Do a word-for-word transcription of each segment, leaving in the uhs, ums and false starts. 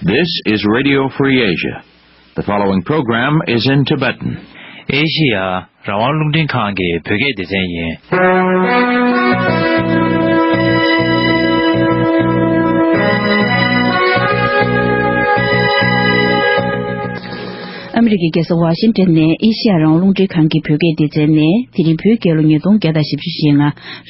This is Radio Free Asia. The following program is in Tibetan. ཨེ་ཤི་ཡ་རང་དབང་རླུང་འཕྲིན་ཁང་གི་བོད་སྐད་སྡེ་ཚན་ཡིན། ཨ་མི་རི་ཀའི་རྒྱལ་ས་ཝ་ཤིང་ཏན་ནས་ཨེ་ཤི་ཡ་རང་དབང་རླུང་འཕྲིན་ཁང་གི་བོད་སྐད་སྡེ་ཚན་ནས། དེ་རིང་བོད་རྒྱལ་ལོ་ཉིས་སྟོང་བརྒྱ་དང་བཞི་བཅུ་ཞེ་ལྔ།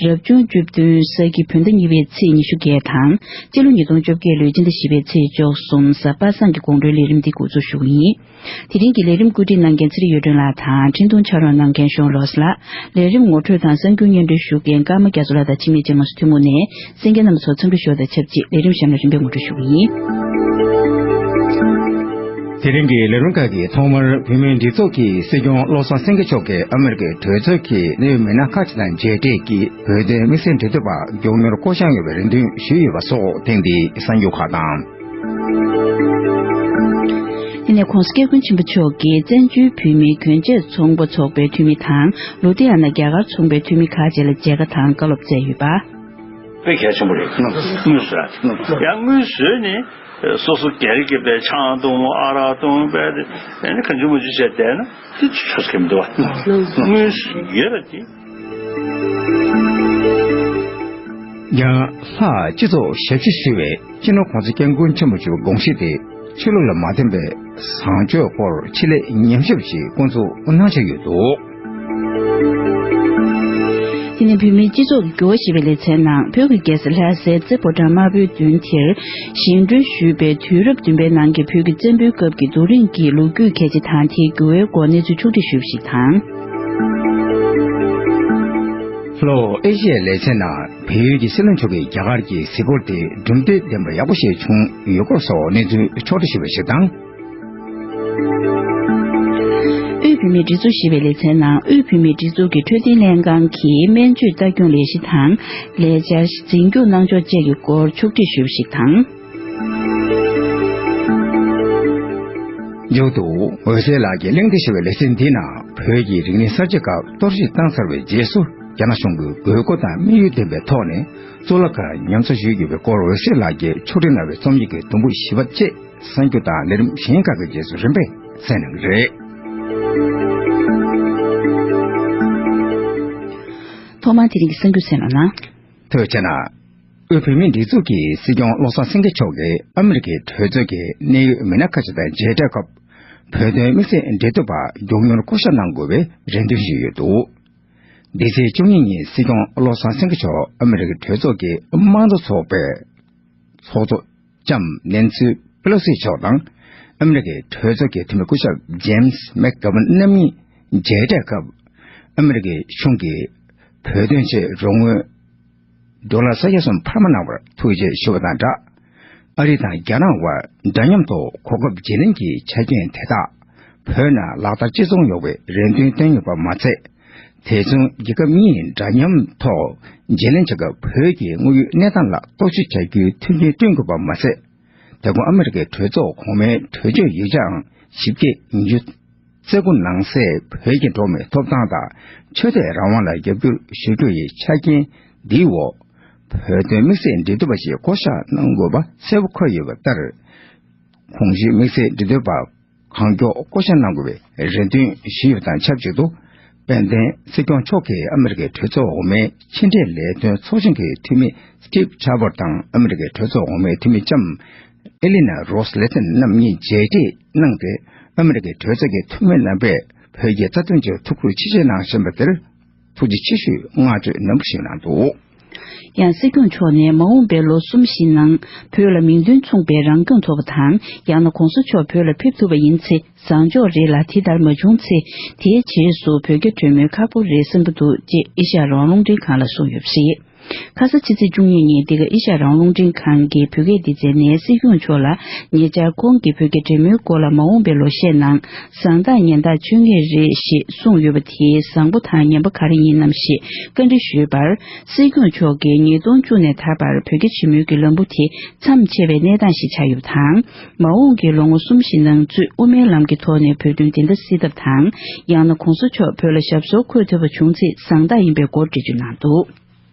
རབ་བྱུང་བཅུ་བདུན་ས་ཁྱི་བོད་ཟླ་གཉིས་པའི་ཚེས་ཉི་ཤུ་བརྒྱད་དང་། སྤྱི་ལོ་ཉིས་སྟོང་བཅོ་བརྒྱད་ལོའི་སྤྱི་ཟླ་བཞི་པའི་ཚེས་བཅུ་གསུམ། གཟའ་པ་སངས་ཀྱི་དགོང་དྲོའི་ལས་རིམ་འདི་འགོ་འཛུགས་ཞུ་གི་ཡིན། དེ་རིང་གི་ལས་རིམ་བཀོད་སྒྲིག་གནང་མཁན་ཚེ་རིང་གཡུ་སྒྲོན་ལགས་དང་། འཕྲིན་ཐུང་ཕྱག་རོགས་གནང་མཁན་ཤོང་རོས་ལགས། ལས་རིམ་ངོ་སྤྲོད་དང་གསར་འགྱུར་སྙན་སྒྲོན་ཞུ་མཁན་ཀརྨ་རྒྱ་མཚོ་ལགས་དང་། འཆི་མེད་ཆེན་མོ་སི་ཐུ་ངུ་ནས་གསན་མཁན་རྣམ་པ་ཚོ་འཚམས་འདྲི་ཞུ་བ་དང་ཆབས་ཅིག་ལས་རིམ་གཞན་ལ་རིམ་པས་ངོ་སྤྲོད་ཞུ་གི་ཡིན། དེ་རིང་གི་ལས་རིམ་ཁག་གི་ཐོག་མར་བོད་མིའི་སྒྲིག་འཛུགས་ཀྱི་སྲིད་སྐྱོང་བློ་བཟང་སེང་གེ་མཆོག་གིས་ཨ་མི་རི་ཀའི་གྲོས་ཚོགས་ཀྱི་གནད་ཡོད་མི་སྣ་ཁག་ཅིག་དང་མཇལ་འཕྲད་ཀྱིས། བོད་དོན་དམིགས་བསལ་འབྲེལ་མཐུད་པ་མགྱོགས་མྱུར་བསྐོ་གཞག་ཡོང་བའི་རེ་འདུན་ཞུས་ཡོད་པ་སོགས། ཐེངས་འདིའི་གསར་འགྱུར་ཁག་དང་། དེ་ནས་༸གོང་ས་༸སྐྱབས་མགོན་ཆེན་པོ་མཆོག་གིས་བཙན་བྱོལ་བོད་མིའི་གྱོན་ཆས་ཚོང་པ་ཚོགས་པའི་འཐུས་མི་དང་། ལོ་ཏི་ཡ་ན་རྒྱ་གར་ཚོང་པའི་འཐུས་མི་ཁག་ཅིག་ལ་མཇལ་ཁ་དང་བཀའ་སློབ་སྩལ་ཡོད་པ། དཔེ་གལ་ཆེན་པོ་རེད། དངུལ་བཟོ་ཡ་དེ། ཡང་དངུལ་བཟོས་ནས་སོ་སོ་སྒེར་གྱི་པའི་ཆང་འཐུང་། ཨ་རག་འཐུང་། པའི་དེ་ནི་གང་བྱུང་མང་བྱུང་བྱས་བསྡད་ན་དེ་ཆོག་གི་མི་འདུག་བ། དངུལ་ཡོད་ར་དེ། ཡང་ལྷག་སྤྱི་ཚོགས་ཞབས་ཕྱི་ཞུ་བའི་སྤྱི་ནོར་༸གོང་ས་༸སྐྱབས་མགོན་ཆེན་པོ་མཆོག་དགོངས་གཞི་དེ་ཆོས་ལུགས་ལ་མ་བརྟེན་པའི་བཟང་སྤྱོད་སྐོར་ཆེད་ལས་ཉམས་ཞིབ་ཞིག་བསྐོང་ཚོགས་གནང་འཆར་ཡོད་འདུག། དེ་ནས་བོད་མིའི་སྤྱི་ཚོགས་ཀྱི་འགྱུར་བ་ཞེས་པའི་ལེ་ཚན་ནང་། བོད་ཀྱི་རྒྱལ་ས་ལྷ་སའི་རྩེ་ཕོ་བྲང་དམར་པོའི་མདུན་དེར་བཞེངས་སྐྲུན་ཞུས་པའི་དུས་རབས་བདུན་པའི་ནང་གི་བོད་ཀྱི་བཙན་པོའི་སྐབས་ཀྱི་རྡོ་རིང་གི་ལོ་རྒྱུས་གལ་ཆེ་དང་། དེའི་འགྱུར་བའི་སྐོར་གནས་ཚུལ་ཕྱོགས་བསྒྲིགས་ཞུས་པ་ཞིག་དང་། ལྷོ་ཨེ་ཤི་ཡའི་ལེ་ཚན་ནང་བལ་ཡུལ་གྱི་སྲིད་བློན་མཆོག་གིས་རྒྱ་གར་གྱི་གཟིགས་སྐོར་དེ་གྲུབ་འབྲས་ལྡན་པ་ཡག་པོ་ཞིག་བྱུང་ཡོད་སྐོར་སོགས་གནས་ཚུལ་ཕྱོགས་བསྒྲིགས་ཞུས་པ་ཞིག་དང་། དབུས་བོད་མིའི་སྒྲིག་འཛུགས་ཞེས་པའི་ལེ་ཚན་ནང་། དབུས་བོད་མིའི་སྒྲིག་འཛུགས་ཀྱི་འཕྲོད་བསྟེན་ལྷན་ཁང་གི་སྨན་བཅོས་ལྟ་སྐྱོང་ལས་གཞི་དང་། ལས་འཆར་འཛིན་སྐྱོང་གནང་ཕྱོགས་བཅས་ཀྱི་སྐོར་ཕྱོགས་བསྒྲིགས་ཞུས་པ་ཞིག་དང་། མཇུག་ཏུ་འོད་ཟེར་ལགས་ཀྱིས་གླེང་སྟེགས་ཞེས་པའི་ལེ་ཚན་འདིའི་ནང་། བོད་ཀྱི་རིག་གནས་གསར་བརྗེའི་སྐབས་གཏོར་བཤིག་བཏང་ཚར་བའི་རྗེས་སུ། རྒྱ་ནག་གཞུང་གིས་དགོས་མཁོ་དང་དམིགས་ཡུལ་ལྡན་པའི་ཐོག་ནས་གཙུག་ལག་ཁང་ཉམས་གསོ་ཞུས་ཡོད་པའི་སྐོར། འོད་ཟེར་ལགས་ཀྱིས་ཕྱོགས་སྒྲིག་གནང་བའི་རྩོམ་ཡིག་གི་དུམ་བུ་བཞི་པ་བཅས་གསར་འགྱུར་དང་ལས་རིམ་གཞན་ཁག་གི་རྗེས་སུ་རིམ་པས་གསན་གནང་གི་རེད། ཐོག་མར་དེ་རིང་གི་གསར་འགྱུར་གསན་རོགས་གནང་། ཐུགས་རྗེ་གནང་། དབུས་བོད་མིའི་སྒྲིག་འཛུགས་ཀྱི་སྲིད་སྐྱོང་བློ་བཟང་སེང་གེ་མཆོག་གིས་ཨ་མི་རི་ཀའི་གྲོས་ཚོགས་ཀྱི་གནད་ཡོད་མི་སྣ་ཁག་ཅིག་དང་མཇལ་འཕྲད་སྐབས། བོད་དོན་དམིགས་བསལ་འབྲེལ་མཐུད་པ་མགྱོགས་མྱུར་བསྐོ་གཞག་གནང་དགོས་པའི་རེ་འདུན་ཞུས་ཡོད་འདུག། འདི་ཚེས་བཅུ་གཉིས་ཉིན་སྲིད་སྐྱོང་བློ་བཟང་སེང་གེ་མཆོག་ཨ་མི་རི་ཀའི་གྲོས་ཚོགས་ཀྱི་དམངས་གཙོ་ཚོགས་པའི་ཚོགས་གཙོ་ལྕམ་ནེན་སི་པེ་ལོ་སི་མཆོག་དང་། ཨ་མི་རི་ཀའི་གྲོས་ཚོགས་ཀྱི་འཐུས་མི་སྐུ་ཞབས་ཇེམ་སི་མེག་གྷ་ཝན་རྣམ་གཉིས་མཇལ་འཕྲད་སྐབས། ཨ་མི་རི་ཀའི་གཞུང་གིས་བོད་དོན་ཆེད་རོགས་དངུལ་ཌོ་ལར་ས་ཡ་གསུམ་འཕར་མ་གནང་བར་ཐུགས་རྗེ་ཞུ་བ་དང་སྦྲགས། ཨ་རི་དང་རྒྱ་ནག་དབར་འདྲ་མཉམ་ཐོག་གོ་སྐབས་བརྗེ་ལེན་གྱི་ཆ་རྐྱེན་དེ་དག་བོད་ནང་ལག་བསྟར་གཅིག་མཚུངས་ཡོང་བའི་རེ་འདུན་བཏོན་ཡོད་པ་མ་ཚད། དེ་མཚུངས་རྒྱལ་ཁབ་གཉིས་འདྲ་མཉམ་ཐོག་བརྗེ་ལེན་བྱེད་སྐབས་བོད་ཀྱི་དངོས་ཡོད་གནས་སྟངས་ལ་རྟོག་ཞིབ་བྱ་རྒྱུའི་མཐུན་རྐྱེན་བསྐྲུན་དགོས་པ་མ་ཟད། དེ་གོང་ཨ་མི་རི་ཀའི་གྲོས་ཚོགས་གོང་མའི་གྲོས་ཆོད་ཡིག་ཆའང་ཞིབ་རྒྱས་ཉིན་བཅུ་རྩ་དགུ་ནང་གསལ་བོད་ཀྱི་འགྲོ་བ་མིའི་ཐོབ་ཐང་དང་ཆོས་དད་རང་དབང་ལ་རྒྱབ་སྐྱོར་ཞུ་རྒྱུ་ཡི་ཆ་རྐྱེན་འདིའི་འོག་བོད་དོན་དམིགས་བསལ་འབྲེལ་མཐུད་པ་ཞིག་བསྐོ་གཞག་གནང་དགོས་པ་གསལ་པོ་འཁོད་ཡོད་པ་ལྟར། གོང་ཞུས་དམིགས་བསལ་འབྲེལ་མཐུད་པ་གང་མགྱོགས་བསྐོ་གཞག་གནང་དགོས་པའི་རེ་འདུན་ཞུས་ཡོད་པ་དང་ཆབས་ཅིག་ཏུ། དཔལ་ལྡན་སྲིད་སྐྱོང་མཆོག་གིས་ཨ་མི་རི་ཀའི་གྲོས་ཚོགས་འོག་མའི་ཕྱི་འབྲེལ་ལས་དོན་ཚོགས་ཆུང་གི་འཐུས་མི་སི་ཊིབ་ཆར་པར་དང་། ཨ་མི་རི་ཀའི་གྲོས་ཚོགས་འོག་མའི་འཐུས་མི་ལྕམ་ཨེ་ལི་ན་རོས་ལེ་ཐན་རྣམ་གཉིས་མཇལ་འཕྲད་གནང་སྟེ། ཨ་མི་རི་ཀའི་གྲོས་ཚོགས་ཀྱི་འཐུས་མི་རྣམ་པས་བོད་ཀྱི་རྩ་དོན་ཆེད་ཐུགས་ཁུར་ཆེ་བཞེས་གནང་བཞིན་པ་དེར་ཐུགས་རྗེ་ཆེ་ཞུའི་བསྔགས་བརྗོད་ནན་པོ་ཞུས་གནང་འདུག། ཡང་སྲིད་སྐྱོང་མཆོག་ནས་མ་འོངས་པའི་ལོ་གསུམ་བཞི་ནང་བོད་ལ་མིང་དོན་མཚུངས་པའི་རང་སྐྱོང་ཐོབ་པ་དང་། ཡང་ན་གོང་ས་མཆོག་བོད་ལ་ཕེབས་ཐུབ་པ་ཡིན་ཚེ་བཟང་ཕྱོགས་རེད་ལ། དེ་ལྟར་མ་བྱུང་ཚེ་དེའི་རྗེས་སུ་བོད་རྒྱ་གྲོས་མོལ་ཁག་པོ་རེད་བསམ་གྱི་འདུག་ཅེས་ཨེ་ཤ་ཡ་རང་དབང་རླུང་འཕྲིན་ཁང་ལ་གསུངས་ཡོད་པ་རེད། ཁ་ས་ཕྱི་ཚེས་བཅུ་གཉིས་ཉིན་འདི་ག་ཨེ་ཤ་ཡ་རང་དབང་རླུང་འཕྲིན་ཁང་གི་བོད་སྐད་སྡེ་ཚན་ནས་སྲིད་སྐྱོང་མཆོག་ལ་ཉེ་ཆར་ཁོང་གིས་བོད་རྒྱ་འབྲེལ་མོལ་སྐོར་ལ་མ་འོངས་པའི་ལོ་ཤས་ནང་བཟང་རྟགས་ངན་རྟགས་ཆོད་ངེས་རེད་ཞེས་གསུངས་ཡོད་པ་དེ་བཟང་པོ་དང་ངན་པ་ག་རེ་ཡིན་ནམ་ཞེས་བཀའ་འདྲི་ཞུས་པར། སྲིད་སྐྱོང་མཆོག་གིས་ཉིས་སྟོང་བཅུ་ནས་ད་བར་བོད་རྒྱ་ཞི་མོལ་གྱི་ལམ་བུ་དེ་མཚམས་ཆད་པའི་གནས་སྟངས་ཤིག་ཆགས་ཡོད་པ་དང་། མ་འོངས་ཀྱི་ལོ་ངོ་གསུམ་བཞི་ནང་གཙོས་དབུ་མའི་ལམ་གྱི་ཐོག་ནས་བོད་དོན་བདེན་མཐའ་སེལ་ཐབས་དང་། ཡང་ན་གོང་ས་མཆོག་བོད་ལ་ཞབས་སོར་འཁོད་ཐུབ་པ་བྱུང་ཚེ་བཟང་རྟགས་ཡིན་པའི་སྐོར་འགྲེལ་བརྗོད་གནང་འདུག།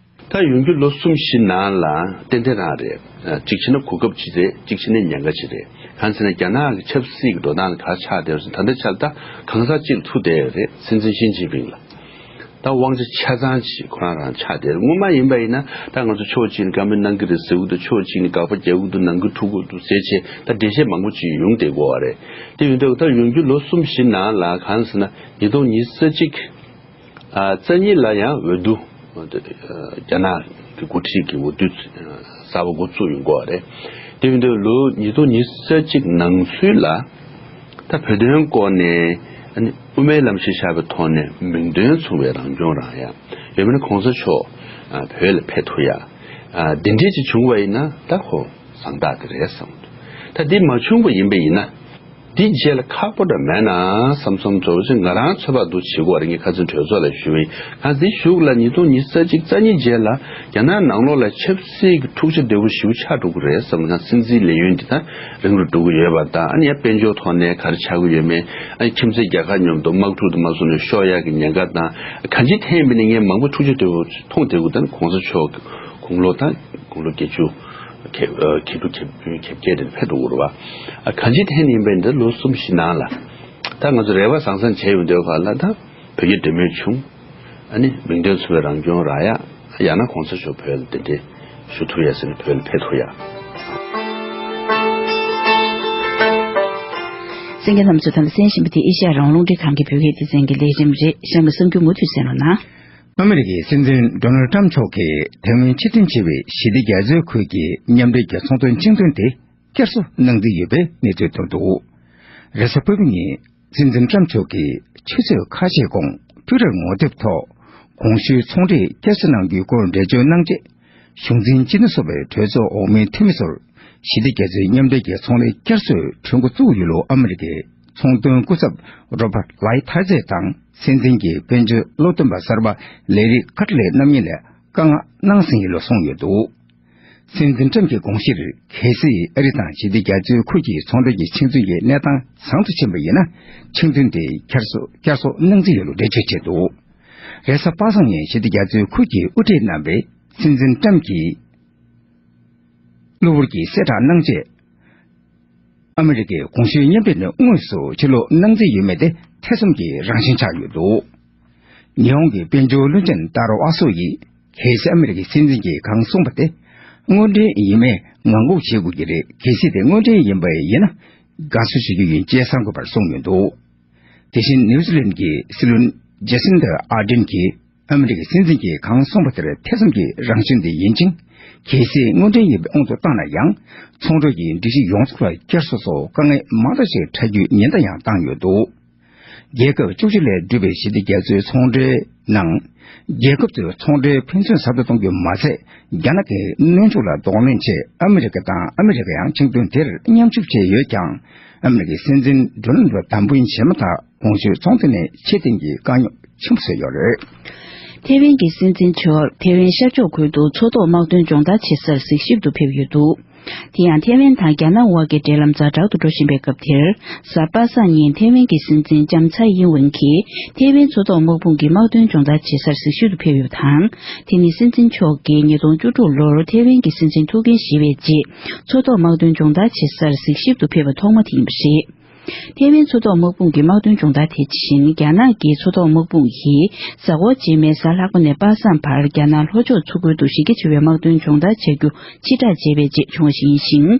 ད་ཡོང་རྒྱུ་ལོ་གསུམ་བཞི་ནང་ལ་ཏན་ཏན་རང་རེད། གཅིག་བྱས་ན་གོ་སྐབས་གཅིག་རེད། གཅིག་བྱས་ན་ཉེན་ཁ་གཅིག་རེད། གང་ཟེར་ན་རྒྱ་ནག་གི་ཆབ་སྲིད་ཀྱི་འགྲོ་སྟངས་ལ་ག་རེ་ཆགས་བསྡད་ཡོད་ཟེར་ན། ད་ལྟའི་ཆར་ད་གང་ཟག་གཅིག་ལ་ཐུག་བསྡད་ཡོད་རེད། སྲིད་འཛིན་ཞི་ཅིན་ཕིང་ལ། ད་དབང་ཆ་ཆ་ཚང་ཅིག་ཁོ་རང་རང་ཆགས་བསྡད་རེད། སྔོན་མ་ཡིན་པ་ཡིན་ན་ད་ང་ཚོ་ཕྱོགས་གཅིག་ནས་བཀའ་མོལ་གནང་གི་རེད་ཟེར་གྱི་འདུག་ཕྱོགས་གཅིག་ནས་དགག་པ་རྒྱག་གི་འདུག་ནང་ཁུལ་འཁྲུག་གི་འདུག་ཟེར་བྱས་ད་འགྲེལ་བཤད་མང་པོ་ཅིག་ཡོང་བསྡད་ཀྱི་ཡོད་རེད། དེ་ཡིན་དུས་ད་ཡོང་རྒྱུ་ལོ་གསུམ་བཞི་ནང་ལ་གང་ཟེར་ན་ཉིས་སྟོང་ཉི་ཤུ་རྩ་གཅིག་ཨ། རྩ་གཉིས་ལ་ཡང་འོས་བསྡུ། རྒྱ་ནག་གི་འགོ་ཁྲིད་ཀྱི་འོས་བསྡུ་གསར་པ་འགོ་བཙུགས་ཡོང་གི་ཡོད་རེད། དེ་ཡིན་དུས་ལོ་ཉིས་སྟོང་ཉི་ཤུ་རྩ་གཅིག་ནང་ཚུད་ལ་ད་བོད་དོན་སྐོར་ནས་ཨ་ནི་དབུ་མའི་ལམ་གཞིར་བཞག་པའི་ཐོག་ནས་མིང་དོན་མཚུངས་པའི་རང་སྐྱོང་རང་ཡ། ཡང་མིན་ན་གོང་ས་མཆོག་ཨ། བོད་ལ་ཕེབས་ཐུབ་ཡ། ཨ། འདི་འདྲས་ཅིག་བྱུང་བ་ཡིན་ན་ད་ཁོ་བཟང་རྟགས་དེ་རེད་བསམ། ད་འདི་མ་བྱུང་བ་ཡིན་པ་ཡིན་ན། འདི་རྗེས་ལ་ཁག་པོ་འདྲ་མེད་ན་བསམ་བསམ་ཚོར་བ་ཅིག་ང་རང་ཚོད་དཔག་འདུག་བྱེད་དགོས་རེད། ངས་ཁ་སང་གྲོས་ཚོགས་ལ་ཞུས་པ་ཡིན། གང་འདི་གཞུག་ལ་ཉིས་སྟོང་ཉི་ཤུ་རྩ་གཅིག་རྩ་གཉིས་རྗེས་ལ་རྒྱ་ནག་ནང་ལོགས་ལ་ཆབ་སྲིད་ཀྱི་འཁྲུག་ཆ་དོད་པོ་ཞེ་པོ་ཆགས་འགྲོ་གི་རེད་བསམ། ང་སྲིད་འཛིན་ལས་ཡུན་འདི་ད་རིང་རུ་འགྲོ་གི་ཡོད་པ་དང་། ཨ་ནི་ཡང་དཔལ་འབྱོར་ཐོག་ནས་ག་རེ་ཆགས་ཀྱི་ཡོད་མེད། ཨ་ནི་ཁྱིམ་མཚེས་རྒྱལ་ཁབ་མཉམ་དུ་དམག་འཁྲུག་དུ་མ་སོང་ནས་ཤོར་ཡག་གི་ཉེན་ཁ་དང་། གང་ཅི་འཐེན་པ་ནི་ངས་མང་པོ་འཁྲུག་ཆ་དོད་པོ་མཐོང་བསྡད་ཀྱི་འདུག་ད་ནི་གོང་ས་མཆོག་དགུང་ལོ་ད་དགུང་ལོ་བརྒྱད་ཅུ། ཁེ་ཨ། ཁེ་དྲུག་ཁེ་བདུན་ཁེ་བརྒྱད་དེ་ཕེབས་འགྲོ་གི་རེད་བ། ཨ། གང་ཅི་འཐེན་ཡིན་པས་འདི་ལོ་གསུམ་བཞི་ནང་ལ་ད་ང་ཚོ་རེ་བ་བཟང་བཟང་བྱས་ཡོང་དུས་ག་ལ་ད་བོད་ཀྱི་འབྲེལ་མོལ་བྱུང་། ཨ་ནི་མིང་དོན་མཚུངས་པའི་རང་སྐྱོང་རག་ཡ། ཡང་ན་གོང་ས་མཆོག་བོད་ལ་གདན་འདྲེན་ཞུ་ཐུབ་ཡ་ཟེར་ནས་བོད་ལ་ཕེབས་ཐུབ་ཡ། གསན་མཁན་རྣམ་ཚོས་ད་ལྟ་གསན་བཞིན་པ་དེ་ཨེ་ཤ་ཡ་རང་དབང་རླུང་འཕྲིན་ཁང་གི་བོད་སྐད་སྡེ་ཚན་གྱི་ལས་རིམ་རེད། གཤམ་ལ་གསར་འགྱུར་མུ་མཐུད་གསན་རོགས་གནང་། ཨ་མི་རི་ཀའི་སྲིད་འཛིན་ཌོ་ནལ་ཊམ་མཆོག་གིས་ཐེ་ཝན་ཕྱིར་འཐེན་བྱས་པའི་ཞི་བདེ་རྒྱ་མཚོའི་ཁུལ་གྱི་མཉམ་འབྲེལ་གྱི་ཚོང་དོན་ཆིངས་དོན་དེ་བསྐྱར་གསོ་གནང་རྩིས་ཡོད་པའི་གནས་ཚུལ་ཐོན་འདུག་རེས་གཟའ་ཕུར་བུ་ཉིན་སྲིད་འཛིན་ཊམ་མཆོག་གིས་ཆུ་ཚོད་ཁ་ཤས་གོང་ཊུའི་ཊར་ངོ་དེབ་ཐོག་གོང་ཞུས་ཚོང་འབྲེལ་བསྐྱར་གསོ་གནང་རྒྱུའི་སྐོར་འགྲེལ་བརྗོད་གནང་རྗེས། གཞུང་འཛིན་སྤྱི་ནོར་ཚོགས་པའི་གྲོས་ཚོགས་འོག་མའི་འཐུས་མི་ཚོར་ཞི་བདེ་རྒྱ་མཚོའི་མཉམ་འབྲེལ་གྱི་ཚོང་ལས་བསྐྱར་གསོའི་གྲོས་འགོ་བཙུགས་ཡོད་ལུགས་ཨ་མི་རི་ཀའི་ཚོང་དོན་སྐུ་ཚབ་རོ་པར་ལའི་ཐར་ཛེ་དང་སྲིད་འཛིན་གྱི་དཔལ་འབྱོར་སློབ་སྟོན་པ་གསར་པ་ལེ་རི་ཀར་ལེ་རྣམ་གཉིས་ལ་བཀའ་མངགས་གནང་ཟིན་ཡོད་ལུགས་གསུངས་ཡོད་འདུག་སྲིད་འཛིན་ཊམ་གྱི་དགོངས་གཞིར་གལ་སྲིད་ཨ་རི་དང་ཞི་བདེ་རྒྱ་མཚོའི་ཁུལ་གྱི་ཚོང་འབྲེལ་གྱི་ཆིངས་དོན་གྱི་གནས་སྟངས་བཟང་དུ་ཕྱིན་པ་ཡིན་ན། ཆིངས་དོན་དེ་བསྐྱར་གསོ་བསྐྱར་གསོ་གནང་རྩིས་ཡོད་ལུགས་འགྲེལ་བརྗོད་བྱས་འདུག་རེས་གཟའ་པ་སངས་ཉིན་ཞི་བདེ་རྒྱ་མཚོའི་ཁུལ་གྱི་དབུ་ཁྲིད་རྣམ་པས་སྲིད་འཛིན་ཊམ་གྱིས་གློ་བུར་གྱི་གསལ་བསྒྲགས་གནང་རྗེས། ཨ་མི་རི་ཀས་གོང་ཞུས་མཉམ་འབྲེལ་ནས་དངོས་སུ་ཕྱིར་སློག་གནང་རྩིས་ཡོད་མེད་དེ་ཐེ་ཚོམ་གྱི་རང་བཞིན་ཆགས་ཡོད་འདུག་ཉི་ཧོང་གི་དཔལ་འབྱོར་བློན་ཆེན་ཏཱ་རོ་ཨ་སོ་ཡིས། གལ་སྲིད་ཨ་མི་རི་ཀའི་སྲིད་འཛིན་གྱིས་གང་གསུངས་པ་དེ་དངོས་འབྲེལ་ཡིན་མིན་ངང་སྒུག་བྱེད་དགོས་ཀྱི་རེད། གལ་སྲིད་དེ་དངོས་འབྲེལ་ཡིན་པ་ཡིན་ན་དགའ་བསུ་ཞུ་རྒྱུ་ཡིན་ཅེས་གསར་འགོད་པར་གསུངས་ཡོད་འདུག་དེ་བཞིན་ནིའུ་ཛི་ལན་གྱི་སྲིད་བློན་ཇེ་སིན་ཌ་ཨར་ཌེན་གྱིས་ཨ་མི་རི་ཀའི་སྲིད་འཛིན་གྱིས་གང་གསུངས་པ་དེར་ཐེ་ཚོམ་གྱི་རང་བཞིན་དེ་ཡིན་ཅིང་། གལ་སྲིད་དངོས་འབྲེལ་ཡིན་པའི་དབང་དུ་བཏང་ན་ཡང་། ཚོང་འབྲེལ་གྱི་སྒྲིག་གཞི་ཡོངས་རྫོགས་ལ་བསྐྱར་གསོ་སོགས་དཀའ་ངལ་མང་དག་ཞིག་འཕྲད་རྒྱུའི་ཉེན་བརྡ་ཡང་བཏང་ཡོད་འདུག་རྒྱལ་ཁབ་བཅུ་གཅིག་ལས་གྲུབ་པའི་ཞི་བདེ་རྒྱ་མཚོའི་ཚོང་འབྲེལ་ནང་། རྒྱལ་ཁབ་ཚོའི་ཚོང་འབྲེལ་ཕན་ཚུན་ཟབ་ཏུ་གཏོང་རྒྱུ་མ་ཟད། རྒྱ་ནག་གི་གནོན་ཤུགས་ལ་གདོང་ལེན་ཆེད་ཨ་མི་རི་ཀ་དང་ཨ་མི་རི་ཀ་ཡང་ཆིངས་དོན་དེར་མཉམ་ཞུགས་བྱས་ཡོད་ཀྱང་། ཨ་མི་རི་ཀའི་སྲིད་འཛིན་ཌོ་ནལ་ཏྲམ་དམ་འབུལ་བྱས་མ་ཐག་གོང་ཞུས་ཚོང་དོན་ནས་ཕྱིར་འཐེན་གྱི་དཀའ་རྙོག་ཆེན་པོ་བཟོས་ཡོད་རེད། ཐེ་ཝན་གྱི་སྲིད་འཛིན་མཆོག་ཐེ་ཝན་ཤར་ཕྱོགས་ཁུལ་དུ་མཚོ་ཐོག་དམག་དོན་སྦྱོང་བརྡར་བྱེད་སར་གཟིགས་ཞིབ་ཏུ་ཕེབས་ཡོད་འདུག་དེ་ཡང་ཐེ་ཝན་དང་རྒྱ་ནག་དབར་གྱི་འབྲེལ་ལམ་ཛ་དྲག་ཏུ་འགྲོ་བཞིན་པའི་སྐབས་དེར། གཟའ་པ་སངས་ཉིན་ཐེ་ཝན་གྱི་སྲིད་འཛིན་ལྕམ་ཚའེ་ཡིན་ཝེན་གྱིས་ཐེ་ཝན་མཚོ་ཐོག་དམག་དཔུང་གི་དམག་དོན་སྦྱོང་བརྡར་བྱེད་སར་གཟིགས་ཞིབ་ཏུ་ཕེབས་ཡོད་པ་དང་། དེ་ནི་སྲིད་འཛིན་མཆོག་གིས་ཉིས་སྟོང་བཅུ་དྲུག་ལོར་ཐེ་ཝན་གྱི་སྲིད་འཛིན་ཐུགས་འགན་བཞེས་པའི་རྗེས། མཚོ་ཐོག་དམག་དོན་སྦྱོང་བརྡར་བྱེད་སར་གཟིགས་ཞིབ་ཏུ་ཕེབས་པ་ཐོག་མ་དེ་ཡིན་པ་རེད། ཐེ་ཝན་མཚོ་ཐོག་དམག་དཔུང་གི་དམག་དོན་སྦྱོང་བརྡར་དེ་བཞིན། རྒྱ་ནག་གི་མཚོ་ཐོག་དམག་དཔུང་ཡིས་གཟའ་འཁོར་རྗེས་མའི་གཟའ་ལྷག་པ་ནས་པ་སངས་བར་རྒྱ་ནག་ལྷོ་ཕྱོགས་མཚོ་ཁུལ་དུ་གཞི་རྒྱ་ཆེ་བའི་དམག་དོན་སྦྱོང་བརྡར་བྱ་རྒྱུ་ཕྱིར་བསྒྲགས་བྱས་པའི་རྗེས་བྱུང་བ་ཞིག་ཡིན་ཞིང་།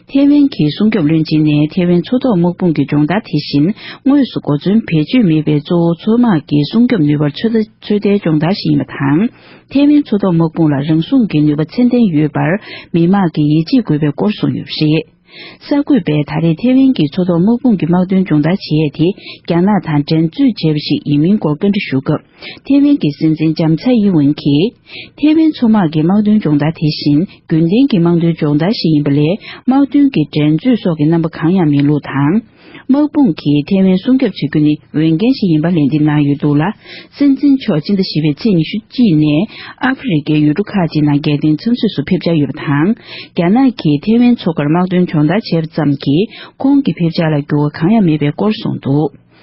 ཐེ་ཝན་གྱི་སྲུང་སྐྱོབ་བློན་ཆེན་ནས་ཐེ་ཝན་མཚོ་ཐོག་དམག་དཔུང་གི་སྦྱོང་བརྡར་དེ་བཞིན་དངོས་སུ་གོ་མཚོན་བེད་སྤྱོད་མེད་པའི་གཙོ་བོ་མཚོ་དམག་གི་སྲུང་སྐྱོབ་ནུས་པར་ཚོད་ལྟ་ཚོད་ལྟའི་སྦྱོང་བརྡར་ཞིག་ཡིན་པ་དང་། ཐེ་ཝན་མཚོ་ཐོག་དམག་དཔུང་ལ་རང་སྲུང་གི་ནུས་པ་ཚད་ལྡན་ཡོད་པར་མི་དམངས་ཀྱིས་ཡིད་ཆེས་དགོས་པའི་སྐོར་གསུངས་ཡོད་པ་རེད། གསར་འགོད་པས་ད་རེས་ཐེ་ཝན་གྱི་མཚོ་ཐོག་དམག་དཔུང་གི་དམག་དོན་སྦྱོང་བརྡར་བྱེད་ཡས་དེ་རྒྱ་ནག་དང་འགྲན་རྩོད་བྱས་པ་ཞིག་ཡིན་མིན་སྐོར་བཀའ་འདྲི་ཞུ་སྐབས། ཐེ་ཝན་གྱི་སྲིད་འཛིན་ལྕམ་ཚའེ་ཡིན་ཝེན་གྱིས། ཐེ་ཝན་མཚོ་དམག་གི་དམག་དོན་སྦྱོང་བརྡར་དེ་བཞིན་རྒྱུན་ལྡན་གྱི་དམག་དོན་སྦྱོང་བརྡར་ཞིག་ཡིན་པ་ལས། དམག་དོན་གྱི་འགྲན་རྩོད་སོགས་ཀྱི་རྣམ་པ་གང་ཡང་མིན་ལུགས་དང་། དམག་དཔུང་གིས་ཐེ་ཝན་སྲུང་སྐྱོབ་བྱེད་རྒྱུ་ནི་འོས་འགན་ཞིག་ཡིན་པ་ལན་འདེབས་གནང་ཡོད་འདུག་ལ། སྲིད་འཛིན་མཆོག་སྤྱི་ཟླ་བཞི་པའི་ཚེས་ཉི་ཤུ་གཅིག་ནས་ཨ་ཧྥེ་རི་ཁའི་ཡུལ་གྲུ་ཁག་ཅིག་ནང་རྒྱལ་བསྟན་འཚམས་གཟིགས་སུ་ཕེབས་འཆར་ཡོད་པ་དང་། རྒྱ་ནག་གིས་ཐེ་ཝན་མཚོ་ཁར་དམག་དོན་སྦྱོང་བརྡར་བྱས་པ་ཙམ་གྱིས་ཁོང་གི་ཕེབས་འཆར་ལ་འགྱུར་བ་གང་ཡང་མེད་པའི་སྐོར་གསུངས་འདུག་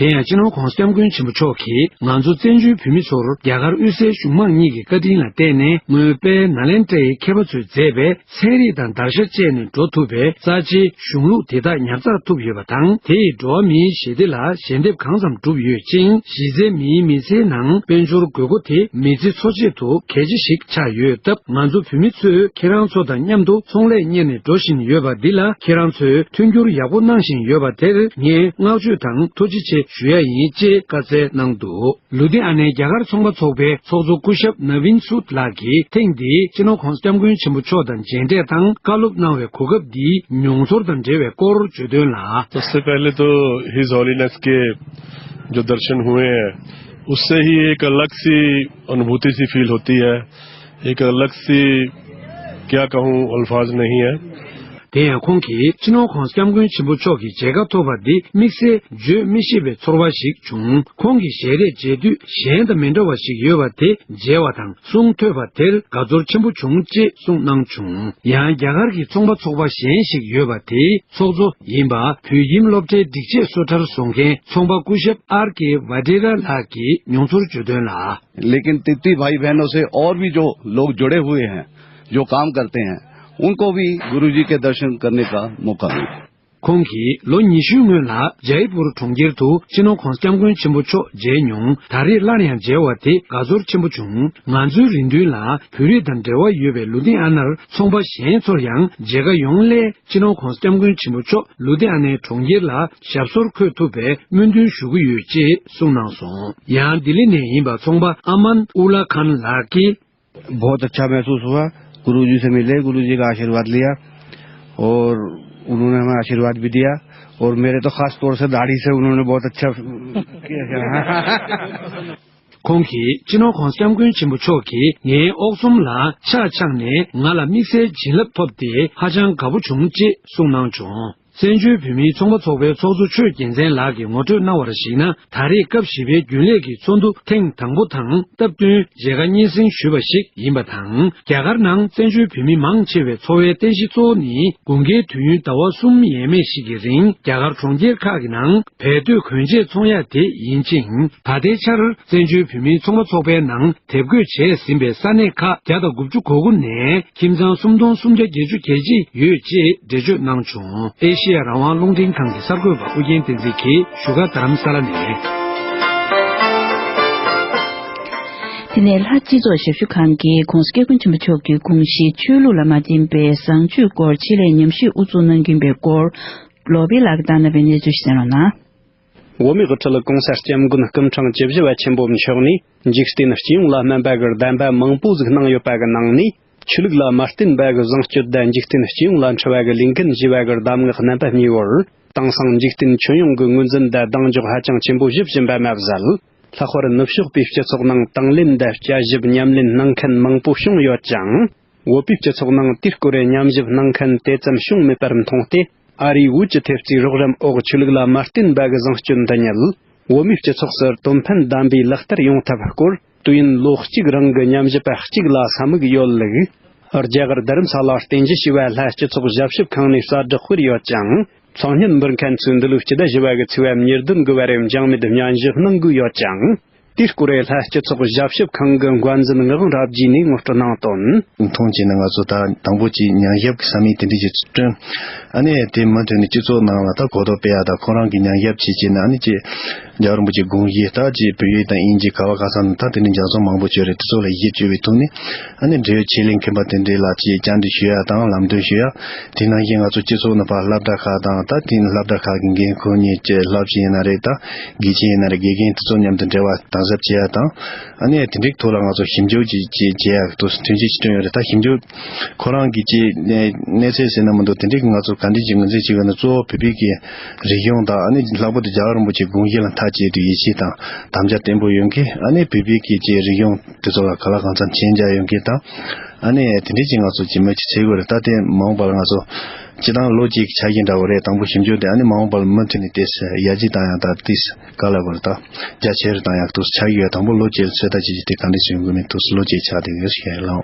དེ་ཡང་སྤྱི་ནོར་༧གོང་ས་༧སྐྱབས་མགོན་ཆེན་པོ་མཆོག་གིས་ང་ཚོ་བཙན་བྱོལ་བོད་མི་ཚོར་རྒྱ་གར་དབུས་སའི་གཞུང་མང་གཉིས་ཀྱི་བཀའ་དྲིན་ལ་བརྟེན་ནས། སྔོན་དཔལ་ནཱ་ལེནྡྲའི་མཁས་པ་ཚོས་མཛད་པའི་ཚན་རིག་དང་བརྡར་ཤ་བཅད་ནས་འགྲོ་ཐུབ་པའི་རྩ་ཆེའི་གཞུང་ལུགས་དེ་དག་ཉར་ཚགས་ཐུབ་ཡོད་པ་དང་། དེ་ཡིས་འགྲོ་བ་མིའི་ཞི་བདེ་ལ་ཞལ་འདེབས་གང་ཙམ་བསྒྲུབས་ཡོད་ཅིང་། གཞི་རྩའི་མིའི་མི་ཚེའི་ནང་དཔལ་འབྱོར་དགོས་མཁོ་དེ་མི་ཚེ་འཚོ་ཆེད་དུ་གལ་ཆེ་ཞིག་ཆགས་ཡོད་སྟབས། ང་ཚོ་བོད་མི་ཚོས་ཁྱེད་རང་ཚོ་དང་མཉམ་དུ་ཚོང་ལས་གཉེར་ནས་འགྲོ་བཞིན་ཡོད་པ་འདི་ལ། ཁྱེད་རང་ཚོས་མཐུན་འགྱུར་ཡག་པོ་གནང་བཞིན་ཡོད་པ་དེར་ངས་བསྔགས་བརྗོད་དང་ཐུགས་རྗེ་ཆེ་ཞུ་ཡ་ཡིན། ཅེས་བཀའ་སྩལ་གནང་འདུག་ལུ་དྷི་ཨ་ནའི་རྒྱ་གར་ཚོང་པ་ཚོགས་པའི་ཚོགས་གཙོ་སྐུ་ཞབས་ནཱ་ཝིན་སུད་ལགས་ཀྱིས། ཐེངས་འདིའི་སྤྱི་ནོར་༧གོང་ས་༧སྐྱབས་མགོན་ཆེན་པོ་མཆོག་དང་མཇལ་འཕྲད་དང་བཀའ་སློབ་གནང་བའི་གོ་སྐབས་འདིའི་མྱོང་ཚོར་དང་འབྲེལ་བའི་སྐོར་བརྗོད་དོན་ལ། सबसे पहले तो हिज हॉलीनेस के जो दर्शन हुए हैं, उससे ही एक अलग सी अनुभूति सी फील होती है। एक अलग सी, क्या कहूँ, अल्फाज नहीं है। དེ་ཡང་ཁོང་གིས་སྤྱི་ནོར་༧གོང་ས་༧སྐྱབས་མགོན་ཆེན་པོ་མཆོག་གི་མཇལ་ཁ་ཐོབ་པ་འདི་དམིགས་བསལ་བརྗོད་མི་ཤེས་པའི་ཚོར་བ་ཞིག་བྱུང་། ཁོང་གི་ཞལ་རས་མཇལ་དུས་གཞན་དང་མི་འདྲ་བ་ཞིག་ཡོད་པ་དེ་མཇལ་བ་དང་གསུང་ཐོས་པ་དེར་དགའ་ཚོར་ཆེན་པོ་བྱུང་། ཅེས་གསུངས་གནང་བྱུང་། ཡང་རྒྱ་གར་གྱི་ཚོང་པ་ཚོགས་པ་གཞན་ཞིག་ཡོད་པ་དེའི་ཚོགས་གཙོ་ཡིན་པ། བོད་ཁྱིམ་སློབ་གྲྭའི་སྒྲིག་ཆས་སོ་ཐར་བཟོ་མཁན་ཚོང་པ་སྐུ་ཞབས་ཨར་ཀེ་ཝ་ཌེ་ར་ལགས་ཀྱིས་མྱོང་ཚོར་བརྗོད་དོན་ལ། लेकिन तिब्बती भाई बहनों से और भी जो लोग जुड़े हुए हैं, जो काम करते हैं, उनको भी गुरुजी के दर्शन करने का मौका मिला। ཁོང་གིས་ལོ་ཉི་ཤུའི་སྔོན་ལ་ཇའི་པུར་གྲོང་ཁྱེར་དུ་སྤྱི་ནོར་༧གོང་ས་༧སྐྱབས་མགོན་ཆེན་པོ་མཆོག་མཇལ་མྱོང་། ད་རེས་སླར་ཡང་མཇལ་བ་དེ་དགའ་ཚོར་ཆེན་པོ་བྱུང་། ང་ཚོའི་རེ་འདུན་ལ་བོད་རིགས་དང་འབྲེལ་བ་ཡོད་པའི་ལུ་དྷི་ཨ་ནར་ཚོང་པ་གཞན་ཚོར་ཡང་མཇལ་ཁ་ཡོང་སླད། སྤྱི་ནོར་༧གོང་ས་༧སྐྱབས་མགོན་ཆེན་པོ་མཆོག་ལུ་དྷི་ཨ་ནའི་གྲོང་ཁྱེར་ལ་ཞབས་སོར་འཁོད་ཐུབ་པའི་སྨོན་འདུན་ཞུ་གི་ཡོད། ཅེས་གསུངས་གནང་སོང་། ཡང་ལྡི་ལི་ནས་ཡིན་པ་ཚོང་པ་ཨ་མན་ཨུ་ལ་ཁཱན་ལགས་ཀྱིས། बहुत अच्छा महसूस हुआ। गुरुजी से मिले, गुरुजी का आशीर्वाद लिया और उन्होंने हमें आशीर्वाद भी दिया और मेरे तो खास तौर से दाढ़ी से उन्होंने बहुत अच्छा किया। ཁོང་གིས་སྤྱི་ནོར་༧གོང་ས་༧སྐྱབས་མགོན་ཆེན་པོ་མཆོག་གིས་ངའི་ཨོག་ཚོམ་ལ་ཕྱག་འཆང་ནས་ང་ལ་དམིགས་བསལ་བྱིན་རླབས་ཐོབ་སྟེ་ཧ་ཅང་དགའ་པོ་བྱུང་། ཅེས་གསུངས་གནང་བྱུང་། བཙན་བྱོལ་བོད་མིའི་ཚོང་པ་ཚོགས་པའི་ཚོགས་གཙོ་ཆོས་རྒྱལ་མཚན་ལགས་ཀྱིས་ངོ་སྤྲོད་གནང་བར་གཞིགས་ན། ད་རེས་སྐབས་བཞི་པའི་རྒྱུན་ལས་ཀྱི་ཚོགས་འདུ་ཐེངས་དང་པོ་དང་སྟབས་བསྟུན་མཇལ་ཁ་སྙན་སེང་ཞུས་པ་ཞིག་ཡིན་པ་དང་། རྒྱ་གར་ནང་བཙན་བྱོལ་བོད་མི་མང་ཆེ་བའི་འཚོ་བའི་རྟེན་གཞི་གཙོ་བོ་ནི་དགུན་ཁའི་དུས་ཡུན་ཟླ་བ་གསུམ་ཡས་མས་ཤིག་གི་རིང་རྒྱ་གར་གྲོང་ཁྱེར་ཁག་གི་ནང་བལ་སྟོད་གོན་ཆས་འཚོང་ཡ་དེ་ཡིན་ཅིང་། ད་ལྟའི་ཆར་བཙན་བྱོལ་བོད་མིའི་ཚོང་པ་ཚོགས་པའི་ནང་དེབ་འགོད་བྱས་ཟིན་པའི་ས་གནས་ཁག་བརྒྱ་དང་དགུ་བཅུ་གོ་དགུ་ནས་ཁྱིམ་ཚང་སུམ་སྟོང་སུམ་བརྒྱ་བརྒྱད་ཅུ་གྱ་གཅིག་ཡོད་ཅེས་འགྲེལ་བརྗོད་གནང་བྱུང་། ཨེ་ཤེ་ཡ་རང་དབང་རླུང་འཕྲིན་ཁང་གི་གསར་འགོད་པ་ཨུ་རྒྱན་བསྟན་འཛིན་གྱིས་བཞུགས་སྒར་རྡ་རམ་ས་ལ་ནས། དེ་ནས་ལྷ་སྤྱི་ཚོགས་ཞབས་ཞུ་ཁང་གིས་༧གོང་ས་༧སྐྱབས་མགོན་ཆེན་པོ་མཆོག་གི་དགོངས་གཞི་ཆོས་ལུགས་ལ་མ་བརྟེན་པའི་བཟང་སྤྱོད་སྐོར་ཆེད་ལས་ཉམས་ཞིབ་དབུ་འཛུགས་གནང་གི་ཡིན་པའི་སྐོར། ལོ་པི་ལགས་ཀྱིས་བཏང་གནང་བའི་གནས་ཚུལ་ཞིག་གསན་རོགས་གནང་། བོད་མིའི་དབུ་ཁྲིད་༧གོང་ས་༧སྐྱབས་མགོན་སྐུ་ཕྲེང་བཅུ་བཞི་པ་ཆེན་པོ་མཆོག་ནས་འཇིག་རྟེན་སྤྱི་ཡོངས་ལ་སྨན་པ་གི་གདམས་པ་མང་པོ་ཟིག་གནང་ཡོད་པ་གི་ནང་ནས། ཆོས་ལུགས་ལ་མ་བརྟེན་པ་གི་བཟང་སྤྱོད་དང་འཇིག་རྟེན་སྤྱི་ཡོངས་ལ་འཁྲི་བ་གི་ལས་འགན་ཞེས་པ་གི་གདམས་ངག་རྣམ་པ་གཉིས་བར། དེང་སང་འཇིག་རྟེན་ཁྱོན་ཡོངས་ཀྱི་ངོས་འཛིན་དང་གདེང་འཇོག་ཧ་ཅང་ཆེན་པོ་བྱེད་བཞིན་པ་མ་ཟད། ལྷག་པར་ནུབ་ཕྱོགས་པའི་སྤྱི་ཚོགས་ནང་དང་ལེན་དང་དཔྱད་ཞིབ་ཉམས་ལེན་གནང་མཁན་མང་པོ་བྱུང་ཡོད་ཅིང་། བོད་པའི་སྤྱི་ཚོགས་ནང་དེའི་སྐོར་ཉམས་ཞིབ་གནང་མཁན་དེ་ཙམ་བྱུང་མེད་པར་མཐོང་སྟེ། ཨ་རིའི་བོད་ཀྱི་ཐེབས་རྩའི་རོགས་རམ་འོག་ཆོས་ལུགས་ལ་མ་བརྟེན་པ་གི་བཟང་སྤྱོད་འདི་ཉིད་བོད་མིའི་སྤྱི་ཚོགས་སུ་དོན་ཕན་ལྡན་པའི་ལག་བསྟར་ཡོང་ཐབས་སྐོར། དུས་ཡུན་ལོ་གཅིག་རིང་གི་ཉམས་ཞིབ་པ་གཅིག་ལ་ས་མིག་ཡོད་ལུགས། རྒྱ་གར་རྡ་རམ་ས་ལ་རྟེན་གཞི་བྱས་པའི་ལྷ་སྤྱི་ཚོགས་ཞབས་ཞུ་ཁང་ནས་གསལ་བསྒྲགས་སྤེལ་ཡོད་ཅིང་། མཚན་སྙན་འབུལ་མཁན་ཚོས་འདི་ལོའི་སྤྱི་ཟླ་བཞི་པ་གི་ཚེས་པ་ཉེར་བདུན་གི་བར་འཇང་མེད་སྙན་ཞུ་གནང་དགོས་ཡོད་ཅིང་། དེའི་སྐོར་ལྷ་སྤྱི་ཚོགས་ཞབས་ཞུ་ཁང་གི་འགན་འཛིན་ངག་དབང་རབ་རྒྱས་ནས་ངོ་སྤྲོད་གནང་དོན། མཐོང་བྱས་ན་ང་ཚོ་ད་དང་པོ་ཅིག་ཉམས་ཞིབ་ཀྱི་ས་མིག་དེ་འདྲ་ཅིག་བསྐྲུན། ཨ་ནི་དེ་མུ་མཐུད་ནས་སྤྱི་ཚོགས་ནང་ལ་ད་གོ་རྟོགས་སྤེལ་ཡ་དང་ཁོ་རང་གི་ཉམས་ཞིབ་བྱེད་ཀྱི་ན། ཨ་ནི་ཅིག་རྒྱལ་བ་རིན་པོ་ཆེའི་དགོངས་གཞི་ད་ཅིག་བོད་ཡིག་དང་དབྱིན་ཇི་ག་བ་ག་ས་ན་ད་དེ་འདྲ་ལྗགས་རྩོམ་མང་པོ་བྱས་རེད། དེ་ཚོ་ལ་གཞི་བཅོལ་བའི་ཐོག་ནས། ཨ་ནི་འབྲེལ་ཡོད་ཆེད་ལས་མཁན་པ་དེ་འདྲ་ལ་ཅིག་བཅར་འདྲི་ཞུ་ཡ་དང་ལམ་སྟོན་ཞུ་ཡ། དེ་ནང་བཞིན་ང་ཚོ་སྤྱི་ཚོགས་ནང་ཕར་སློབ་གྲྭ་ཁག་དང་། ད་དེ་སློབ་གྲྭ་ཁག་གི་འགན་འཁུར་མཁན་གྱི་སློབ་སྤྱི་ཡིན་ན་རེད། ད་དགེ་ཆེ་ཡིན་ན་རེད། དགེ་རྒན་དེ་ཚོ་མཉམ་དུ་འབྲེལ་བ་དམ་ཟབ་བྱེད་ཡ་དང་། ཨ་ནི་དེ་འདྲའི་ཐོག་ལ་ང་ཚོ་ཞིབ་འཇུག་ཅིག་ཅིག་བྱེད་ཡ་གི་ཐོག་ཐོན་སྐྱེད་ཅིག་བསྐྲུན་ཡོད་རེད། ད་ཞིབ་འཇུག་ཁོ་རང་གི་ཅིག་གནས་ཚད་ཟེར་ན་མི་འདུག་དེ་འདྲའི་ང་ཚོ་ག་འདྲ་ཅིག་ངོས་འཛིན་བྱེད་དགོས་ན། གཙོ་བོ་བོད་པའི་གི་རིག་གཞུང་དང་། ཨ་ནི་ལྷག་པར་དུ་རྒྱལ་བ་རིན་པོ་ཆེའི་དགོངས་གཞི་ལ་མཐའ་གཅིག་ཏུ་ཡིད་ཆེས་དང་དམ་བཅའ་བརྟན་པོ་ཡོད་མཁན། ཨ་ནི་བོད་པའི་གི་ཅིག་རིག་གཞུང་དེ་ཚོ་ལ་གང་ལ་གང་འཚམ་མཁྱེན་རྒྱ་ཡོད་མཁན་དང་། ཨ་ནི་དེ་འདྲའི་ཅིག་ང་ཚོ་ཅིག་མི་ཅིག་འཚོལ་དགོས་རེད། ད་དེ་མ་འོངས་པ་ལ་ང་ཚོ་སྤྱིར་བཏང་ལོ་གཅིག་གི་འཆར་གཞི་འདྲ་བོ་རེད། དང་པོ་ཞིབ་འཇུག་དེ། ཨ་ནི་མ་འོངས་པ་ལ་མུ་མཐུད་ནས་དེ་ཡར་རྒྱས་བཏང་ཡག་དང་། དེ་ག་ལ་བར་དང་རྒྱ་ཆེ་རུ་བཏང་ཡག་ཐོག་འཆར་གཞི་ཡོད། དང་པོ་ལོ་གཅིག་ལ་ཚོད་ལྟ་བྱེད་རྒྱུ་དེ་ག་འདྲ་ཞིག་ཡོང་གི་མིན་ཐོག་ལོ་གཅིག་ཆགས་བསྡད་ཡོད་ཞེས་ལགས།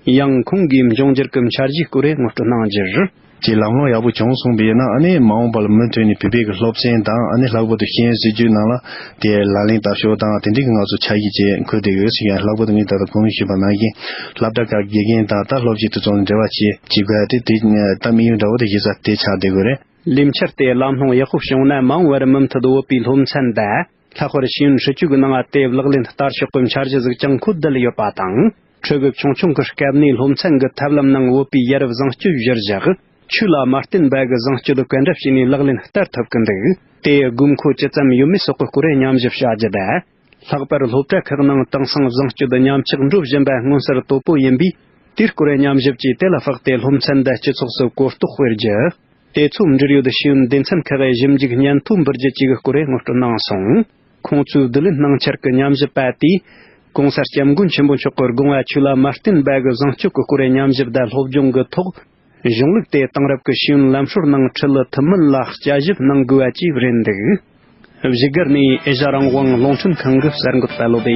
ཡང་ཁོང་གིས་འབྱུང་འགྱུར་གྱི་འཆར་གཞིའི་སྐོར་ངོ་སྤྲོད་གནང་རྒྱུར། ཅེས་ལམ་ལྷོང་ཡག་པོ་བྱུང་སོང་པས་ན། ཨ་ནི་མ་འོངས་པ་ལ་མུ་མཐུད་ནས་བོད་པའི་གི་སློབ་ཚན་དང་། ཨ་ནི་ལྷག་པར་དུ་ཤེས་ཡོན་སྲིད་བྱུས་ནང་ལ་དེ་ལག་ལེན་བསྟར་ཕྱོགས་དང་དེ་འདྲའི་གི་ང་ཚོ་ཆ་ཤས་ཅིག་འཁོད་བསྡད་ཡོད་ཟེར་ཡང་། ལྷག་པར་དུ་ངས་ད་ལྟ་གོང་ཞུས་པ་ནང་བཞིན་སློབ་གྲྭ་ཁག་དགེ་རྒན་དང་། ད་སློབ་སྤྱི་དེ་ཚོ་ནས་འབྲེལ་བ་བྱེད་བྱེད་དགོས་ཡ་དེ་དེ་ད་དམིགས་ཡུལ་འདྲ་བོ་དེ་གཞི་རྩ་དེ་ཆགས་བསྡད་དགོས་རེད། ལས་འཆར་དེ་ལམ་ལྷོང་ཡག་པོ་བྱུང་ན། མ་འོངས་པར་མུ་མཐུད་བོད་པའི་སློབ་ཚན་དང་། ལྷག་པར་ཤེས་ཡོན་སྲིད་བྱུས་ཀྱི་ནང་དེ་ལག་ལེན་བསྟར་ཆོག་པའི་འཆར་གཞི་ཟིག་ཀྱང་འཁོད་བསྡད་ཡོད་པ་དང་། ཕྲུ་གུ་ཆུང་ཆུང་གི་སྐབས་ནས་སློབ་ཚན་གྱི་ཐབས་ལམ་ནང་བོད་པའི་ཡ་རབས་བཟང་སྤྱོད་གཞིར་བཞག་ཆོས་ལ་མ་བརྟེན་པ་གི་བཟང་སྤྱོད་ག་འདྲ་བྱས་ནས་ལག་ལེན་བསྟར་ཐུབ་ཀྱི་འདུག་དེའི་དགོས་མཁོ་ཇི་ཙམ་ཡོད་མེད་སོགས་ཀྱི་སྐོར་མཉམ་ཞིབ་བྱ་རྒྱུ་དང་། ལྷག་པར་སློབ་གྲྭ་ཁག་ནང་དེང་སང་བཟང་སྤྱོད་ཉམས་ཆག་འགྲོ་བཞིན་པ་མངོན་གསལ་དོད་པོ་ཡིན་པས། དེའི་སྐོར་མཉམ་ཞིབ་ཀྱིས་དེ་ལ་དཔགས་ཏེ་སློབ་ཚན་དང་སྤྱི་ཚོགས་སུ་གོ་རྟོགས་སྤེལ་རྒྱུ། དེ་ཚོ་འབྲེལ་ཡོད་ཤེས་ཡོན་སྡེ་ཚན་ཁག་གི་ཞིབ་འཇུག་སྙན་ཐོ་འབུལ་རྒྱུ་བཅས་ཀྱི་སྐོར་ངོ་སྤྲོད་གནང་སོང་། ཁོང་ཚོའི་བསྡུ་ལེན་གནང་འཆར་གྱི་ཉམས་ཞིབ་པ་དེས། ྋགོང་ས་ྋསྐྱབས་མགོན་ཆེན་པོ་མཆོག་གི་དགོངས་པ་ཆོས་ལ་མ་བརྟེན་པ་གི་བཟང་སྤྱོད་ཀྱི་སྐོར་ཉམས་ཞིབ་དང་སློབ་སྦྱོང་གི་ཐོག་གཞུང་ལུགས་དེ་དེང་རབས་ཀྱི་ཤེས་ཡོན་ལམ་སྲོལ་ནང་ཁྲིད་ཐུབ་མིན་ལ་དཔྱད་ཞིབ་གནང་དགོས་པ་བཅས་རེད་འདུག་བཞུགས་སྒར་ནས་ཨེ་ཤ་རང་དབང་རླུང་འཕྲིན་ཁང་གི་གསར་འགོད་པ་བློ་བྷེ།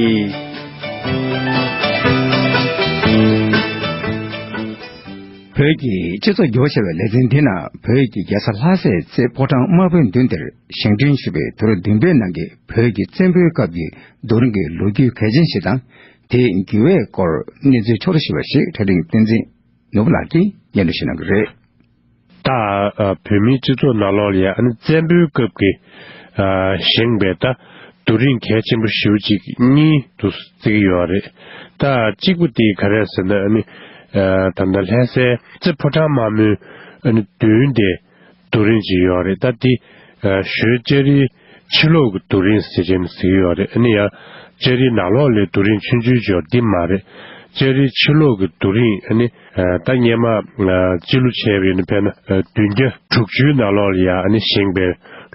བོད་ཀྱི་སྤྱི་ཚོགས་འགྱུར་བ་ཆེ་བའི་ལེ་ཚན་འདི་ནང་། བོད་ཀྱི་རྒྱལ་ས་ལྷ་སའི་རྩེ་ཕོ་བྲང་དམར་པོའི་མདུན་དེར་བཞེངས་སྐྲུན་ཞུས་པའི་དུས་རབས་བདུན་པའི་ནང་གི་བོད་ཀྱི་བཙན་པོའི་སྐབས་ཀྱི་རྡོ་རིང་གི་ལོ་རྒྱུས་གལ་ཆེན་ཞིག་དང་། དེའི་འགྱུར་བའི་སྐོར་གནས་ཚུལ་ཕྱོགས་བསྡུས་ཞུས་པ་ཞིག་གྲ་སྒྲིག་བསྟན་འཛིན་ནོར་བུ་ལགས་ཀྱིས་སྙན་སྒྲོན་ཞུ་གནང་གི་རེད། ད་ཨ་བོད་མིའི་སྤྱི་ཚོགས་ནང་ལོགས་ལ་ཡ་ཨ་ནི་བཙན་པོའི་སྐབས་ཀྱི་ཨ་བཞེངས་པའི་ད་རྡོ་རིང་གལ་ཆེན་པོ་ཞེ་པོ་ཅིག་གཉིས་འདུག་བརྩི་གི་ཡོད་རེད། ད་གཅིག་པུ་དེ་ག་རེ་ཟེར་ན། ཨ་ནི་ཨ་ད་ལྟ་ལྷ་སའི་རྩེ་ཕོ་བྲང་དམར་མོའི་ཨ་ནི་མདུན་དེ་རྡོ་རིང་ཅིག་ཡོད་རེད། ད་དེ་ཨ་ཞོལ་ལྕགས་རིའི་ཕྱི་ལོགས་ཀྱི་རྡོ་རིང་ཟེར་བྱས་ནས་ཟེར་གྱི་ཡོད་རེད། ཨ་ནི་ཡང་ལྕགས་རིའི་ནང་ལོགས་ལ་རྡོ་རིང་ཆུང་ཆུང་ཅིག་ཡོད་རེད། འདི་མ་རེད། ལྕགས་རིའི་ཕྱི་ལོགས་ཀྱི་རྡོ་རིང་ཨ་ནི་ཨ་ད་སྔས་མ་ཨ་སྤྱི་ལོ་བྱས་པ་ཡིན་ན་དཔེར་ན་ཨ་བདུན་བརྒྱ་དྲུག་ཅུའི་ནང་ལོགས་ལ་ཡ་ཨ་ནི་བཞེངས་པའི་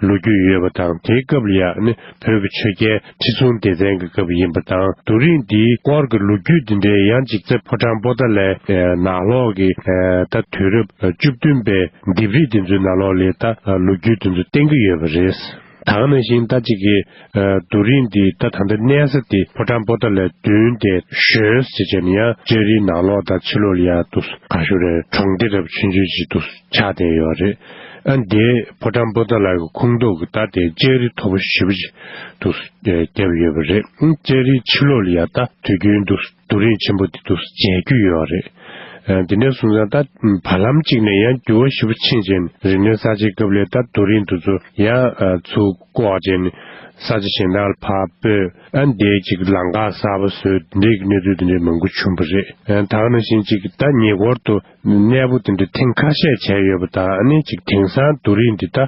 ལོ་རྒྱུས་ཡོད་པ་དང་། དེའི་སྐབས་ལ་ཡ་ཨ་ནི་བོད་ཀྱི་ཆོས་རྒྱལ་ཁྲི་སྲོང་ལྡེ་བཙན་གྱི་སྐབས་ཡིན་པ་དང་། རྡོ་རིང་འདིའི་སྐོར་གྱི་ལོ་རྒྱུས་འདི་འདྲའི་ཡང་ཅིག་རྩེ་ཕོ་བྲང་པོ་ཏཱ་ལའི་ཨ་ནང་ལོགས་ཀྱི་ཨ་ད་དུས་རབས་བཅུ་བདུན་པའི་ལྡེབས་རིས་འདི་ཚོའི་ནང་ལོགས་ལ་ད་ལོ་རྒྱུས་འདི་ཚོ་བསྟན་གྱི་ཡོད་པ་རེད། ད་ག་ནང་བཞིན་ད་ཅིག་གི་ཨ་རྡོ་རིང་འདི་ད་ད་ལྟ་གནས་ས་དེ་ཕོ་བྲང་པོ་ཏཱ་ལའི་མདུན་དེ་ཞོལ་ཟེར་བྱས་ནས་ཡང་ལྕགས་རིའི་ནང་ལོགས་དང་ཕྱི་ལོགས་ལ་ཡ་འདུག་ག་ཞུ་རེད། གྲོང་སྡེ་འདྲ་པོ་ཆུང་ཆུང་ཅིག་འདུག་ཆགས་བསྡད་ཡོད་རེད། ཨ་འདིའི་ཕོ་བྲང་པོ་ཏཱ་ལ་གི་ཁོངས་གཏོགས་ཀྱི་ད་དེ་ལྕགས་རི་མཐོ་པོ་ཞེ་པོ་ཅིག་འདུག་བརྒྱབ་ཡོད་པ་རེད། ཨ་ལྕགས་རིའི་ཕྱི་ལོགས་ལ་ཡ་ད་དུས་རྒྱུན་འདུག་རྡོ་རིང་ཆེན་པོ་དེ་འདུག་མཇལ་རྒྱུ་ཡོད་རེད། ཨ་དེ་འདྲ་སོང་ཙང་ད་བར་ལམ་གཅིག་ནས་ཡང་འགྱུར་བ་ཞེ་པོ་ཕྱིན་བྱས་ནས་རིག་གནས་གསར་བརྗེའི་སྐབས་ལ་ད་རྡོ་རིང་དེ་ཚོ་ཡང་ཨ་ཚུར་བཀོག་བྱས་ནས་ས་ཆ་གཞན་དག་ལ་ཕར་སྤོས། ཨ་འདིའི་ཅིག་ལམ་ཁ་གསར་པ་བཟོས། འདི་གི་གནས་ཚུལ་དེ་འདྲའི་མང་པོ་བྱུང་བ་རེད། ཨ་ད་ག་ནང་བཞིན་ཅིག་ད་ཉེ་འཁོར་དུ་གནས་སྤོ་དེ་འདྲ་ཐེངས་ཁ་ཤས་བྱས་ཡོད་པ་དང་། ཨ་ནི་ཅིག་དེང་སང་རྡོ་རིང་འདི་ད་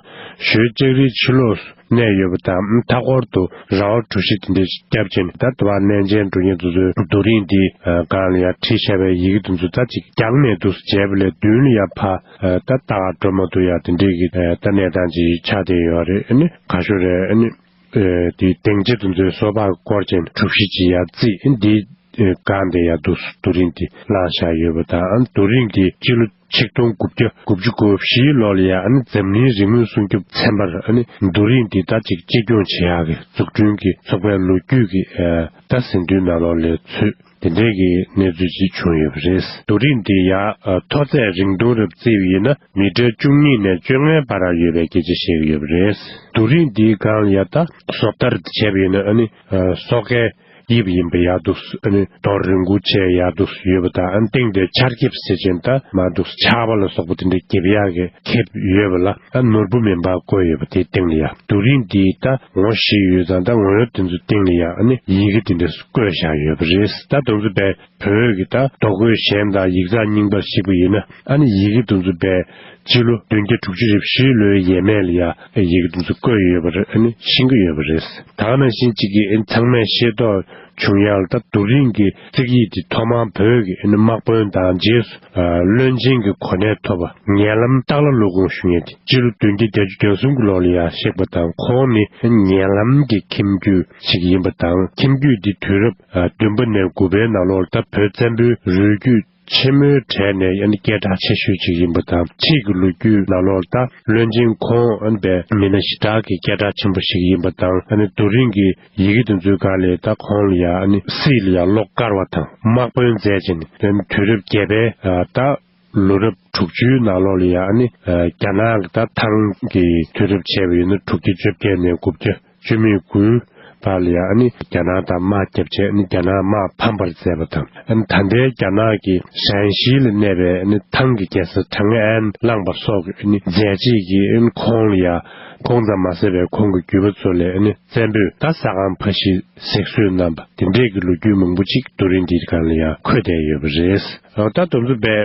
ཞོལ་ལྕགས་རིའི་ཕྱི་ལོགས་སུ་གནས་ཡོད་པ་དང་། མཐའ་འཁོར་དུ་ར་བ་གྲུ་བཞི་དེ་འདྲ་ཞིག་བརྒྱབ་བྱས་ནས་ད་དུ་བ་གནས་མཇལ་འགྲོ་མཁན་དེ་ཚོས་རྡོ་རིང་འདི་སྒང་ལ་ཡ་བྲིས་བཞག་པའི་ཡི་གེ་དེ་ཚོ་ད་ཅིག་རྒྱང་ནས་འདུག་མཇལ་བ་ལས་མདུན་ལ་ཡ་ཕར་ད་ལྟ་འགྲོ་མ་ཐུབ་ཡ་དེ་འདྲའི་གི་ད་གནས་སྟངས་ཅིག་ཆགས་བསྡད་ཡོད་རེད། ཨ་ནི་ག་ཞུ་རེད། ཨ་ནི། ཨེ་དེའི་སྡིངས་ཆ་དེ་ཚོའི་སོ་ཕག་བསྐོར་བྱས་གྲུ་བཞི་ཅིག་ཡར་བརྩིགས། འདིའི་སྒང་དེ་ཡར་འདུག་རྡོ་རིང་དེ་བསླངས་བཞག་ཡོད་པ་དང་། རྡོ་རིང་དེ་སྤྱི་ལོ་ཆིག་སྟོང་དགུ་བརྒྱ་དགུ་བཅུ་གོ་བཞིའི་ལོ་ལ་ཡ་ཨ་ནི་འཛམ་གླིང་རིག་དངོས་སྲུང་སྐྱོབ་ཚན་པར་ཨ་ནི་རྡོ་རིང་དེ་ད་ཅིག་གཅེས་སྐྱོང་བྱེད་ཡག་གི་འཛུགས་སྐྲུན་གྱི་ཚོགས་པའི་ལོ་རྒྱུས་ཀྱི་ཨེ་ད་ཟིན་ཐོའི་ནང་ལོགས་ལ་ཚུད། དེ་འདྲའི་གི་གནས་ཚུལ་ཅིག་བྱུང་ཡོད་པ་རེད། རྡོ་རིང་འདི་ཡ་ཨ་མཐོ་ཚད་རིང་ཐུང་རབ་བརྩིས་པ་ཡིན་ན་མི་ཊར་བཅུ་གཉིས་ནས་བཅོ་ལྔའི་བར་ཡོད་པའི་སྐད་ཆ་བཤད་ཀྱི་ཡོད་པ་རེད། རྡོ་རིང་འདིའི་སྒང་ལ་ཡ་ད་བཟོ་ལྟར་བྱས་པ་ཡིན་ན་ཨ་ནི་ཨ་སོ་ཁའི་དབྱིབས་ཡིན་པ་ཡ་འདུག་ཨ་ནི་རྡོ་རིང་པོ་བྱས་ཡ་འདུག་ཡོད་པ་དང་། ཨ་ནི་སྟེང་དེ་ཆར་འགེབས་ཟེར་བྱས་ད་མར་འདུག་ཆར་པ་ལ་སོགས་པ་དེ་འདྲ་འགེབས་ཡག་གི་ཁེབས་ཡོད་པ་ལ་ཨ་ནོར་བུ་མེ་འབར་བརྐོས་ཡོད་པ་དེའི་སྟེང་ལ་ཡ། རྡོ་རིང་འདི་ད་ངོ་བཞི་ཡོད་ཙང་། ད་ངོ་བོ་དེ་ཚོའི་སྟེང་ལ་ཡ་ཨ་ནི་ཡི་གེ་དེ་འདྲ་བརྐོས་བཞག་ཡོད་པ་རེད། ད་དེ་ཚོ་བས་བོད་ཀྱི་ད་རྡོ་བརྐོས་གཞན་དང་ཡིག་ཚགས་རྙིང་པར་གཞིགས་པ་ཡིན་ན། ཨ་ནི་ཡི་གེ་དེ་ཚོ་བས་སྤྱི་ལོ་བདུན་བརྒྱ་དྲུག་ཅུ་རེ་བཞིའི་ལོའི་ཡས་མས་ལ་ཡ་ཡི་གེ་དེ་ཚོ་བརྐོས་ཡོད་པ་རེད། ཨ་ནི་ཤེས་ཀྱི་ཡོད་པ་རེད། ད་ག་ནང་བཞིན་གཅིག་གིས་ཨ་ནི་ཚང་མས་ཤེས་རྟོགས་བྱུང་ཡག་ལ། ད་རྡོ་རིང་གི་རྩིག་ཡིག་དེ་ཐོག་མར་བོད་ཀྱི་ཨ་ནི་དམག་དཔོན་དང་རྗེས་སུ་ཨ་བློན་ཆེན་གྱི་གོ་གནས་ཐོབ་པ་ཉེ་ལམ་སྟག་ལྷ་ཀླུ་གོང་ཞུ་མཁན་དེ་སྤྱི་ལོ་བདུན་བརྒྱ་བརྒྱད་ཅུ་གྱ་གསུམ་གྱི་ལོ་ལ་ཡ་གཤེགས་པ་དང་། ཁོང་ནི་ཉེ་ལམ་གྱི་ཁྱིམ་རྒྱུད་ཅིག་ཡིན་པ་དང་། ཁྱིམ་རྒྱུད་འདི་དུས་རབས་ཨ་བདུན་པ་ནས་དགུ་པའི་ནང་ལོགས་ལ་ད་བོད་བཙན་པོའི་རུས་རྒྱུད་ཆེན་མོའི་གྲས་ནས་ཨ་ནི་སྐད་གྲགས་ཆེ་ཤོས་ཅིག་ཡིན་པ་དང་། ཕྱིས་ཀྱི་ལོ་རྒྱུས་ནང་ལོགས་ལ་ད་བློན་ཆེན་ཁོང་ཨ་ནི་བས་མི་སྣ་ཞེ་དྲག་གི་སྐད་གྲགས་ཆེན་པོ་ཞིག་ཡིན་པ་དང་། ཨ་ནི་རྡོ་རིང་གི་ཡི་གེ་དེ་ཚོའི་སྒང་ལ་ད་ཁོང་ལ་ཡ་ཨ་ནི་སྲིད་ལ་ཡ་བློ་དཀར་བ་དང་དམག་དཔོན་མཛད་ཅིང་། དེ་ནི་དུས་རབས་བརྒྱད་པའི་ཨ་ད་ ལོ་རབས་དྲུག་ཅུའི་ནང་ལོགས་ལ་ཡང་ཨ་ནི་རྒྱ་ནག་གི་ད་ཐང་གི་དུས་རབས་བྱས་པ་ཡིན་ན་དྲུག་བརྒྱ་བཅོ་བརྒྱད་ནས་དགུ་བརྒྱ་བཅུ་མེད་དགུའི་བར་ལ་ཡང་ཨ་ནི་རྒྱ་ནག་དང་དམག་བརྒྱབ་བྱས་ཨ་ནི་རྒྱ་ནག་དམག་ཕམ་པར་མཛད་པ་དང་། ཨ་ནི་ད་ལྟའི་རྒྱ་ནག་གི་ཧྲན་ཞི་ལ་གནས་པའི་ཨ་ནི་ཐང་གི་རྒྱལ་ས་ཁྲང་ཨན་བླངས་པ་སོགས་ཀྱི་ཨ་ནི་མཛད་རྗེས་ཀྱི་ཨ་ནི་ཁོང་ལ་ཡང་ཁོང་ཙམ་མ་ཟད་པའི་ཁོང་གི་བརྒྱུད་པ་ཚོ་ལས་ཨ་ནི་བཙན་པོས་ད་ས་ཁང་ཕ་ཤི་གཟེགས་གསོལ་གནང་བ་དེ་འདྲས་ཀྱི་ལོ་རྒྱུས་མང་པོ་ཅིག་རྡོ་རིང་འདིའི་སྒང་ལ་ཡང་འཁོད་བསྡད་ཡོད་པ་རེད། ད་དེ་ཚོ་བས་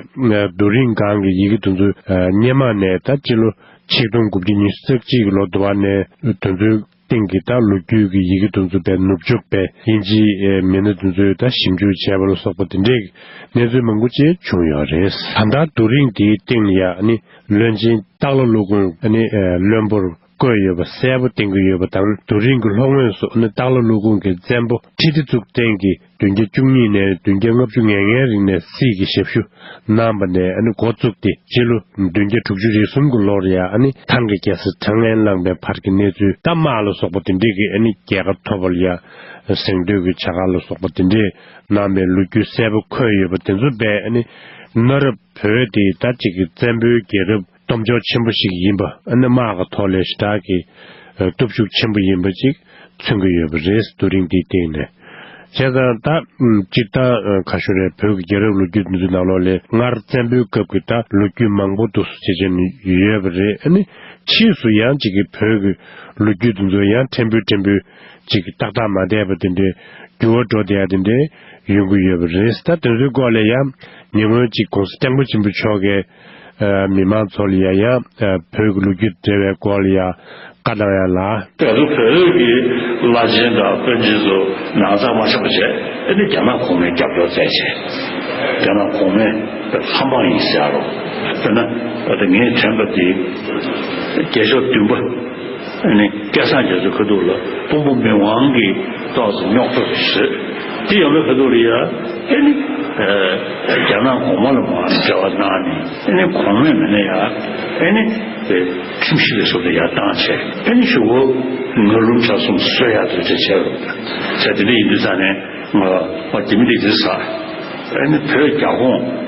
རྡོ་རིང་སྒང་གི་ཡི་གེ་དེ་ཚོ་སྔོན་མ་ནས་ད་སྤྱི་ལོ་ཆིག་སྟོང་དགུ་བརྒྱ་ཉི་ཤུ་རྩ་གཅིག་གི་ལོ་དུ་བ་ནས་དེ་ཚོའི་སྟེང་གི་ད་ལོ་རྒྱུས་ཀྱི་ཡི་གེ་དེ་ཚོ་བས་ནུབ་ཕྱོགས་པས་དབྱིན་ཇིའི་མི་སྣ་དེ་ཚོས་ད་ཞིབ་འཇུག་བྱས་པ་ལ་སོགས་པ་དེ་འདྲས་ཀྱི་གནས་ཚུལ་མང་པོ་ཅིག་བྱུང་ཡོད་རེད། ད་ལྟ་རྡོ་རིང་དེའི་སྟེང་ལ་ཡང་ནི་བློན་ཆེན་སྟག་ལྷ་ཀླུ་དགོན་ནི་བློན་པོར་བསྐོས་ཡོད་པ་གསལ་པོ་བསྟན་གྱི་ཡོད་པ་དང་། རྡོ་རིང་གི་ལྷོ་ངོས་སུ་ནི་སྟག་ལྷ་ཀླུ་དགོན་གྱི་བཙན་པོ་ཁྲི་ལྡེ་གཙུག་བརྟན་གྱིས་བདུན་བརྒྱ་བཅུ་གཉིས་ནས་བདུན་བརྒྱ་ལྔ་བཅུ་ང་ལྔའི་རིང་ནས་སྲིད་ཀྱི་ཞབས་ཞུ་གནང་བ་ནས་ཨ་ནི་འགོ་བཙུགས་ཏེ་སྤྱི་ལོ་བདུན་བརྒྱ་དྲུག་ཅུ་རེ་གསུམ་གྱི་ལོར་ཡང་ཨ་ནི་ཐང་གི་རྒྱལ་ས་ཁྲང་ཨན་བླངས་པའི་བར་གྱི་གནས་ཚུལ་ད་དམག་ལ་སོགས་པ་དེ་འདྲས་ཀྱི་ཨ་ནི་རྒྱལ་ཁ་ཐོབ་པ་ལ་ཡང་གཟེངས་བསྟོད་ཀྱི་བྱ་དགའ་ལ་སོགས་པ་དེ་འདྲས་གནང་བའི་ལོ་རྒྱུས་གསལ་པོ་འཁོད་ཡོད་པ་དེ་ཚོ་བས་ཨ་ནི་གནའ་རབས་བོད་དེ་ད་ཅིག་གི་བཙན་པོའི་རྒྱལ་རབས་སྟོབས་འབྱོར་ཆེན་པོ་ཞིག་ཡིན་པ་ཨ་ནི་དམག་གི་ཐོག་ལས་ཞེ་དྲག་གི་སྟོབས་ཤུགས་ཆེན་པོ་ཡིན་པ་ཅིག་མཚོན་གྱི་ཡོད་པ་རེད། རྡོ་རིང་འདིའི་སྟེང་ནས། བྱས་ཙང་ད་སྤྱིར་བཏང་ཁ་ཤོ་རེད། བོད་ཀྱི་རྒྱལ་རབས་ལོ་རྒྱུས་འདི་ཚོའི་ནང་ལོགས་ལས་སྔར་བཙན་པོའི་སྐབས་ཀྱི་ད་ལོ་རྒྱུས་མང་པོ་འདུག་སེ་བྱས་བྱས་ནས་ཡོད་པ་རེད། ཨ་ནི་ཕྱིས་སུ་ཡང་ཅིག་གི་བོད་ཀྱི་ལོ་རྒྱུས་འདི་ཚོ་ཡང་ཕྲན་བུ་ཕྲན་བུ་ཅིག་གི་ཏག་ཏག་མ་བསྡད་པ་དེ་འདྲའི་འགྱུར་བ་འགྲོ་བསྡད་ཡ་དེ་འདྲའི་ཡོང་གི་ཡོད་པ་རེད། ད་དེ་ཚོའི་སྐོར་ལ་ཡང་ཉེ་སྔོན་ཅིག་༸གོང་ས་༸སྐྱབས་མགོན་ཆེན་པོ་མཆོག་གིས་མི་མང་ཚོ་ལ་ཡང་ཡང་བོད་ཀྱི་ལོ་རྒྱུས་འབྲེལ་བའི་སྐོར་ལ་ཡང་བཀའ་གནང་ཡ་ལ། དེ་ཚོ་བོད་ཀྱི་བླ་ཆེན་དང་དཔོན་ཆེན་ཚོ་ནང་ཚགས་མ་ཆགས་པ་བྱས། ཨ་ནི་རྒྱ་ནག་གོང་མའི་རྒྱབ་སྐྱོར་བཙལ་བྱས། རྒྱ་ནག་གོང་མའི་ཧམ་པ་ཡིན་ཟེར་རོ། དཔེར་ན་ཨ་ད་ངས་དྲན་པ་དེ་རྒྱལ་མཆོག་བདུན་པ། ཨ་ནི་སྐལ་བཟང་རྒྱ་མཚོའི་ཁ་ཐུག་ལ་དཔོན་པོ་མི་དབང་གི་ཏོག་ཙམ་རྙོག་དྲ་བཟོས། དེ་ཡོང་བའི་ཁ་ཐུག་ལ་ཡ་ཨ་ནི་རྒྱ་ནག་གོང་མ་ལ་མར་འབྲེལ་བ་གནང་ནས། ཨ་ནི་གོང་མས་མིན་ན་ཡ་ཨ་ནི་ཁྲིམས་གཞི་ལ་སོགས་པ་ཡར་བཏང་བྱས། ཨ་ནི་གཞུག་གུ་ངར་ལུམ་ཆ་གསུམ་བཟོ་ཡག་དུ་བྱས་བྱས་རོགས་བྱས། དེ་འདྲ་ཡིན་དུས་ཙང་ནས་ང་ཨ་དེ་མི་དེ་དེ་ཟ། ཨ་ནི་བོད་རྒྱ་ཁོངས་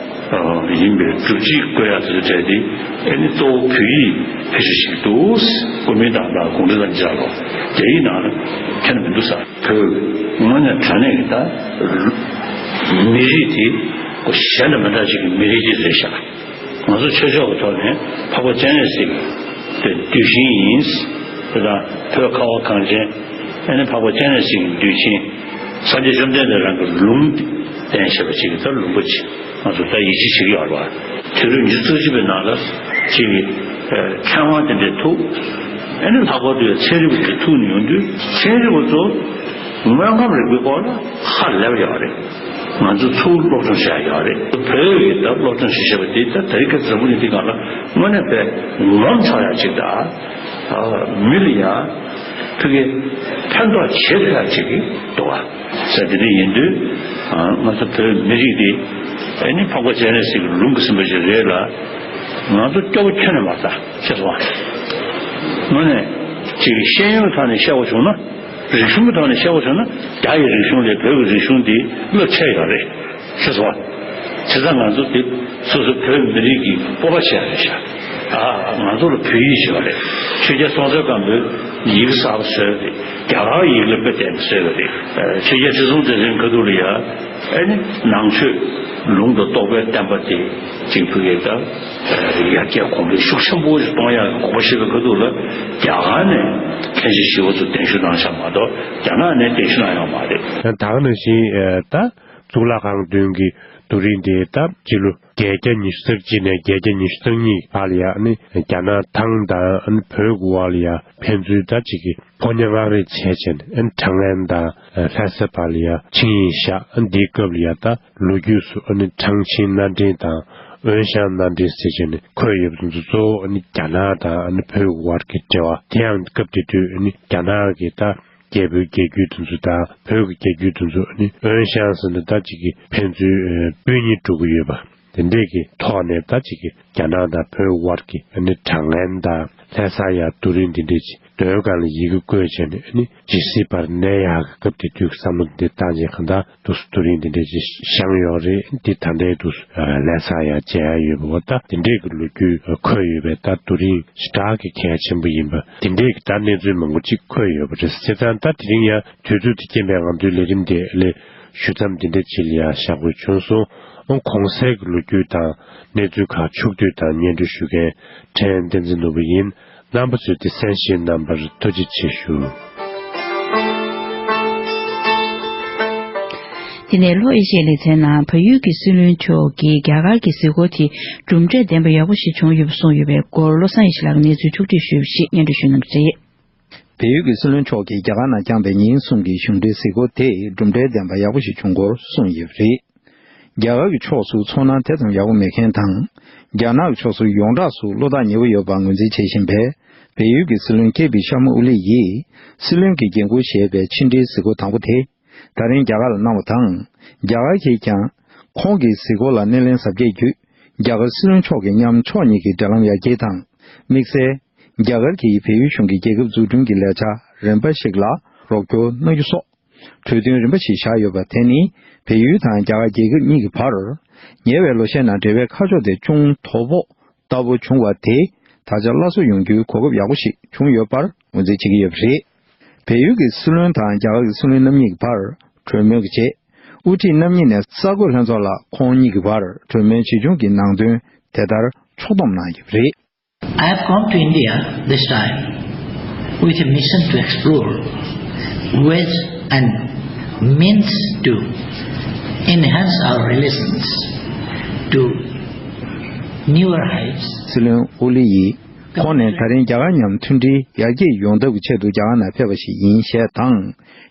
ཡིན་པའི་སྒྲུབ་བྱེད་བཀོད་ཡག་དེ་ཚོ་གྲས་དེ་ཨ་ནི་གཙོ་བོ་བོད་ཡིག་ཕལ་ཆེར་ཞིག་འདུག། ཀུན་མིང་དང་དང་གུང་ཁྲན་ཏང་ཅག་ལོ། རྒྱ་ཡིག་ནང་ལ་ཁྱོན་ནས་མི་འདུག་ས། བོད་དངོས་གནས་དྲང་གནས་ཀྱི་ད་མི་རིགས་དེ་ཁོ་གཞན་དང་མི་འདྲ་ཅིག་གི་མི་རིགས་ཅིག་རེད་ཤག། ང་ཚོ་ཆོས་ཕྱོགས་ཀྱི་ཐོག་ནས་འཕགས་པ་སྤྱན་རས་གཟིགས་དེ་གདུལ་ཞིང་ཡིན། དེ་དང་བོད་ཁ་བ་གངས་ཅན་ཨ་ནི་འཕགས་པ་སྤྱན་རས་གཟིགས་ཀྱི་གདུལ་ཞིང་། སངས་རྒྱས་བཅོམ་ལྡན་འདས་རང་གི་ལུང་བསྟན་བཞག་པ་ཅིག་གི་ད་ལུང་པ་ཅིག་ང་ཚོ་ད་ཡིད་ཆེས་བྱེད་ཀྱི་ཡོད་རེད་བ། དུས་རབས་ཉི་ཤུ་རྩ་གཅིག་པའི་ནང་ལ་ཅིག་གི་མཁས་དབང་དེ་འདྲའི་ཐུག། ཨ་ནི་ལྷག་པར་དུ་ཚན་རིག་པ་དེ་ཐུག་ནས་ཡོང་དུས་ཚན་རིག་པ་ཚོ་དངོས་ཁམས་རིག་པའི་སྐོར་ལ་ཧ་ལས་པ་ཡོད་རེད། ང་ཚོ་ཚུར་སློབ་སྦྱོང་བྱས་ཡོད་རེད། བོད་ཀྱི་ད་སློབ་སྦྱོང་བྱེད་བྱེད་པ་དེ་ད་དེ་རིང་ཁ་འཛམ་བུ་གླིང་འདི་སྒང་ལ་དངོས་གནས་དཔེ་ངོམ་ཆོག་ཡ་ཅིག་ད། མི་ལ་ཡང་ཕ་གི་ཕན་ཐོགས་བྱེད་ཐུབ་ཡ་ཅིག་གི་འདུག་བ། ཟེར་དེ་འདྲ་ཡིན་དུས་ང་ཚོ་བོད་མི་རིགས་འདི་ཨ་ནི་འཕགས་པ་སྤྱན་རས་གཟིགས་ཀྱི་ལུང་གིས་ཟིན་པ་ཞིག་རེད་ལ། ང་ཚོ་སྐྱོ་པོ་ཁྱོན་ནས་མ་ཟ་ཤེས་སོང་བ། དངོས་གནས་ཅིག་ཤེས་ཡོན་གྱི་ཐོག་ནས་བཤད་པ་བྱུང་ན། རིག་གཞུང་གི་ཐོག་ནས་བཤད་པ་བྱུང་ན་རྒྱ་ཡི་རིག་གཞུང་ལས་བོད་ཀྱི་རིག་གཞུང་འདི་རླབས་ཆེ་ཡོད་རེད། ཤེས་སོང་བ། བྱས་ཙང་ང་ཚོ་འདི་སོ་སོ་བོད་མི་རིགས་ཀྱི་སྤོབས་པ་བྱས་རེད་ཤག། ཨ་ང་ཚོ་ལ་བོད་ཡིག་བྱས་པ་རེད། ཆོས་རྒྱལ་སྲོང་བཙན་སྒམ་པོས་ཡིག་གསར་པ་བཟོས་པ་རེད། རྒྱ་གར་ཡིག་ལ་དཔེ་བལྟས་ནས་བཟོས་པ་རེད། ཆོས་རྒྱལ་ཁྲི་སྲོང་ལྡེ་བཙན་ཁ་ཐུག་ལ་ཡ་ཨ་ནི་ནང་ཆོས་ལུང་དང་རྟོགས་པའི་བསྟན་པ་དེ་གཅིག་ཕུལ་ཡས་ད་ཡར་རྒྱས་གོང་འཕེལ་ཤུགས་ཆེན་པོ་ཞིག་གཏོང་ཡག་གི་དགོངས་པ་བཞེས་པའི་ཁ་ཐུག་ལ་རྒྱ་གར་ནས་མཁན་ཆེན་ཞི་བ་འཚོ་གདན་ཞུ་གནང་ཤག་མ་གཏོགས་རྒྱ་ནག་ནས་གདན་ཞུ་གནང་ཡོད་མ་རེད། ད་ག་ནང་བཞིན་ད། གཙུག་ལག་ཁང་མདུན་གྱི་རྡོ་རིང་དེ་ད་སྤྱི་ལོ་བརྒྱད་བརྒྱ་ཉི་ཤུ་རྩ་གཅིག་ནས་བརྒྱད་བརྒྱ་ཉི་ཤུ་རྩ་གཉིས་བར་ལ་ཡ་ནི་རྒྱ་ནག་ཐང་དང་བོད་ཀྱི་བར་ལ་ཡ་ཕན་ཚུན་ད་ཅིག་གི་ཕོ་ཉ་མངགས་རེས་བྱས་བྱས་ནས་ཨ་ནི་ཁྲང་ཨན་དང་ལྷ་ས་བར་ལ་ཡ་ཆིངས་ཡིག་བཞག། ཨ་ནི་འདིའི་སྐབས་ལ་ཡ་ད་ལོ་རྒྱུས་སུ་ཨ་ནི་ཁྲང་ཆིང་མནའ་འབྲེལ་དང་ཨོན་ཤང་མནའ་འབྲེལ་ཟེར་བྱས་ནས་འཁོད་ཡོད་པ་དེ་ཚོ་གཙོ་བོ་ཨ་ནི་རྒྱ་ནག་དང་ཨ་ནི་བོད་ཀྱི་བར་གྱི་འབྲེལ་བ། དེ་ཡང་སྐབས་དེ་དུས་ཨ་ནི་རྒྱ་ནག་གི་ད། རྒྱལ་པོའི་རྒྱལ་རྒྱུད་དེ་ཚོ་དང་བོད་ཀྱི་རྒྱལ་རྒྱུད་དེ་ཚོ་ནི་ཨོན་ཤང་ཟེར་ནས་ད་ཅིག་གི་ཕན་ཚུན་སྤུན་ཉེ་འགྲོ་གི་ཡོད་པ་དེ་འདྲས་ཀྱི་ཐོག་ནས་ད་ཅིག་གི་རྒྱ་ནག་དང་བོད་དབར་གྱི་ཨ་ནི་དྲང་ངན་དང་ལྷ་ས་ཡ་རྡོ་རིང་འདི་འདྲས་ཅིག་ དོན་སྒང་ལ་ཡི་གེ་བཀོད་བྱས་ནས་ནི་ཇི་སྲིད་བར་གནས་ཡག་གི་སྐབས་དེ་དུས་བསམ་བློ་འདི་བཏང་བྱས་གང་ལྟར་དུ་དུ་རིང་འདི་འདྲས་ཅིག་བཞེངས་ཡོད་རེད། འདི་ད་ལྟའི་དུ་ལྷ་ས་ཡ་མཇལ་ཡ་ཡོད་པ་འོ་ད་འདི་འདྲས་ཀྱི་ལོ་རྒྱུས་འཁོད་ཡོད་པས་ད་དུ་རིང་ཞེ་དྲག་གི་གལ་ཆེན་པོ་ཡིན་པ་འདི་འདྲས་ཀྱི་ད་གནས་ཚུལ་མང་པོ་ཅིག་འཁོད་ཡོད་པ་རེད། བྱས་ཙང་ད་དེ་རིང་ཡང་དུས་ཚོད་དེ་རྐྱེན་པས་ང་ཚོའི་ལས་རིམ་དེ་ལས་ཞུ་མཚམས་འདི་འདྲ་ཅིག་ལ་ཡང་བཞག་དགོས་བྱུང་སོང་། ཨོ་གོང་གསལ་གྱི་ལོ་རྒྱུས་དང་གནས་ཚུལ་ཁག་ཕྱོགས་བསྡུས་དང་སྙན་སྒྲོན་ཞུ་མཁན་ཕྲན་བསྟན་འཛིན་ནོར་བུ་ཡིན། རྣམ་པ་ཚོས་དེ་གསན་བཞེས་གནང་བར་ཐུགས་རྗེ་ཆེ་ཞུ། དེ་ནས་ལྷོ་ཨེ་ཤི་ཡའི་ལེ་ཚན་ནང་བལ་ཡུལ་གྱི་སྲིད་བློན་མཆོག་གིས་རྒྱ་གར་གྱི་གཟིགས་སྐོར་དེ་གྲུབ་འབྲས་ལྡན་པ་ཡག་པོ་ཞིག་བྱུང་ཡོད་པ་གསུངས་ཡོད་པའི་སྐོར་བློ་བཟང་ཡེ་ཤེས་ལགས་ཀྱིས་གནས་ཚུལ་ཕྱོགས་བསྒྲིགས་ཞུས་པ་ཞིག་སྙན་སྒྲོན་ཞུ་གནང་གི་རེད། བལ་ཡུལ་གྱི་སྲིད་བློན་མཆོག་གིས་རྒྱ་གར་ནང་བསྐྱངས་པའི་ཉིན་གསུམ་གྱི་གཞུང་འབྲེལ་གཟིགས་སྐོར་དེ་གྲུབ་འབྲས་ལྡན་པ་ཡག་པོ་ཞིག་བྱུང་སྐོར་གསུངས་ཡོད་པ་རེད། རྒྱ་གར་གྱི་ཕྱོགས་སུ་ཚོར་སྣང་དེ་ཙམ་ཡག་པོ་མེད་མཁན་དང་། རྒྱ་ནག་གི་ཕྱོགས་སུ་ཡོངས་གྲགས་སུ་བློ་ཐག་ཉེ་བོ་ཡོད་པ་ངོས་འཛིན་བྱེད་བཞིན་པའི་བལ་ཡུལ་གྱི་སྲིད་བློན་ཀེ་པི་ཤར་མ་ཨོ་ལི་ཡིས་སྲིད་བློན་གྱི་འགན་འཁུར་བཞེས་པའི་ཕྱི་འབྲེལ་གཟིགས་སྐོར་དང་པོ་དེ་ད་རིང་རྒྱ་གར་ལ་གནང་བ་དང་། རྒྱ་གར་གྱིས་ཀྱང་ཁོང་གི་གཟིགས་སྐོར་ལ་སྣེ་ལེན་གཟབ་རྒྱས་བརྒྱུད། རྒྱ་གར་སྲིད་བློན་མཆོག་གི་མཉམ་ཕྱོགས་གཉིས་ཀྱི་འབྲེལ་ལམ་ཡར་རྒྱས་དང་། དམིགས་བསལ་རྒྱ་གར་གྱིས་བལ་ཡུལ་གཞུང་གི་རྒྱལ་ཁབ་འཛུགས་སྐྲུན་གྱི་ལས་འཆར་རིམ་པ་ཞིག་ལ་རོགས་སྐྱོར་གནང་རྒྱུ་སོགས། གྲོས་མཐུན་རིམ་པ་ཞིག་བཞག་ཡོད་པ་དེ་ནི་བལ་ཡུལ་དང་རྒྱ་གར་རྒྱལ་ཁབ་གཉིས་ཀྱི་བར་ཉེ་བའི་ལོ་ཤས་ནང་འབྲེལ་བའི་ཁ་ཕྱོགས་དེ་ཅུང་དོ་ཕོག་ལྟ་བུ་བྱུང་བ་དེ་ད་ཆ་སླར་གསོ་ཡོང་རྒྱུའི་གོ་སྐབས་ཡག་པོ་ཞིག་བྱུང་ཡོད་པར་ངོས་འཛིན་བྱེད་ཀྱི་ཡོད་པ་རེད། བལ་ཡུལ་གྱི་སྲིད་བློན་དང་རྒྱ་གར་གྱི་སྲིད་བློན་རྣམ་གཉིས་ཀྱི་བར་གྲོས་མོལ་གྱི་རྗེས། དབུ་ཁྲིད་རྣམ་གཉིས་ནས་གསར་འགོད་ལྷན་ཚོགས་ལ་ཁོང་གཉིས་ཀྱི་བར་གྲོས་མོལ་ཇི་བྱུང་གི་ནང་དོན་དེ་ལྟར་ཕྱོགས་བསྡོམས་གནང་ཡོད་པ་རེད། I have come to India this time with a mission to explore ways and means to enhance our relations to newer heights. སྲིད་བློན་ཨོ་ལི་ཡིས་ཁོང་ནས་ད་རིང་རྒྱ་གར་མཉམ་མཐུན་སྒྲིལ་ཡར་རྒྱས་ཡོང་ཐབས་ཀྱི་ཆེད་དུ་རྒྱ་གར་ནང་ཕེབས་པ་ཞིག་ཡིན་ཞེས་དང་།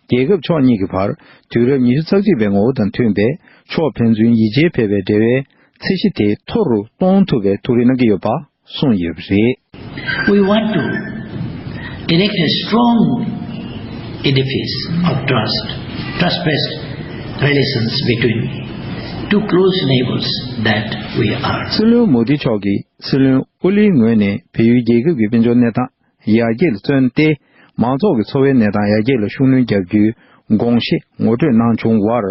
རྒྱལ་ཁབ་ཕྱོགས་གཉིས་ཀྱི་བར་དུས་རབས་ཉི་ཤུ་རྩ་གཅིག་པའི་ངོ་བོ་དང་མཐུན་པའི་ཕྱོགས་ཕན་ཚུན་ཡིད་ཆེས་འཕེར་བའི་འབྲེལ་བའི་ཚད་གཞི་དེ་མཐོ་རུ་གཏོང་ཐུབ་པའི་ཐུགས་རེ་གནང་གི་ཡོད་པ། གསུངས་ཡོད་པ་རེད། We want to erect a strong edifice of trust, trust-based relations between two close neighbors that we are. སྲིད་བློན་མོ་དི་མཆོག་གིས་སྲིད་བློན་ཨོ་ལིའི་ངོས་ནས་བལ་ཡུལ་རྒྱལ་ཁབ་ཀྱི་དཔལ་འབྱོར་གནས་སྟངས་ཡར་རྒྱས་ལ་བརྩོན་ཏེ། མང་ཚོགས་ཀྱི་འཚོ་བའི་གནས་སྟངས་ཡར་རྒྱས་ལ་ཤུགས་སྣོན་རྒྱག་རྒྱུའི་དགོངས་གཞི་ངོ་སྤྲོད་གནང་བྱུང་བར།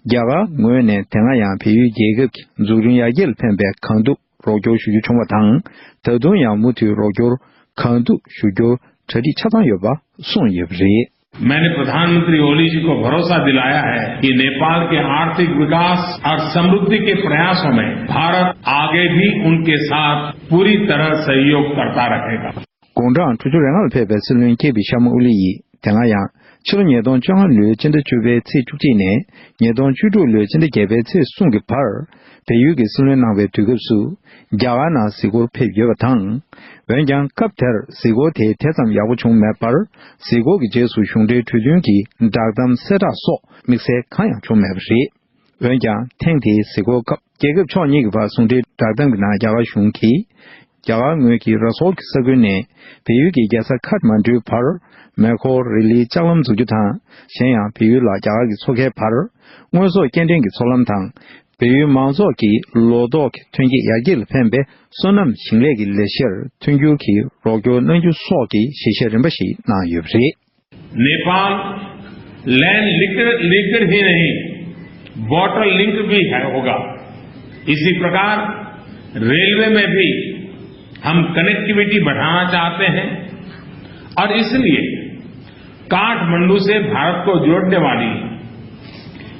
རྒྱ་གར་ངོས་ནས་དེ་སྔ་ཡང་བལ་ཡུལ་རྒྱལ་ཁབ་ཀྱི་འཛུགས་སྐྲུན་ཡར་རྒྱས་ལ་ཕན་པའི་གང་ཐུབ་རོགས་སྐྱོར་ཞུ་རྒྱུ་བྱུང་བ་དང་། ད་དུང་ཡང་མུ་མཐུད་རོགས་སྐྱོར་གང་ཐུབ་ཞུ་རྒྱུར་གྲ་སྒྲིག་ཆ་ཚང་ཡོད་པ་གསུངས་ཡོད་པ་རེད། मैंने प्रधानमंत्री ओली जी को भरोसा दिलाया है कि नेपाल के आर्थिक विकास और समृद्धि के प्रयासों में भारत आगे भी उनके साथ पूरी तरह सहयोग करता रहेगा। དགུང་གྲངས་དྲུག་ཅུ་རེ་ལྔ་ལ་ཕེབས་པའི་སྲིད་བློན་ཀེ་པི་ཤར་མ་ཨོ་ལི་ཡིས་དེ་སྔ་ཡང་ཕྱི་ལོ་ཉིས་སྟོང་བཅོ་ལྔ་ལོའི་སྤྱི་ཟླ་བཅུ་པའི་ཚེས་བཅུ་གཅིག་ནས་ཉིས་སྟོང་བཅུ་དྲུག་ལོའི་སྤྱི་ཟླ་བརྒྱད་པའི་ཚེས་གསུམ་གྱི་བར་བལ་ཡུལ་གྱི་སྲིད་བློན་གནང་བའི་དུས་སྐབས་སུ་རྒྱ་གར་ནང་གཟིགས་སྐོར་ཕེབས་ཡོད་པ་དང་། འོན་ཀྱང་སྐབས་དེར་གཟིགས་སྐོར་དེ་དེ་ཙམ་ཡག་པོ་བྱུང་མེད་པར། གཟིགས་སྐོར་གྱི་རྗེས་སུ་གཞུང་འབྲེལ་གྲོས་མཐུན་གྱི་བསྒྲགས་གཏམ་གསལ་བསྒྲགས་སོགས་དམིགས་བསལ་གང་ཡང་བྱུང་མེད་པ་རེད། འོན་ཀྱང་ཐེངས་དེའི་གཟིགས་སྐོར་སྐབས་རྒྱལ་ཁབ་ཕྱོགས་གཉིས་ཀྱི་བར་ཟུང་འབྲེལ་བསྒྲགས་གཏམ་གྱི་ནང་རྒྱ་གར་གཞུང་གིས། རྒྱ་གར་ངོས་ཀྱིས་ར་སོལ་གྱི་ས་ཁུལ་ནས་བལ་ཡུལ་གྱི་རྒྱལ་ས་ཁཱཐ་མན་ཌུའི་བར་མེ་འཁོར་རི་ལིའི་ལྕགས་ལམ་འཛུགས་རྒྱུ་དང་། གཞན་ཡང་བལ་ཡུལ་ལ་རྒྱ་གར་གྱི་མཚོ་ཁའི་བར་དངོས་ཟོག་སྐྱེལ་འདྲེན་གྱི་མཚོ་ལམ་དང་། བལ་ཡུལ་མང་ཚོགས་ཀྱི་ལོ་ཏོག་གི་ཐོན་སྐྱེད་ཡར་རྒྱས་ལ་ཕན་པའི་སོ་ནམ་ཞིང་ལས་ཀྱི་ལས་གཞིར་མཐུན་འགྱུར་གྱི་རོགས་སྐྱོར་གནང་རྒྱུ་སོགས་ཀྱི་ཞལ་བཞེས་རིམ་པ་ཞིག་གནང་ཡོད་པ་རེད། नेपाल लैंड लिकर लेकर ही नहीं, वाटर लिंक भी है, होगा। इसी प्रकार रेलवे में भी हम कनेक्टिविटी बढ़ाना चाहते हैं और इसलिए काठमांडू से भारत को जोड़ने वाली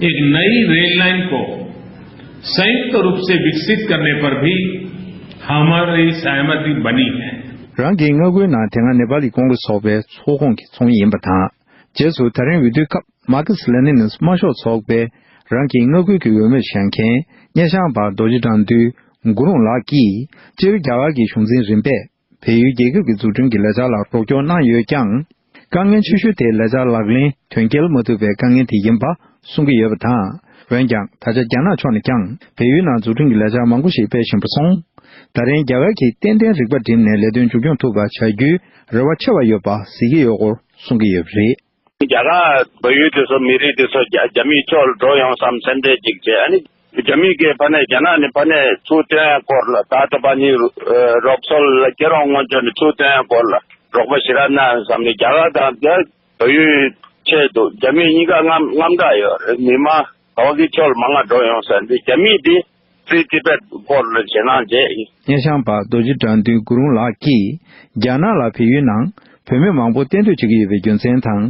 एक नई रेल लाइन को संयुक्त रूप से विकसित करने पर भी हमारी सहमति बनी है। རང་གི་མངའ་ཁུལ་ནང་དེ་སྔ་ནེ་པ་ལི་ཀོང་གི་ཚོགས་པའི་ཚོགས་ཁོངས་ཀྱི་ཚོགས་མི་ཡིན་པ་དང་། རྗེས་སུ་ད་རིང་འོས་བསྡུའི་སྐབས་མར་ཁེ་སི་ལེ་ནིན་དམར་ཤོག་ཚོགས་པའི་རང་གི་མངའ་ཁུལ་གྱི་འོས་མིར་བཞེངས་མཁན་སྙེ་ཤང་པ་རྡོ་རྗེ་དགྲ་འདུལ་གུ་རུང་ལགས་ཀྱིས། སྤྱིར་རྒྱ་གར་གྱི་གཞུང་འཛིན་རིམ་པས་བལ་ཡུལ་རྒྱལ་ཁབ་ཀྱི་འཛུགས་སྐྲུན་གྱི་ལས་འཆར་ལ་རོགས་སྐྱོར་གནང་ཡོད་ཀྱང་། དཀའ་ངལ་ཆེ་ཤོས་དེ་ལས་འཆར་ལག་ལེན་དོན་འཁྱོལ་མ་ཐུབ་པའི་དཀའ་ངལ་དེ་ཡིན་པ་གསུང་གི་ཡོད་པ་དང་། འོན་ཀྱང་ད་ཆ་རྒྱ་ནག་ཕྱོགས་ནས་ཀྱང་བལ་ཡུལ་ནང་འཛུགས་སྐྲུན་གྱི་ལས་འཆར་མང་པོ་ཞིག་སྤེལ་བཞིན་པ་སོང་། ད་རིང་རྒྱ་གར་གྱིས་ཏན་ཏན་རིག་པ་བསྒྲིམས་ནས་ལས་དོན་མཇུག་སྐྱོང་ཐུབ་པ་བྱ་རྒྱུའི་རེ་བ་ཆེ་བ་ཡོད་པ་གཟིགས་ཀྱི་ཡོད་སྐོར་གསུང་གི་ཡོད་པ་རེད། རྒྱ་གར་བལ་ཡུལ་དེ་ཚོ་རྒྱ་རྒྱ་མིའི་ཕྱོགས་ལ་འགྲོ་ཡོང་བསམ་སེམས་ཁྲལ་ཅིག་བྱས། ཨ་ནི་རྒྱ་མི་གིས་ཕ་ནས་རྒྱ་ནག་ནས་ཕ་ནས་ཚུར་བཏོན་ཡ་སྐོར་ལ། ད་ལྟ་ཕ་ནི་རོགས་སོལ་ལ་ཁྱེད་རང་སྔོན་ཆད་ནས་ཚུར་བཏོན་ཡ་སྐོར་ལ། རོགས་པ་ཞེ་དྲག་གནང་བསམ་ནས། རྒྱ་གར་དང་དེ་བལ་ཡུལ་ཆེད་དུ་རྒྱ་མི་གཉིས་ཀ་དངངས་དངངས་སྐྲག་ཡོད་རེད། མི་མང་ག་བ་གི་ཕྱོགས་ལ་མང་ང་འགྲོ་ཡོང་ཟེར་འདི། རྒྱ་མིས་འདི་Free Tibet སྐོར་ལ་ཞེད་སྣང་བྱས་ཡིན། སྙན་ཤང་པ་རྡོ་རྗེ་དགྲ་འདུལ་གུ་རུང་ལགས་ཀྱིས། རྒྱ་ནག་ལ་བལ་ཡུལ་ནང་བོད་མི་མང་པོ་གཏན་སྡོད་བྱེད་ཀྱི་ཡོད་པའི་རྒྱུ་མཚན་དང་།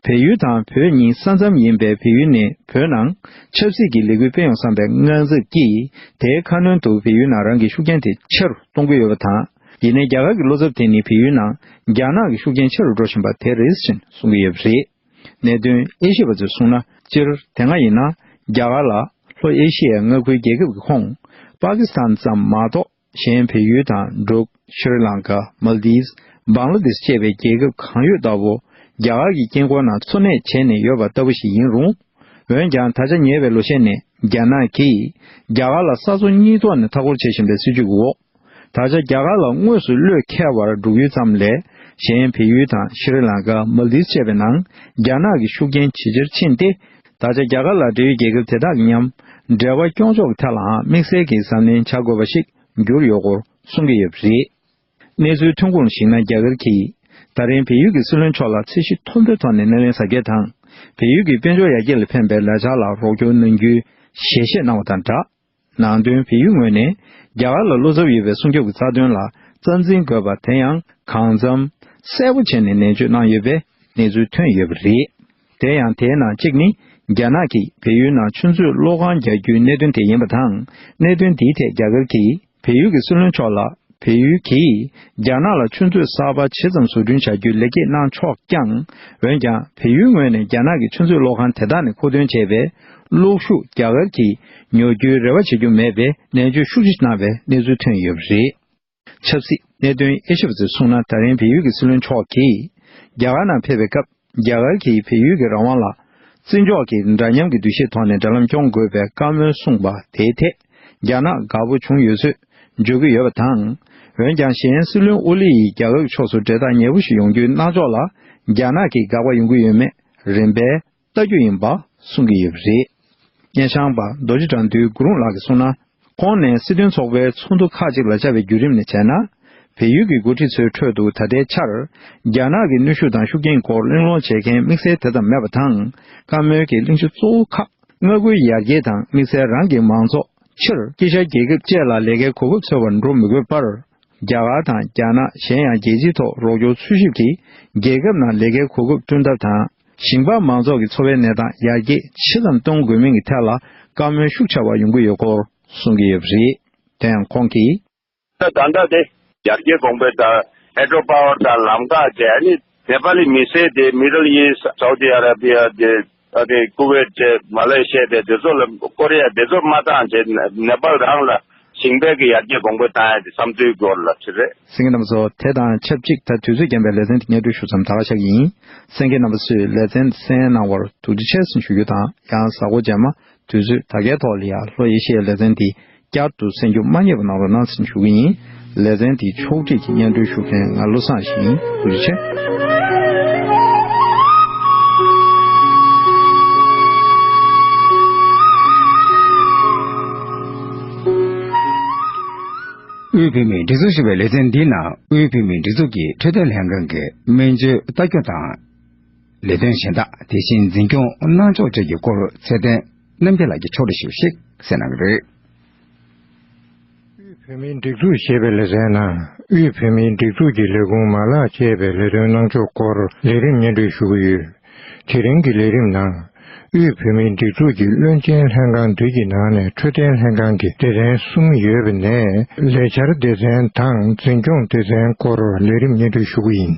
བལ་ཡུལ་དང་བོད་གཉིས་ས་མཚམས་ཡིན་པའི་བལ་ཡུལ་ནས་བོད་ནང་ཆབ་སྲིད་ཀྱི་ལས་འགུལ་སྤེལ་ཡོང་བསམ་པའི་དངངས་འཚབ་ཀྱིས། དེའི་ཁ་སྣོན་དུ་བལ་ཡུལ་ནང་རང་གི་ཤུགས་རྐྱེན་དེ་ཆེ་རུ་གཏོང་གི་ཡོད་པ་དང་། ཡིན་ནའི་རྒྱ་གར་གྱི་བློ་འཚབ་དེ་ནི་བལ་ཡུལ་ནང་རྒྱ་ནག་གི་ཤུགས་རྐྱེན་ཆེ་རུ་འགྲོ་བཞིན་པ་དེ་རེད་ཅེས་གསུང་གི་ཡོད་པ་རེད། གནད་དོན་དབྱེ་ཞིབ་པ་ཚོས་གསུངས་ན། སྤྱིར་དེ་སྔ་ཡིན་ན་རྒྱ་གར་ལ་ལྷོ་ཨེ་ཤི་ཡའི་མངའ་ཁུལ་རྒྱལ་ཁབ་ཀྱི་ཁོངས་པ་ཀི་སི་ཐན་ཙམ་མ་གཏོགས། གཞན་བལ་ཡུལ་དང་འབྲུག་ཤྲི་ལང་ཀ། མལ་དིབ། བང་ལ་དེཤ་བཅས་པའི་རྒྱལ་ཁབ་གང་ཡོད་ལྟ་བུ། རྒྱ་གར་གྱི་དཀྱིལ་འཁོར་ནང་འཚོ་གནས་བྱས་ནས་ཡོད་པ་ལྟ་བུ་ཞིག་ཡིན་རུང་། འོན་ཀྱང་། ད་ཆ་ཉེ་བའི་ལོ་ཤས་ནས་རྒྱ་ནག་གིས་རྒྱ་གར་ལ་ས་མཚོ་གཉིས་ཐོག་ནས་མཐའ་འཁོར་བྱེད་བཞིན་པའི་སྲིད་བྱུས་ཀྱི་འོག་ད་ཆ་རྒྱ་གར་ལ་དངོས་སུ་བློས་འཁེལ་བར་འགྲོ་རྒྱུ་ཙམ་ལས། གཞན་བལ་ཡུལ་དང་ཤྲི་ལང་ཀ། མལ་དིབ་བཅས་པའི་ནང་རྒྱ་ནག་གི་ཤུགས་རྐྱེན་ཇེ་ཆེར་ཕྱིན་ཏེ། ད་ཆ་རྒྱ་གར་ལ་འབྲེལ་ཡོད་རྒྱལ་ཁབ་དེ་དག་གི་མཉམ་འབྲེལ་བ་སྐྱོང་ཕྱོགས་ཀྱི་ཐད་ལའང་དམིགས་བསལ་གྱི་གཟབ་ནན་བྱ་དགོས་པ་ཞིག་གྱུར་ཡོད་སྐོར་གསུང་གི་ཡོད་པ་རེད། གནས་ཚུལ་ཐོན་ཁུངས་ལ་གཞིགས་ན། རྒྱ་གར་གྱིས་ད་རིང་བལ་ཡུལ་གྱི་སྲིད་བློན་མཆོག་ལ་ཚད་གཞི་མཐོན་པོའི་ཐོག་ནས་སྣེ་ལེན་གཟབ་རྒྱས་དང་། བལ་ཡུལ་གྱི་དཔལ་འབྱོར་ཡར་རྒྱས་ལ་ཕན་པའི་ལས་འཆར་ལ་རོགས་སྐྱོར་གནང་རྒྱུའི་ཞལ་བཞེས་གནང་བ་དང་སྦྲགས། ནང་དོན། བལ་ཡུལ་ངོས་ནས་རྒྱ་གར་ལ་བློ་འཚབ་ཡོད་པའི་སྲུང་སྐྱོབ་ཀྱི་རྩ་དོན་ལ་རྩ་འཛིན་དགོས་པ་དེ་ཡང་གང་འཚམ་གསལ་པོ་བྱས་ནས་ནན་བརྗོད་གནང་ཡོད་པའི་གནས་ཚུལ་ཐོན་ཡོད་པ་རེད། དེ་ཡང་དེའི་ནང་གཅིག་ནི། རྒྱ་ནག་གིས་བལ་ཡུལ་ནང་ཆུ་མཛོད་གློག་ཁང་རྒྱག་རྒྱུའི་གནད་དོན་དེ་ཡིན་པ་དང་། གནད་དོན་འདིའི་ཐད་རྒྱ་གར་གྱིས་བལ་ཡུལ་གྱི་སྲིད་བློན་མཆོག་ལ། བལ་ཡུལ་གྱིས་རྒྱ་ནག་ལ་ཆུ་མཛོད་གསར་པ་ཇི་ཙམ་བཟོ་སྐྲུན་བྱ་རྒྱུའི་ལེགས་སྐྱེས་གནང་ཆོག་ཀྱང་། འོན་ཀྱང་། བལ་ཡུལ་ངོས་ནས་རྒྱ་ནག་གི་ཆུ་མཛོད་གློག་ཁང་དེ་དག་ནས་མཁོ་འདོན་བྱས་པའི་གློག་ཤུགས་རྒྱ་གར་གྱིས་ཉོ་རྒྱུའི་རེ་བ་བྱེད་རྒྱུ་མེད་པའི་ནན་བརྗོད་ཤུགས་ཆེ་གནང་བའི་གནས་ཚུལ་ཐོན་ཡོད་པ་རེད། ཆབ་སྲིད་གནད་དོན་དབྱེ་ཞིབ་པ་ཚོས་གསུངས་ན། ད་རིང་བལ་ཡུལ་གྱི་སྲིད་བློན་མཆོག་གིས་རྒྱ་གར་ནང་ཕེབས་པའི་སྐབས། རྒྱ་གར་གྱིས་བལ་ཡུལ་གྱི་རང་དབང་ལ་བརྩི་འཇོག་གིས་འདྲ་མཉམ་གྱི་འདུ་ཤེས་ཐོག་ནས་འབྲེལ་ལམ་སྐྱོང་དགོས་པའི་བཀའ་མོལ་གསུངས་པ་དེའི་ཐད། རྒྱ་ནག་དགའ་པོ་བྱུང་ཡོད་ཚུལ་བརྗོད་ཀྱི་ཡོད་པ་དང་། འོན་ཀྱང་། གཞན་སྲིད་བློན་ཨོ་ལི་ཡིས་རྒྱ་གར་གྱི་ཕྱོགས་སུ་འབྲེལ་ཐག་ཉེ་པོ་ཞིག་ཡོང་རྒྱུའི་གནང་ཕྱོགས་ལ་རྒྱ་ནག་གིས་དགག་པ་ཡོང་གི་ཡོད་མེད་རིམ་པས་ལྟ་རྒྱུ་ཡིན་པ་གསུང་གི་ཡོད་པ་རེད། སྙན་ཤང་པ་རྡོ་རྗེ་དགྲ་འདུལ་གུ་རུང་ལགས་ཀྱིས་གསུངས་ན། ཁོང་ནས་སྲིད་དོན་ཚོགས་པའི་ཚོགས་འདུ་ཁག་ཅིག་ལ་བཅར་བའི་བརྒྱུད་རིམ་ནས་བྱས་ན། བལ་ཡུལ་གྱི་འགོ་ཁྲིད་ཚོའི་ཁྲོད་དུ་ད་ལྟའི་ཆར། རྒྱ་ནག་གི་གནོན་ཤུགས་དང་ཤུགས་རྐྱེན་སྐོར་གླེང་སློང་བྱེད་མཁན་དམིགས་བསལ་དེ་ཙམ་མེད་པ་དང་། བཀའ་མོལ་གྱི་གླེང་གཞི་གཙོ་བོ་ཁག་མངའ་ཁུལ་ཡར་རྒྱས་དང་། དམིགས་བསལ་རང་གི་མང་ཚོགས་ཕྱིར་དཀྱིལ་ཤར་རྒྱལ་ཁབ་བཅས་ལ་ལས་ཀའི་གོ་སྐབས་འཚོལ་བར་འགྲོ་མི་དགོས་པར། རྒྱ་གར་དང་། རྒྱ་ནག་གཞན་ཡང་རྒྱལ་སྤྱིའི་ཐོག་རོགས་སྐྱོར་འཚོལ་ཞིབ་ཀྱིས། རྒྱལ་ཁབ་ནང་ལས་ཀའི་གོ་སྐབས་བསྐྲུན་ཐབས་དང་། ཞིང་པ་མང་ཚོགས་ཀྱི་འཚོ་བའི་གནས་སྟངས་ཡར་རྒྱས་ཇི་ཙམ་གཏོང་དགོས་མིན་གྱི་ཐད་ལ་བཀའ་མོལ་ཤུགས་ཆེ་བ་ཡོང་གི་ཡོད་སྐོར་གསུང་གི་ཡོད་པ་རེད། དེ་ཡང་ཁོང་གིས། ད་ད་ལྟ་དེ་ཡར་རྒྱས་གོང་འཕེལ་དང་། ཧའི་ཌྲོ་པ་ཝར་དང་། ལམ་ཁ་བཅས། ཨ་ནི་ནེ་པ་ལི་མི་སེར་དེ་མི་ཌལ་ཨི་སི། སའུ་ཏི་ཨ་ར་བི་ཡ་དེ། ཨ་ནི་ཀུ་ཝེད་བཅས། མ་ལེ་ཤི་ཡ་དེ། དེ་ཚོ་ལ། ཀོ་རི་ཡ་དེ་ཚོ་མ་བཏང་བྱས། ནེ་པཱལ་རང་ལ་ཞིང་པའི་གི་ཡར་རྒྱས་གོང་འཕེལ་བཏང་ཡ་དེ་བསམ་ཚུལ་སྐོར་ལ་དེ་རེད། གསན་མཁན་རྣམ་པ་ཚོ། དེ་དང་ཆབས་ཅིག་ད་དུས་ཚོད་རྐྱེན་པས་ལེ་ཚན་འདི་སྙན་སྒྲོན་ཞུ་མཚམས་ད་ག་བཞག་གི་ཡིན། གསན་མཁན་རྣམ་པ་ཚོས་ལེ་ཚན་འདི་གསན་གནང་བར་ཐུགས་རྗེ་ཆེ་ཟེར་ཞུ་རྒྱུ་དང་། ཡང་གཟའ་འཁོར་རྗེས་མ་དུས་ཚོད་ད་གའི་ཐོག་ལ་ཡང་ལྷོ་ཨེ་ཤི་ཡའི་ལེ་ཚན་འདི་བསྐྱར་དུ་གསན་རྒྱུ་མ་བསྙེལ་བ་གནང་རོགས་གནང་ཟེར་ཞུ་གི་ཡིན། ལེ་ཚན་འདི་ཕྱོགས་སྒྲིག་གིས་སྙན་སྒྲོན་ཞུ་མཁན་ང་བློ་བཟང་ཞིག་ཡིན། ཐུགས་རྗེ་ཆེ། དབུས་བོད་མིའི་སྒྲིག་འཛུགས་ཞེས་པའི་ལེ་ཚན་འདིའི་ནང་། དབུས་བོད་མིའི་སྒྲིག་འཛུགས་ཀྱི་འཕྲོད་བསྟེན་ལྷན་ཁང་གི་སྨན་བཅོས་ལྟ་སྐྱོང་དང་། ལས་དོན་གཞན་དག། དེ་བཞིན་འཛིན་སྐྱོང་གནང་ཕྱོགས་བཅས་ཀྱི་སྐོར་ཚེ་བརྟན་རྣམ་རྒྱལ་ལགས་ཀྱིས་ཕྱོགས་སྒྲིག་ཞུས་པ་ཞིག་གསན་གནང་གི་རེད། དབུས་བོད་མིའི་སྒྲིག་འཛུགས་ཞེས་པའི་ལེ་ཚན་ནང་། དབུས་བོད་མིའི་སྒྲིག་འཛུགས་ཀྱི་ལས་ཁུངས་མ་ལག་བཅས་པའི་ལས་དོན་གནང་ཕྱོགས་སྐོར་ལས་རིམ་སྙན་སྒྲོན་ཞུ་གི་ཡོད། དེ་རིང་གི་ལས་རིམ་ནང་། དབུས་བོད་མིའི་སྒྲིག་འཛུགས་ཀྱི་བློན་ཆེན་ལྷན་ཁང་འདི་གི་ནང་ནས་འཕྲོད་བསྟེན་ལྷན་ཁང་གི་སྡེ་ཚན་གསུམ་ཡོད་པ་ནས། ལས་འཆར་སྡེ་ཚན་དང་འཛིན་སྐྱོང་སྡེ་ཚན་སྐོར་ལས་རིམ་སྙན་སྒྲོན་ཞུ་གི་ཡིན།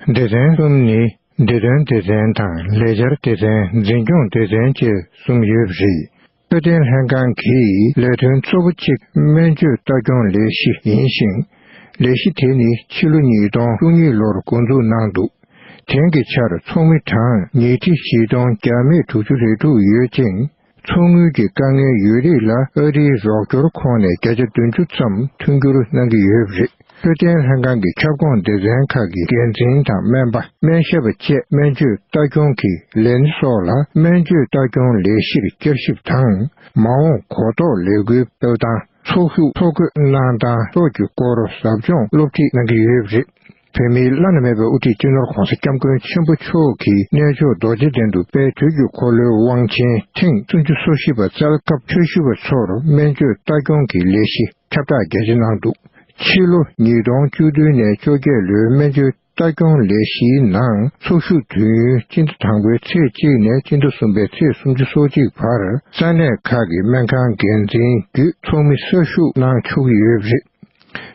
སྡེ་ཚན་གསུམ་ནི། བདེ་དོན་སྡེ་ཚན་དང་། ལས་འཆར་སྡེ་ཚན། འཛིན་སྐྱོང་སྡེ་ཚན་བཅས་གསུམ་ཡོད་པ་རེད། འཕྲོད་བསྟེན་ལྷན་ཁང་གི་ལས་དོན་གཙོ་བོ་གཅིག་སྨན་བཅོས་ལྟ་སྐྱོང་ལས་གཞི་ཡིན་ཞིང་། ལས་གཞི་དེ་ནི་ཕྱི་ལོ་ཉིས་སྟོང་བཅུ་གཉིས་ལོར་འགོ་འཛུགས་གནང་འདུག་དེང་གི་ཆར་ཚོགས་མི་གྲངས་ཉིས་ཁྲི་བཞི་སྟོང་བརྒྱ་མེད་དྲུག་ཅུ་རེ་དྲུག་ཡོད་ཅིང་། ཚོགས་དངུལ་གྱི་དཀའ་ངལ་ཡོད་རིགས་ལ་ཨ་རིའི་རོགས་སྐྱོར་ཁོངས་ནས་བརྒྱ་ཆ་བདུན་ཅུ་ཙམ་མཐུན་འགྱུར་གནང་གི་ཡོད་པ་རེད། འཕྲོད་བསྟེན་ལྷན་ཁང་གི་ཁྱབ་ཁོངས་སྡེ་ཚན་ཁག་གི་འགན་འཛིན་དང་སྨན་པ། སྨན་ཞབས་པ་བཅས་སྨན་བཅོས་ལྟ་སྐྱོང་གི་ལས་སྣེ་སོགས་ལ་སྨན་བཅོས་ལྟ་སྐྱོང་ལས་གཞིར་བསྐྱར་ཞིབ་དང་། མ་འོངས་གོ་རྟོགས་ལས་འགུལ་སྤེལ་སྟངས། ཚོགས་ཞུགས་ཐོ་འགོད་གནང་སྟངས་སོགས་ཀྱི་སྐོར་ཟབ་སྦྱོང་སློབ་ཁྲིད་གནང་གི་ཡོད་པ་རེད། བོད་མིའི་བླ་ན་མེད་པའི་དབུ་ཁྲིད་སྤྱི་ནོར་༧གོང་ས་༧སྐྱབས་མགོན་ཆེན་པོ་མཆོག་གི་གནས་མཆོག་རྡོ་རྗེ་གདན་དུ་དཔལ་དུས་ཀྱི་འཁོར་ལོའི་དབང་ཆེན་ཐེངས་སུམ་ཅུ་སོ་བཞི་པ་བསྩལ་སྐབས་ཆོས་ཞུ་བ་ཚོར་སྨན་བཅོས་ལྟ་སྐྱོང་གི་ལས་གཞི་ཁྱབ་བསྒྲགས་རྒྱ་ཆེ་གནང་འདུག་ཕྱི་ལོ་ཉིས་སྟོང་བཅུ་བདུན་ནས་བཅོ་བརྒྱད་ལོའི་སྨན་བཅོས་ལྟ་སྐྱོང་ལས་གཞིའི་ནང་ཚོགས་ཞུགས་དུས་ཡུན་སྤྱི་ཟླ་དང་པོའི་ཚེས་གཅིག་ནས་སྤྱི་ཟླ་གསུམ་པའི་ཚེས་སུམ་ཅུ་སོ་གཅིག་བར་ས་གནས་ཁག་གི་སྨན་ཁང་འགན་འཛིན་བརྒྱུད་ཚོགས་མི་གསར་ཞུགས་གནང་ཆོག་གི་ཡོད་པ་རེད།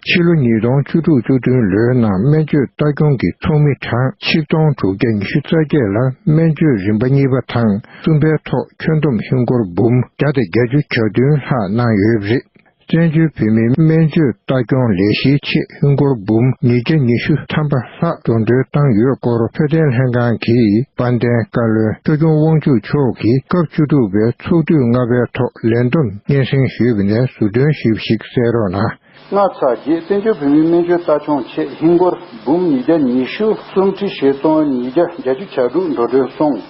ཕྱི་ལོ་ཉིས་སྟོང་བཅུ་དྲུག་བཅུ་བདུན་ལོའི་ནང་སྨན་བཅོས་ལྟ་སྐྱོང་གི་ཚོགས་མི་གྲངས་ཆིག་སྟོང་དྲུག་བརྒྱ་ཉི་ཤུ་རྩ་བརྒྱད་ལ་སྨན་བཅོས་རིམ་པ་གཉིས་པ་དང་གསུམ་པའི་ཐོག་ཁྱོན་བསྡོམས་ཧིན་སྒོར་འབུམ་བརྒྱ་དང་བརྒྱད་ཅུ་གྱ་བདུན་ལྷག་གནང་ཡོད་པ་རེད། བཙན་བྱོལ་བོད་མིའི་སྨན་བཅོས་ལྟ་སྐྱོང་ལས་གཞིའི་ཆེད་ཧིན་སྒོར་འབུམ་ཉིས་བརྒྱ་ཉི་ཤུ་ཐམ་པ་ལྷག་འགྲོ་གྲོན་བཏང་ཡོད་སྐོར་འཕྲོད་བསྟེན་ལྷན་ཁང་གི་དཔལ་ལྡན་བཀའ་བློན་ཆོས་སྐྱོང་དབང་ཕྱུག་མཆོག་གིས་སྐབས་བཅུ་དྲུག་པའི་ཚོགས་དུས་ལྔ་པའི་ཐོག་ལན་འདེབས་སྙན་སེང་ཞུས་པ་ནས་ཟུར་འདོན་ཞུས་པ་ཞིག་གསན་རོགས་གནང་། ལྔ་ཚེག་བརྒྱད། བཙན་བྱོལ་བོད་མིའི་སྨན་བཅོས་ལྟ་སྐྱོང་ཆེད་ཧིན་སྒོར་འབུམ་ཉིས་བརྒྱ་ཉི་ཤུ་སུམ་ཁྲི་ཞེ་སྟོང་ཉིས་བརྒྱ་བརྒྱད་ཅུ་གྱ་དྲུག་འགྲོ་གྲོན་སོང་།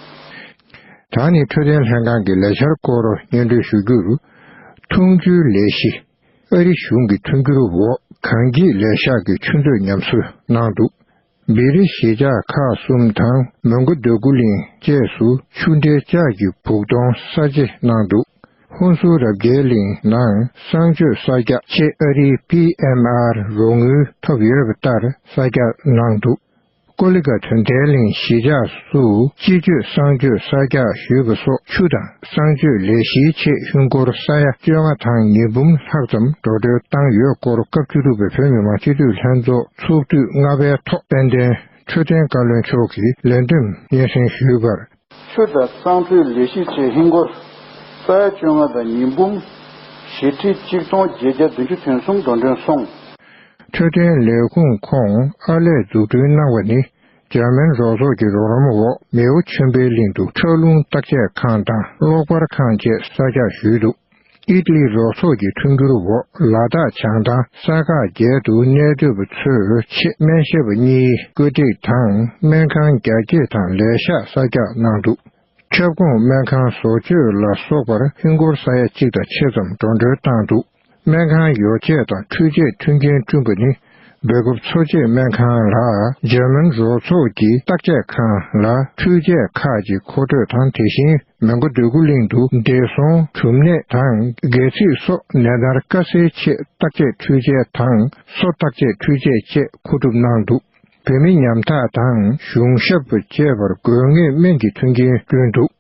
ད་ནི་འཕྲོད་བསྟེན་ལྷན་ཁང་གི་ལས་འཆར་སྐོར་སྙན་སྒྲོན་ཞུ་རྒྱུར། འཐུང་ཆུའི་ལས་གཞི། ཨ་རི་གཞུང་གི་མཐུན་འགྱུར་འོག་གངས་སྐྱིད་ལས་ཤག་གིས་ཆུ་མཛོད་ཉམས་གསོ་གནང་འདུག་བི་རི་གཞིས་ཆགས་ཁག་གསུམ་དང་མོན་གྷོ་འདོད་རྒུ་གླིང་བཅས་སུ་ཆུ་འདྲེན་ལྕགས་ཀྱི་བུག་གཏོང་གསར་བརྗེ་གནང་འདུག་ཧུན་སུར་རབ་རྒྱས་གླིང་ནང་གསང་སྤྱོད་གསར་རྒྱག་ཆེད་ཨ་རིའི་པི་ཨེམ་ཨར་རོགས་དངུལ་ཐོབ་ཡོད་པ་ལྟར་གསར་རྒྱག་གནང་འདུག་ཀོ་ལི་ག་དོན་ལྡན་གླིང་གཞིས་ཆགས་སུ་སྤྱི་སྤྱོད་གསང་སྤྱོད་གསར་རྒྱག་ཞུས་པ་སོགས་ཆུ་དང་གསང་སྤྱོད་ལས་གཞིའི་ཆེད་ཧིན་སྒོར་ས་ཡ་བཅོ་ལྔ་དང་ཉིས་འབུམ་ལྷག་ཙམ་འགྲོ་གྲོན་བཏང་ཡོད་སྐོར་སྐབས་བཅུ་དྲུག་པའི་བོད་མི་མང་སྤྱི་འཐུས་ལྷན་ཚོགས་ཚོགས་དུས་ལྔ་པའི་ཐོག་དཔལ་ལྡན་འཕྲོད་བསྟེན་བཀའ་བློན་མཆོག་གིས་ལན་འདེབས་སྙན་སེང་ཞུས་པར། ཆུ་དང་གསང་སྤྱོད་ལས་གཞི་ཆེད་ཧིན་སྒོར་ས་ཡ་བཅོ་ལྔ་དང་ཉིས་འབུམ་བཞི་ཁྲི་གཅིག་སྟོང་བརྒྱད་བརྒྱ་བདུན་ཅུ་དོན་གསུམ་འགྲོ་གྲོན་སོང་། འཕྲོད་བསྟེན་ལས་ཁུངས་ཁོངས་ཨར་ལས་འཛུགས་སྐྲུན་གནང་བ་ནི། འཇར་མན་རོགས་ཚོགས་ཀྱི་རོགས་རམ་འོག་མེའོ་ཆོས་འཕེལ་གླིང་དུ་ཁྲག་རླུང་བརྟག་དཔྱད་ཁང་དང་གློག་པར་ཁང་བཅས་གསར་རྒྱག་ཞུས་འདུག་ཨིཊ་ལི་རོགས་ཚོགས་ཀྱི་མཐུན་འགྱུར་འོག་ལ་དྭགས་བྱང་ཐང་ས་ཁག་བརྒྱད་དུ་གནས་སྡོད་པ་ཚོའི་ཆེད་སྨན་ཞབས་པ་གཉིས་བཀོད་སྒྲིག་དང་སྨན་ཁང་རྒྱ་སྐྱེད་དང་ལས་ཤག་གསར་རྒྱག་གནང་འདུག་ཁྱབ་ཁོངས་སྨན་ཁང་བཟོ་བཅོས་ལ་སོགས་པར་ཧིན་སྒོར་ས་ཡ་གཅིག་དང་ཕྱེད་ཙམ་འགྲོ་གྲོན་བཏང་འདུག་སྨན་ཁང་ཡོ་བྱད་དང་འཕྲུལ་ཆས་མཐུན་རྐྱེན་བསྐྲུན་པ་ནི། སྦེལ་ཀོབ་འཚོ་བྱེད་སྨན་ཁང་ལ་འཇར་མན་རོགས་ཚོགས་ཀྱི་བརྟག་དཔྱད་ཁང་ལ་འཕྲུལ་ཆས་ཁག་ཅིག་མཁོ་སྤྲོད་དང་། དེ་བཞིན་མོན་གྷོ་འདོད་རྒུ་གླིང་དུ་བདེ་སྲུང་བྱུག་ནད་དང་སྒལ་ཚིགས་སོགས་ནད་མཐར་དཀའ་སེལ་ཆེད་བརྟག་དཔྱད་འཕྲུལ་ཆས་དང་སོ་བརྟག་དཔྱད་འཕྲུལ་ཆས་བཅས་མཁོ་སྒྲུབ་གནང་འདུག་བོད་མི་ཉམ་ཐག་དང་གཞུང་ཞབས་བཅས་པར་དགོས་ངེས་སྨན་གྱི་མཐུན་རྐྱེན་བསྐྲུན་འདུག་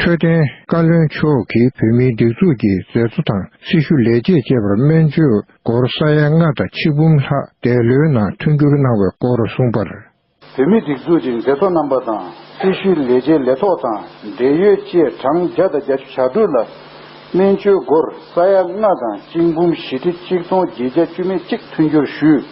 འཕྲོད་བསྟེན་བཀའ་བློན་མཆོག་གིས་བོད་མིའི་སྒྲིག་འཛུགས་ཀྱི་མཛད་གཙོ་དང་སྲི་ཞུ་ལས་བྱེད་བཅས་པར་སྨན་བཅོས་སྒོར་ས་ཡ་ལྔ་དང་ཆིག་འབུམ་ལྷག་འདས་ལོའི་ནང་མཐུན་འགྱུར་གནང་བའི་སྐོར་གསུངས་པར། བོད་མིའི་སྒྲིག་འཛུགས་ཀྱི་མཛད་གཙོ་རྣམ་པ་དང་སྲི་ཞུའི་ལས་བྱེད་ལས་ཐོག་དང་འབྲེལ་ཡོད་བཅས་གྲངས་བརྒྱ་དང་བརྒྱད་ཅུ་གྱ་དྲུག་ལ་སྨན་བཅོས་སྒོར་ས་ཡ་ལྔ་དང་ཆིག་འབུམ་བཞི་ཁྲི་གཅིག་སྟོང་བརྒྱད་བརྒྱ་བཅུ་མེད་གཅིག་མཐུན་འགྱུར་ཞུས།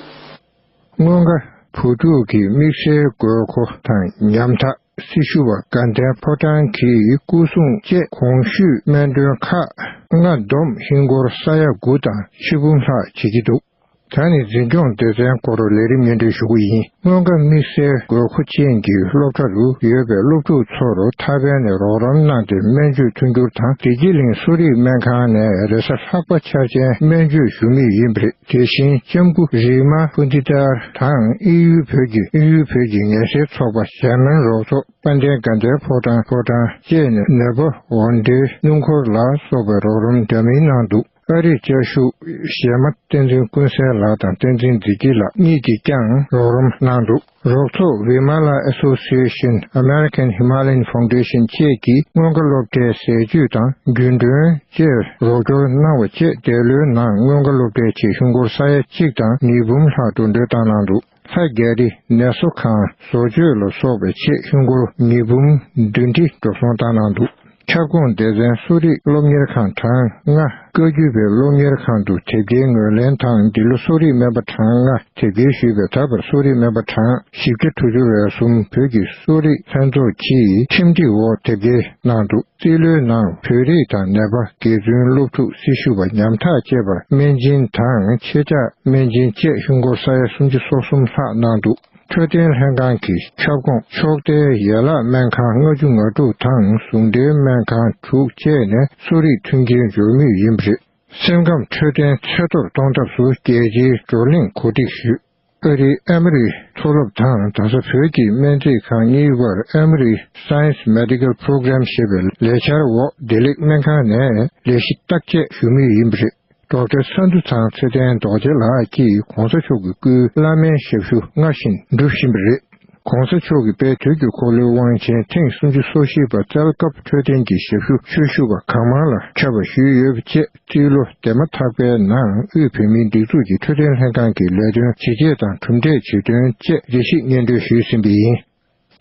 སྔོན་ཁ་བུ་ཕྲུག་གི་དམིགས་བསལ་དགོས་མཁོ་དང་ཉམ་ཐག་སྲི་ཞུ་བ་དགའ་ལྡན་ཕོ་བྲང་གི་སྐུ་སྲུང་བཅས་གོང་ཞུས་སྨན་དོན་ཁག་ལྔ་བསྡོམས་ཧིན་སྒོར་ས་ཡ་དགུ་དང་ཕྱེད་འབུམ་ལྷག་བྱེད་ཀྱི་འདུག་ད་ནི་འཛིན་སྐྱོང་སྡེ་ཚན་སྐོར་ལས་རིམ་སྙན་སྒྲོན་ཞུ་གི་ཡིན། སྔོན་ཁ་དམིགས་བསལ་དགོས་མཁོ་ཅན་གྱི་སློབ་གྲྭ་རུ་ཡོད་པའི་སློབ་ཕྲུག་ཚོར་ཐར་པའི་ནས་རོགས་རམ་གནང་སྟེ་སྨན་བཅོས་མཐུན་འགྱུར་དང་བདེ་སྐྱིད་གླིང་གསོ་རིག་སྨན་ཁང་ནས་རེས་གཟའ་ལྷག་པ་འཆར་ཅན་སྨན་བཅོས་ཞུ་མུས་ཡིན་པ་རེད། དེ་བཞིན་ལྕམ་སྐུ་རི་མ་ཕུན་ཏི་ཏར་དང་དབྱིན་ཡུལ་བོད་ཀྱི་དབྱིན་ཡུལ་བོད་ཀྱི་ངལ་སེལ་ཚོགས་པ་འཇར་མན་རོགས་ཚོགས་དཔལ་ལྡན་དགའ་ལྡན་ཕོ་བྲང་ཕོ་བྲང་བཅས་ནས་ནེ་པོ་ཝོན་ཌེ་སྣུམ་འཁོར་ལ་སོགས་པའི་རོགས་རམ་འདྲ་མིན་གནང་འདུག་ཨ་རིའི་བཅའ་བཞུགས་གཞས་མ་བསྟན་འཛིན་ཀུན་གསལ་ལགས་དང་བསྟན་འཛིན་འཛིན་སྐྱིད་ལགས་གཉིས་ཀྱིས་ཀྱང་རོགས་རམ་གནང་འདུག་རོགས་ཚོགས་Vimala Association, American Himalayan Foundation བཅས་ཀྱིས་སྔོན་ཁ་སློབ་གྲྭའི་ཟས་བཅུད་དང་རྒྱུན་གྲོན་བཅས་རོགས་སྐྱོར་གནང་བ་བཅས་འདས་ལོའི་ནང་སྔོན་ཁ་སློབ་གྲྭའི་ཆེད་ཧིན་སྒོར་ས་ཡ་གཅིག་དང་ཉིས་འབུམ་ལྷག་འགྲོ་གྲོན་བཏང་གནང་འདུག་ལྷ་རྒྱ་རི་ནད་གསོ་ཁང་བཟོ་བཅོས་ལ་སོགས་པའི་ཆེད་ཧིན་སྒོར་ཉིས་འབུམ་བདུན་ཁྲི་འགྲོ་སོང་བཏང་གནང་འདུག་ཁྱབ་ཁོངས་སྡེ་ཚན་གསོ་རིག་སློབ་གཉེར་ཁང་གྲངས་ལྔ། བཀའ་བརྒྱུད་པའི་སློབ་གཉེར་ཁང་དུ་དེབ་སྐྱེལ་ངོས་ལེན་དང་། འདི་ལོ་གསོ་རིག་སྨན་པ་གྲངས་ལྔ་དེབ་སྐྱེལ་ཞུས་པས། ད་བར་གསོ་རིག་སྨན་པ་གྲངས་བཞི་བརྒྱ་དྲུག་ཅུ་རེ་གསུམ་བོད་ཀྱི་གསོ་རིག་ལྷན་ཚོགས་ཀྱི་ཁྲིམས་སྒྲིག་འོག་དེབ་སྐྱེལ་གནང་འདུག་རྩིས་ལོའི་ནང་བོད་རིགས་དང་ནད་པ། དགེ་བཙུན། སློབ་ཕྲུག་སྲི་ཞུ་བ། ཉམ་ཐག་བཅས་པར་སྨན་སྦྱིན་དང་ཆེད་བཅར་སྨན་སྦྱིན་བཅས་ཧིན་སྒོར་ས་ཡ་སུམ་ཅུ་སོ་གསུམ་ལྷག་གནང་འདུག་འཕྲོད་བསྟེན་ལྷན་ཁང་གི་ཁྱབ་ཁོངས་ཕྱོགས་མཐའི་ཡན་ལག་སྨན་ཁང་ལྔ་བཅུ་ང་དྲུག་དང་ཟུང་འབྲེལ་སྨན་ཁང་དྲུག་བཅས་ནས་གསོ་རིག་མཐུན་རྐྱེན་སྦྱོར་མུས་ཡིན་པ་རེད། སེམས་ཁམས་འཕྲོད་བསྟེན་ཚེ་ཐར་གཏོང་ཐབས་སུ་རྒྱལ་སྤྱིའི་བགྲོ་གླེང་གོ་སྒྲིག་ཞུས། ཨ་རིའི་ཨེ་མ་རི་མཐོ་སློབ་དང་། ད་ཆ་བོད་ཀྱི་སྨན་རྩིས་ཁང་གཉིས་བར་ཨེ་མ་རི་Science Medical Program ཞེས་པའི་ལས་འཆར་འོག་བདེ་ལེགས་སྨན་ཁང་ནས་ལས་གཞི་བརྟག་དཔྱད་ཞུ་མུས་ཡིན་པ་རེད། ཌོག་ཊར་ས་འདུ་ཚང་ཚེ་བརྟན་རྡོ་རྗེ་ལགས་ཀྱིས་༧གོང་ས་མཆོག་གི་སྐུའི་བླ་སྨན་ཞབས་ཞུ་སྔར་བཞིན་སྒྲུབ་བཞིན་པ་རེད། ༧གོང་ས་མཆོག་གི་དཔལ་དུས་ཀྱི་འཁོར་ལོའི་དབང་ཆེན་ཐེངས་སུམ་ཅུ་སོ་བཞི་པ་བཙལ་སྐབས་འཕྲོད་བསྟེན་གྱི་ཞབས་ཞུ་ཆོས་ཞུ་བ་གང་མང་ལ་ཕྱག་དཔེ་ཞུས་ཡོད་པ་བཅས། རྩིས་ལོ་འདས་མ་ཐག་པའི་ནང་དབུས་བོད་མིའི་སྒྲིག་འཛུགས་ཀྱི་འཕྲོད་བསྟེན་ལྷན་ཁང་གི་ལས་དོན་ཇི་བྱེད་དང་གྲུབ་འབྲས་ཇི་སྟོན་བཅས་རེ་ཞིག་སྙན་སྒྲོན་ཞུས་ཟིན་པ་ཡིན།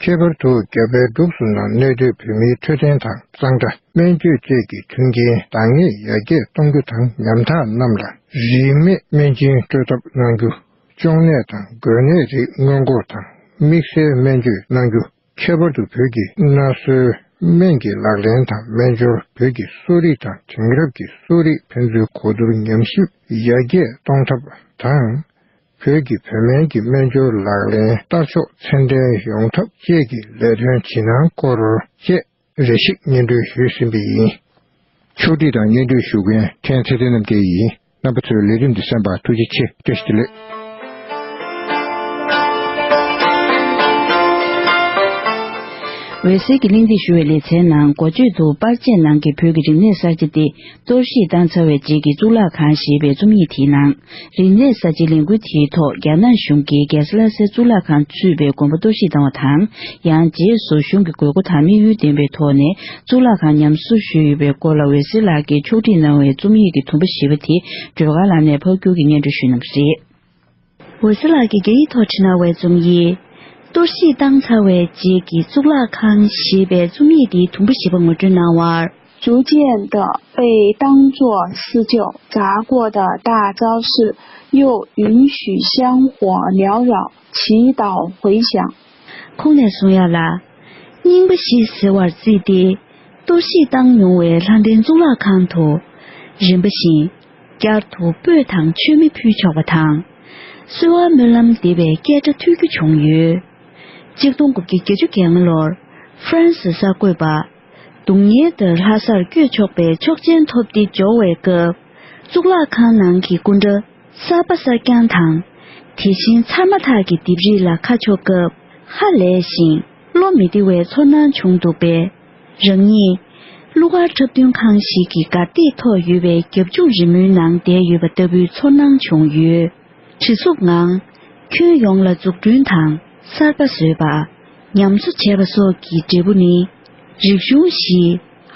ཁྱད་པར་དུ་རྒྱ་བལ་འབྲུག་གསུམ་ནང་གནས་སྡོད་བོད་མིའི་འཕྲོད་བསྟེན་དང་གཙང་སྦྲ། སྨན་བཅོས་བཅས་ཀྱི་མཐུན་རྐྱེན་འདང་ངེས་ཡར་རྒྱས་གཏོང་རྒྱུ་དང་། ཉམ་ཐག་རྣམས་ལ་རིན་མེད་སྨན་སྦྱིན་སྤྲོད་ཐབས་གནང་རྒྱུ། གཅོང་ནད་དང་འགོས་ནད་རིགས་སྔོན་འགོག་དང་དམིགས་བསལ་སྨན་བཅོས་གནང་རྒྱུ། ཁྱད་པར་དུ་བོད་ཀྱི་གནའ་སྲོལ་སྨན་གྱི་ལག་ལེན་དང་སྨན་སྦྱོར། བོད་ཀྱི་གསོ་རིག་དང་དེང་རབས་ཀྱི་གསོ་རིག་ཕན་ཚུན་གོ་བསྡུར་ཉམས་ཞིབ་ཡར་རྒྱས་གཏོང་ཐབས་དང་། བོད་ཀྱི་བོད་སྨན་གྱི་སྨན་སྦྱོར་ལག་ལེན་བསྟར་ཕྱོགས་མཚན་ལྡན་ཡོང་ཐབས་བཅས་ཀྱི་ལས་དོན་ཇི་གནང་སྐོར་བཅས་རེ་ཞིག་སྙན་སྒྲོན་ཞུས་ཟིན་པ་ཡིན། ཕྱོགས་སྒྲིག་དང་སྙན་སྒྲོན་ཞུ་མཁན་ཕྲན་ཚེ་བརྟན་རྣམ་རྒྱལ་ཡིན། རྣམ་པ་ཚོས་ལས་རིམ་འདི་གསན་པར་ཐུགས་རྗེ་ཆེ། བཀྲ་ཤིས་བདེ་ལེགས། འོད་ཟེར་གྱི་གླེང་སྟེགས་ཞུ་བའི་ལེ་ཚན་ནང་འགོ་བརྗོད་དུ། པར་ཆས་ནང་གི་བོད་ཀྱི་རིག་གནས་གསར་བརྗེ་སྟེ། གཏོར་བཤིག་བཏང་ཚར་བའི་རྗེས་ཀྱི་གཙུག་ལག་ཁང་ཞེས་པའི་རྩོམ་ཡིག་དེའི་ནང་། རིག་གནས་གསར་བརྗེའི་ལས་འགུལ་དེའི་ཐོག་རྒྱ་ནག་གཞུང་གིས་རྒྱལ་ས་ལྷ་སའི་གཙུག་ལག་ཁང་ཚུད་པའི་དགོན་པ་གཏོར་བཤིག་བཏང་བ་དང་། ཡང་རྗེས་སུ་གཞུང་གི་དགོས་མཁོ་དང་དམིགས་ཡུལ་ལྡན་པའི་ཐོག་ནས་གཙུག་ལག་ཁང་ཉམས་གསོ་ཞུས་ཡོད་པའི་སྐོར་ལ། འོད་ཟེར་ལགས་ཀྱིས་ཕྱོགས་སྒྲིག་གནང་བའི་རྩོམ་ཡིག་གི་དུམ་བུ་བཞི་པ་དེ་སྒྲོལ་དཀར་ལགས་ནས་ཕབ་སྒྱུར་གྱིས་སྙན་སྒྲོན་ཞུས་གནང་བ་རེད། འོད་ཟེར་ལགས་ཀྱིས་རྒྱ་ཡིག་ཐོག་བྲིས་གནང་བའི་རྩོམ་ཡིག། གཏོར་བཤིག་བཏང་ཚར་བའི་རྗེས་ཀྱི་གཙུག་ལག་ཁང་ཞེས་པའི་རྩོམ་ཡིག་འདིའི་དུམ་བུ་བཞི་པ་ངོ་སྤྲོད་གནང་བར། 逐渐地被当作施教砸过的大昭寺，又允许香火缭绕，祈祷回响。 ཁོང་ནས་གསུང་ཡག་ལ། རྙིང་པ་ཞིག་ཟེར་བར་བརྩིས་ཏེ། གཏོར་བཤིག་བཏང་མྱོང་བའི་ལྷ་ལྡན་གཙུག་ལག་ཁང་དུ། རིམ་པ་བཞིན་བསྐྱར་དུ་སྤོས་དང་མཆོད་མེ་ཕུལ་ཆོག་པ་དང་། གསོལ་བ་སྨོན་ལམ་འདེབས་པའི་སྐད་སྒྲ་ཐོས་རྒྱུ་བྱུང་ཡོད། གཅིག་སྟོང་དགུ་བརྒྱ་བརྒྱད་ཅུ་གྱ་ལྔ་ལོར་ཧྥ་རན་སི་གསར་འགོད་པ། རྡུང་ཉེན་དེར་ལྷ་སར་བསྐྱོད་ཆོག་པའི་ཆོག་མཆན་ཐོབ་སྟེ་འབྱོར་བའི་སྐབས། གཙུག་ལག་ཁང་ནང་གི་སྐུ་འདྲ་གསར་པ་གསར་རྐྱང་དང་། དེ་བཞིན་འཚར་མ་ཐག་གི་ལྡེབས་རིས་ལ་ཁ་ཕྱོགས་སྐབས། ཧ་ལས་ཤིང་བློ་མི་བདེ་བའི་ཚོར་སྣང་བྱུང་འདུག་པས། རང་ཉིད་གླུ་གར་འཁྲབ་སྟོན་ཁང་ཞིག་གི་གར་སྟེགས་ཐོག་ཡོད་པའི་རྒྱབ་ལྗོངས་རི་མོའི་ནང་བསྡད་ཡོད་པ་ལྟ་བུའི་ཚོར་སྣང་བྱུང་ཡོད། བྲེལ་འཚུབ་ངང་ཁྱོན་ཡོངས་ལ་འཛུགས་སྐྲུན་དང་གསར་པ་བཟོས་པ། ཉམས་གསོ་བྱས་པ་སོགས་ཀྱི་འབྲས་བུ་ནི། རིག་གཞུང་བཞི་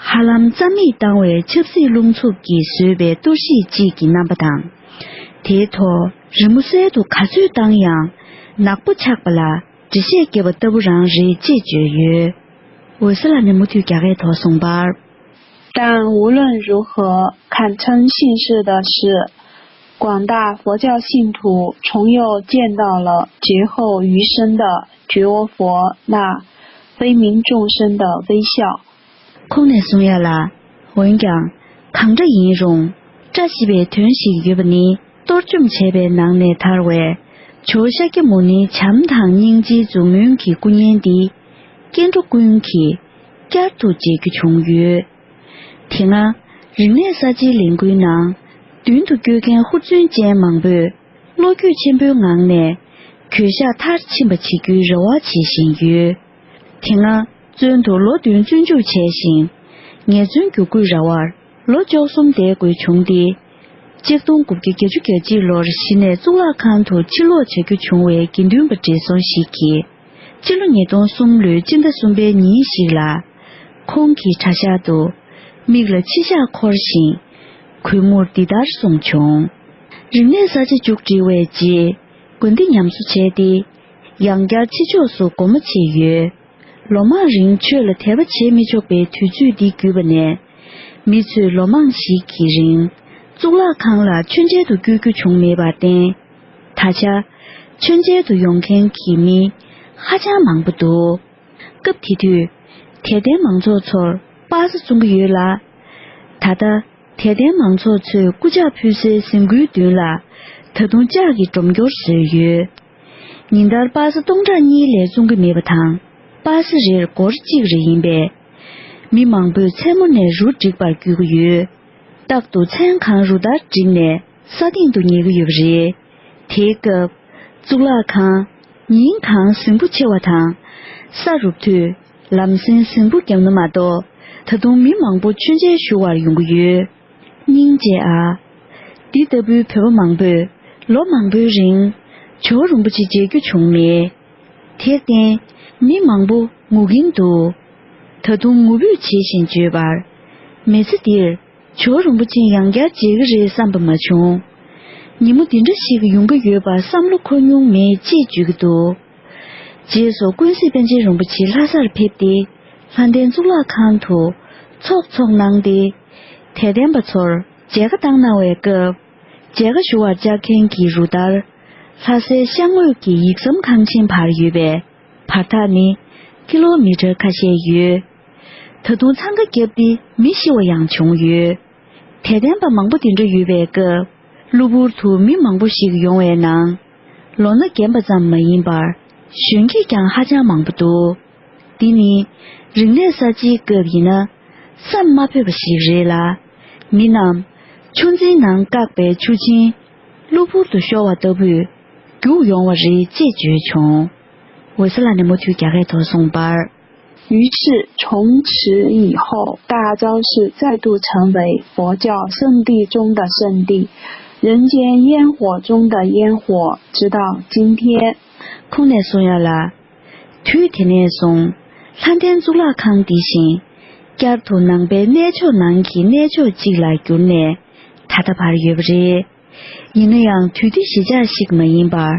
ཧ་ལམ་རྩ་མེད་བཏང་བའི་ཆབ་སྲིད་རླུང་འཚུབ་ཀྱིས་བཟོས་པའི་གཏོར་བཤིག་ཅིག་གི་རྣམ་པ་དང་། དེའི་ཐོག་རི་མོ་གསལ་དུ་ག་ཚོད་བཏང་ཡང་ནག་པོ་ཆགས་པ་ལ་འགྲེལ་བཤད་བརྒྱབ་པ་ལྟ་བུ་རང་རེད་ཅེས་བརྗོད་ཡོད། འོད་ཟེར་ལགས་ནས་མུ་མཐུད་རྒྱ་སྐད་ཐོག་གསུངས་པར། 但无论如何，堪称幸事的是，广大佛教信徒重又见到了劫后余生的觉佛那悲悯众生的微笑。 ཁོང་ནས་གསུང་ཡག་ལ། འོན་ཀྱང་། གང་འདྲ་ཡིན་རུང་། བཀྲ་ཤིས་པའི་དོན་ཞིག་ཡོད་པ་ནི། གཏོར་བཅོམ་བྱས་པའི་ནང་ནས་ཐར་བའི། ཇོ་བོ་ཤཱཀྱ་མུ་ནེའི་བྱམས་དང་སྙིང་རྗེའི་མཛུབ་མོའི་གི་སྐུ་བརྙན་འདི། སྐྱེ་འགྲོ་ཀུན་གྱིས། བསྐྱར་དུ་མཇལ་རྒྱུ་བྱུང་ཡོད། དེ་སྔ། རིག་གནས་གསར་བརྗེའི་ལས་འགུལ་ནང་། མདུན་དུ་སྐྱོད་མཁན་ཧུར་བརྩོན་ཅན་མང་པོས། བློ་འགྱོད་ཆེན་པོའི་ངང་ནས། གྱོད་བཤགས་མཐར་ཕྱིན་པ་བྱེད་རྒྱུའི་རེ་བ་བྱེད་བཞིན་ཡོད། དེ་སྔ། བཙོན་དུ་ལོ་བདུན་བཙོན་འཇུག་བྱས་ཤིང་། ངལ་རྩོལ་བསྒྱུར་བཀོད་ར་བར་ལོ་བཅུ་གསུམ་བསྡད་དགོས་བྱུང་སྟེ། གཅིག་སྟོང་དགུ་བརྒྱ་བརྒྱད་ཅུ་གྱ་གཅིག་ལོར་གཞི་ནས་གཙུག་ལག་ཁང་དུ་ཕྱིར་ལོག་བྱ་རྒྱུ་བྱུང་བའི་དགེ་འདུན་པ་བགྲེས་སོང་ཞིག་གིས། སྤྱི་ལོ་ཉིས་སྟོང་གསུམ་ལོའི་སྤྱི་ཟླ་གསུམ་པའི་ཉིན་ཞིག་ལ། ཁོང་གི་གྲྭ་ཤག་ཏུ། མིག་ལ་ཕྱི་ཞག་འཁོར་ཞིང་། གུས་མོར་འདི་ལྟར་གསུངས་བྱུང་། རིག་གནས་གསར་བརྗེ་མཇུག་སྒྲིལ་བའི་རྗེས། དགོན་སྡེ་ཉམས་གསོ་བྱས་ཏེ། ཡང་བསྐྱར་ཕྱི་ཕྱོགས་སུ་སྒོ་མོ་ཕྱེ་ཡོད། ལོ་མང་རིང་ཆོས་ལ་དད་པ་བྱེད་མི་ཆོག་པའི་དུས་ཚོད་འདི་བརྒྱུད་པ་ནས། མི་ཚོས་ལོ་མང་ཞིག་གི་རིང་། གཙུག་ལག་ཁང་ལ་མཆོད་མཇལ་དུ་བསྐྱོད་རྒྱུ་བྱུང་མེད་པར་བརྟེན། ད་ཆ། མཆོད་མཇལ་དུ་ཡོང་མཁན་གྱི་མི། ཧ་ཅང་མང་པོ་འདུག་སྐབས་དེ་དུས། དད་ལྡན་མང་ཚོགས་ཚོར་པ་སེ་བཙོང་གི་ཡོད་ལ། ད་ལྟ། དད་ལྡན་མང་ཚོགས་ཚོས་སྐུ་ཕྱག་ཕུལ་སའི་གཟིམ་ཁུལ་མདུན་ལ། ད་དུང་ལྕགས་ཀྱི་སྒྲོམ་སྐྱོར་བཟོས་ཡོད། ཉིན་ལྟར་པ་སེ་སྟོང་ཕྲག་གཉིས་ལས་བཙོང་གི་མེད་པ་དང་། པ་སེ་རེར་སྒོར་གཅིག་རེ་ཡིན་པས། མི་མང་པོས་མཚན་མོ་ནས་རུ་སྒྲིག་པར་བརྒྱུད་ཀྱི་ཡོད། རྟག་ཏུ་མཚན་གང་རུ་ལྟར་བསྒྲིགས་ནས་ས་སྟེང་དུ་ཉལ་གྱི་ཡོད་པ་རེད། དེའི་སྐབས། གཙུག་ལག་ཁང་། ཉིན་གང་ཟིང་པོ་ཆེ་བ་དང་། ས་རུབ་དུས་ལམ་སེང་ཟིང་པོ་བརྒྱབ་ན་མ་གཏོགས། ད་དུང་མི་མང་པོ་མཆོད་མཇལ་ཞུ་བར་ཡོང་གི་ཡོད། སྙིང་རྗེ་ཨ། འདི་ལྟ་བུའི་བོད་པ་མང་པོས་ལོ་མང་པོའི་རིང་ཇོ་བོ་རིན་པོ་ཆེ་མཇལ་རྒྱུ་བྱུང་མེད། དེར་བརྟེན་མི་མང་པོ་ངུ་གིན་འདུག་ད་དུང་ངུ་འབོད་བྱེད་བཞིན་བརྗོད་པར། མི་ཚེ་འདིར་ཇོ་བོ་རིན་པོ་ཆེ་ཡང་བསྐྱར་མཇལ་གྱི་རེད་བསམ་པ་མ་བྱུང་། ཉིན་མོ་འདི་འདྲ་ཞིག་ཡོང་གི་ཡོད་པ་བསམ་བློ་འཁོར་མྱོང་མེད་ཅེས་བརྗོད་ཀྱི་འདུག་རྗེས་སུ་ཀུན་གཟིགས་པཎ་ཆེན་རིན་པོ་ཆེ་ལྷ་སར་ཕེབས་ཏེ། ལྷ་ལྡན་གཙུག་ལག་ཁང་དུ་ཚོགས་འཚོགས་གནང་སྟེ། དད་ལྡན་པ་ཚོར་མཇལ་ཁ་བཏང་གནང་བའི་སྐབས། མཇལ་ཁ་ཞུ་བར་བཅར་མཁན་གྱི་རུ་སྟར། ལྷ་སའི་ཤར་ངོས་ཀྱི་ཡིག་ཟམ་ཁང་ཆེན་བར་ཡོད་པའི་བར་ཐག་ནི་ཀི་ལོ་མི་ཊར་ཁ་ཤས་ཡོད། ད་དུང་འཚང་ཁ་བརྒྱབ་སྟེ་མི་ཤི་བ་ཡང་བྱུང་ཡོད། དད་ལྡན་པ་མང་པོ་དེ་འདྲ་ཡོད་པའི་སྐབས། གློ་བུར་དུ་མི་མང་པོ་ཞིག་ཡོང་བའི་ནང་། ལོ་ན་རྒན་པ་ཙམ་མ་ཡིན་པར། གཞོན་སྐྱེས་ཀྱང་ཧ་ཅང་མང་པོ་འདུག་འདི་ནི་རིག་གནས་གསར་བརྗེའི་སྐབས་ཡིན་ན་བསམ་མ་ཕོད་པ་ཞིག་རེད་ལ། མི་རྣམས་ཆུ་འཛིན་ནང་བཀག་པའི་ཆུ་ཆེན་གློ་བུར་དུ་ཤོར་བ་ལྟ་བུས་རྒྱུག་ཡོང་བ་རེད་ཅེས་བརྗོད་བྱུང་། འོད་ཟེར་ལགས་ནས་མུ་མཐུད་རྒྱ་སྐད་ཐོག་གསུངས་པར། 于是从此以后，大昭寺再度成为佛教圣地中的圣地，人间烟火中的烟火，直到今天。 ཁོང་ནས་གསུང་ཡ་ལ། དུས་དེ་ནས་བཟུང་ལྷ་ལྡན་གཙུག་ལག་ཁང་འདི་བཞིན་བསྐྱར་དུ་ནང་པའི་གནས་མཆོག་ནང་གི་གནས་མཆོག་ཅིག་ལ་གྱུར་ནས་ད་ལྟ་བར་ཡོད་པ་རེད། ཡིན་ན་ཡང་དུས་བདེ་གཞིས་ཆགས་ཤིག་མ་ཡིན་པར།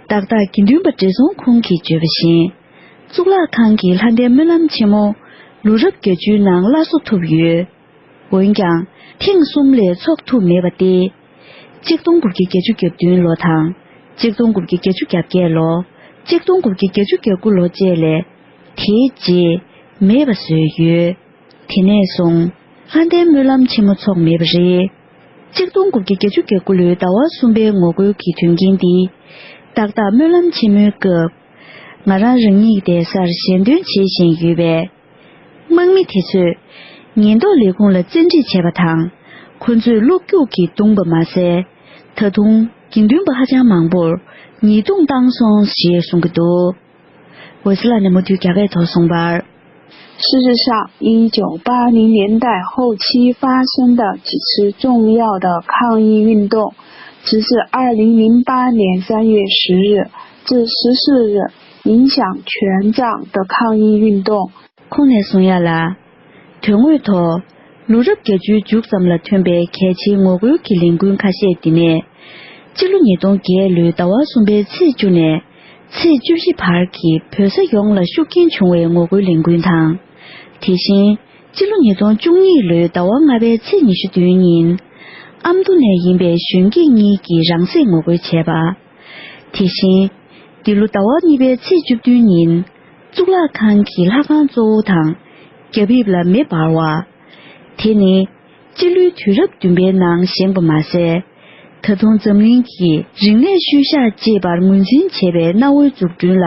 ཏག་ཏག་དགེ་འདུན་པ་བགྲེས་སོང་ཁོང་གིས་བརྗོད་པ་བཞིན། གཙུག་ལག་ཁང་གི་ལྷ་ལྡན་སྨོན་ལམ་ཆེན་མོ་ལོ་རབས་བརྒྱད་ཅུའི་ནང་སླར་གསོ་ཐུབ་ཡོད། འོན་ཀྱང་ཐེངས་གསུམ་ལས་འཚོགས་ཐུབ་མེད་པ་སྟེ། གཅིག་སྟོང་དགུ་བརྒྱ་བརྒྱད་ཅུ་གྱ་བདུན་ལོ་དང་གཅིག་སྟོང་དགུ་བརྒྱ་བརྒྱད་ཅུ་གྱ་བརྒྱད་ལོ། གཅིག་སྟོང་དགུ་བརྒྱ་བརྒྱད་ཅུ་གྱ་དགུ་ལོ་བཅས་ལས་དེའི་རྗེས་མེད་པ་བཟོས་ཡོད། དེ་ནས་བཟུང་ལྷ་ལྡན་སྨོན་ལམ་ཆེན་མོ་འཚོགས་མེད་པ་རེད། གཅིག་སྟོང་དགུ་བརྒྱ་བརྒྱད་ཅུ་གྱ་དགུ་ལོའི་ཟླ་བ་གསུམ་པའི་ངོ་རྒོལ་གྱི་དོན་རྐྱེན་འདི། ཏག་ཏག་སྨོན་ལམ་ཆེན་མོའི་སྐབས། ང་རང་རང་ཉིད་བསྡད་སར་ཞལ་འདོན་བྱེད་བཞིན་ཡོད་པས། དམག་མི་དེ་ཚོས་ཉེན་རྟོག་ལས་ཁུངས་ལ་བཙན་ཁྲིད་བྱས་པ་དང་། ཁོ་ཚོས་གློག་རྒྱུག་གིས་བརྡུངས་པ་མ་ཟད། ད་དུང་དགེ་འདུན་པ་ཧ་ཅང་མང་པོར་ཉེས་རྡུང་བཏང་སོང་ཞེས་གསུང་གི་འདུག་འོད་ཟེར་ལགས་ནས་མུ་མཐུད་རྒྱ་སྐད་ཐོག་གསུངས་པར། 事实上，一九八零年代后期发生的几次重要的抗议运动，直至二零零八年三月十日至十四日，影响全藏的抗议运动。 ཁོང་ནས་གསུང་ཡ་ལ། དོན་དངོས་ཐོག་ལོ་རབས་བརྒྱད་ཅུའི་མཇུག་ཙམ་ལ་ཐོན་པའི་གལ་ཆེའི་ངོ་རྒོལ་གྱི་ལས་འགུལ་ཁ་ཤས་འདི་ནས། སྤྱི་ལོ་ཉིས་སྟོང་བརྒྱད་ལོའི་ཟླ་བ་གསུམ་པའི་ཚེས་བཅུ་ནས་ཚེས་བཅུ་བཞི་བར་གྱི་བོད་ས་ཡོངས་ལ་ཤུགས་རྐྱེན་བྱུང་བའི་ངོ་རྒོལ་ལས་འགུལ་དང་། དེ་བཞིན་སྤྱི་ལོ་ཉིས་སྟོང་བཅུ་གཉིས་ལོའི་ཟླ་བ་ལྔ་པའི་ཚེས་ཉི་ཤུ་བདུན་ཉིན། ཨ་མདོ་ནས་ཡིན་པའི་གཞོན་སྐྱེས་གཉིས་ཀྱིས་རང་སྲེག་ངོ་རྒོལ་བྱས་པ། དེ་བཞིན། འདི་ལོ་ཟླ་བ་གཉིས་པའི་ཚེས་བཅུ་བདུན་ཉིན། གཙུག་ལག་ཁང་གི་ལྷ་ཁང་གཙོ་བོ་དང་། རྒྱ་ཕིབས་ལ་མེ་འབར་བ། དེ་ནི། སྤྱི་ལོའི་དུས་རབས་བདུན་པའི་ནང་བཞེངས་པ་མ་ཟད། ད་དུང་འཛམ་གླིང་གི་རིག་གནས་ཤུལ་བཞག་ཅེས་པར་ངོས་འཛིན་བྱས་པའི་གནའ་བོའི་འཛུགས་སྐྲུན་ལ།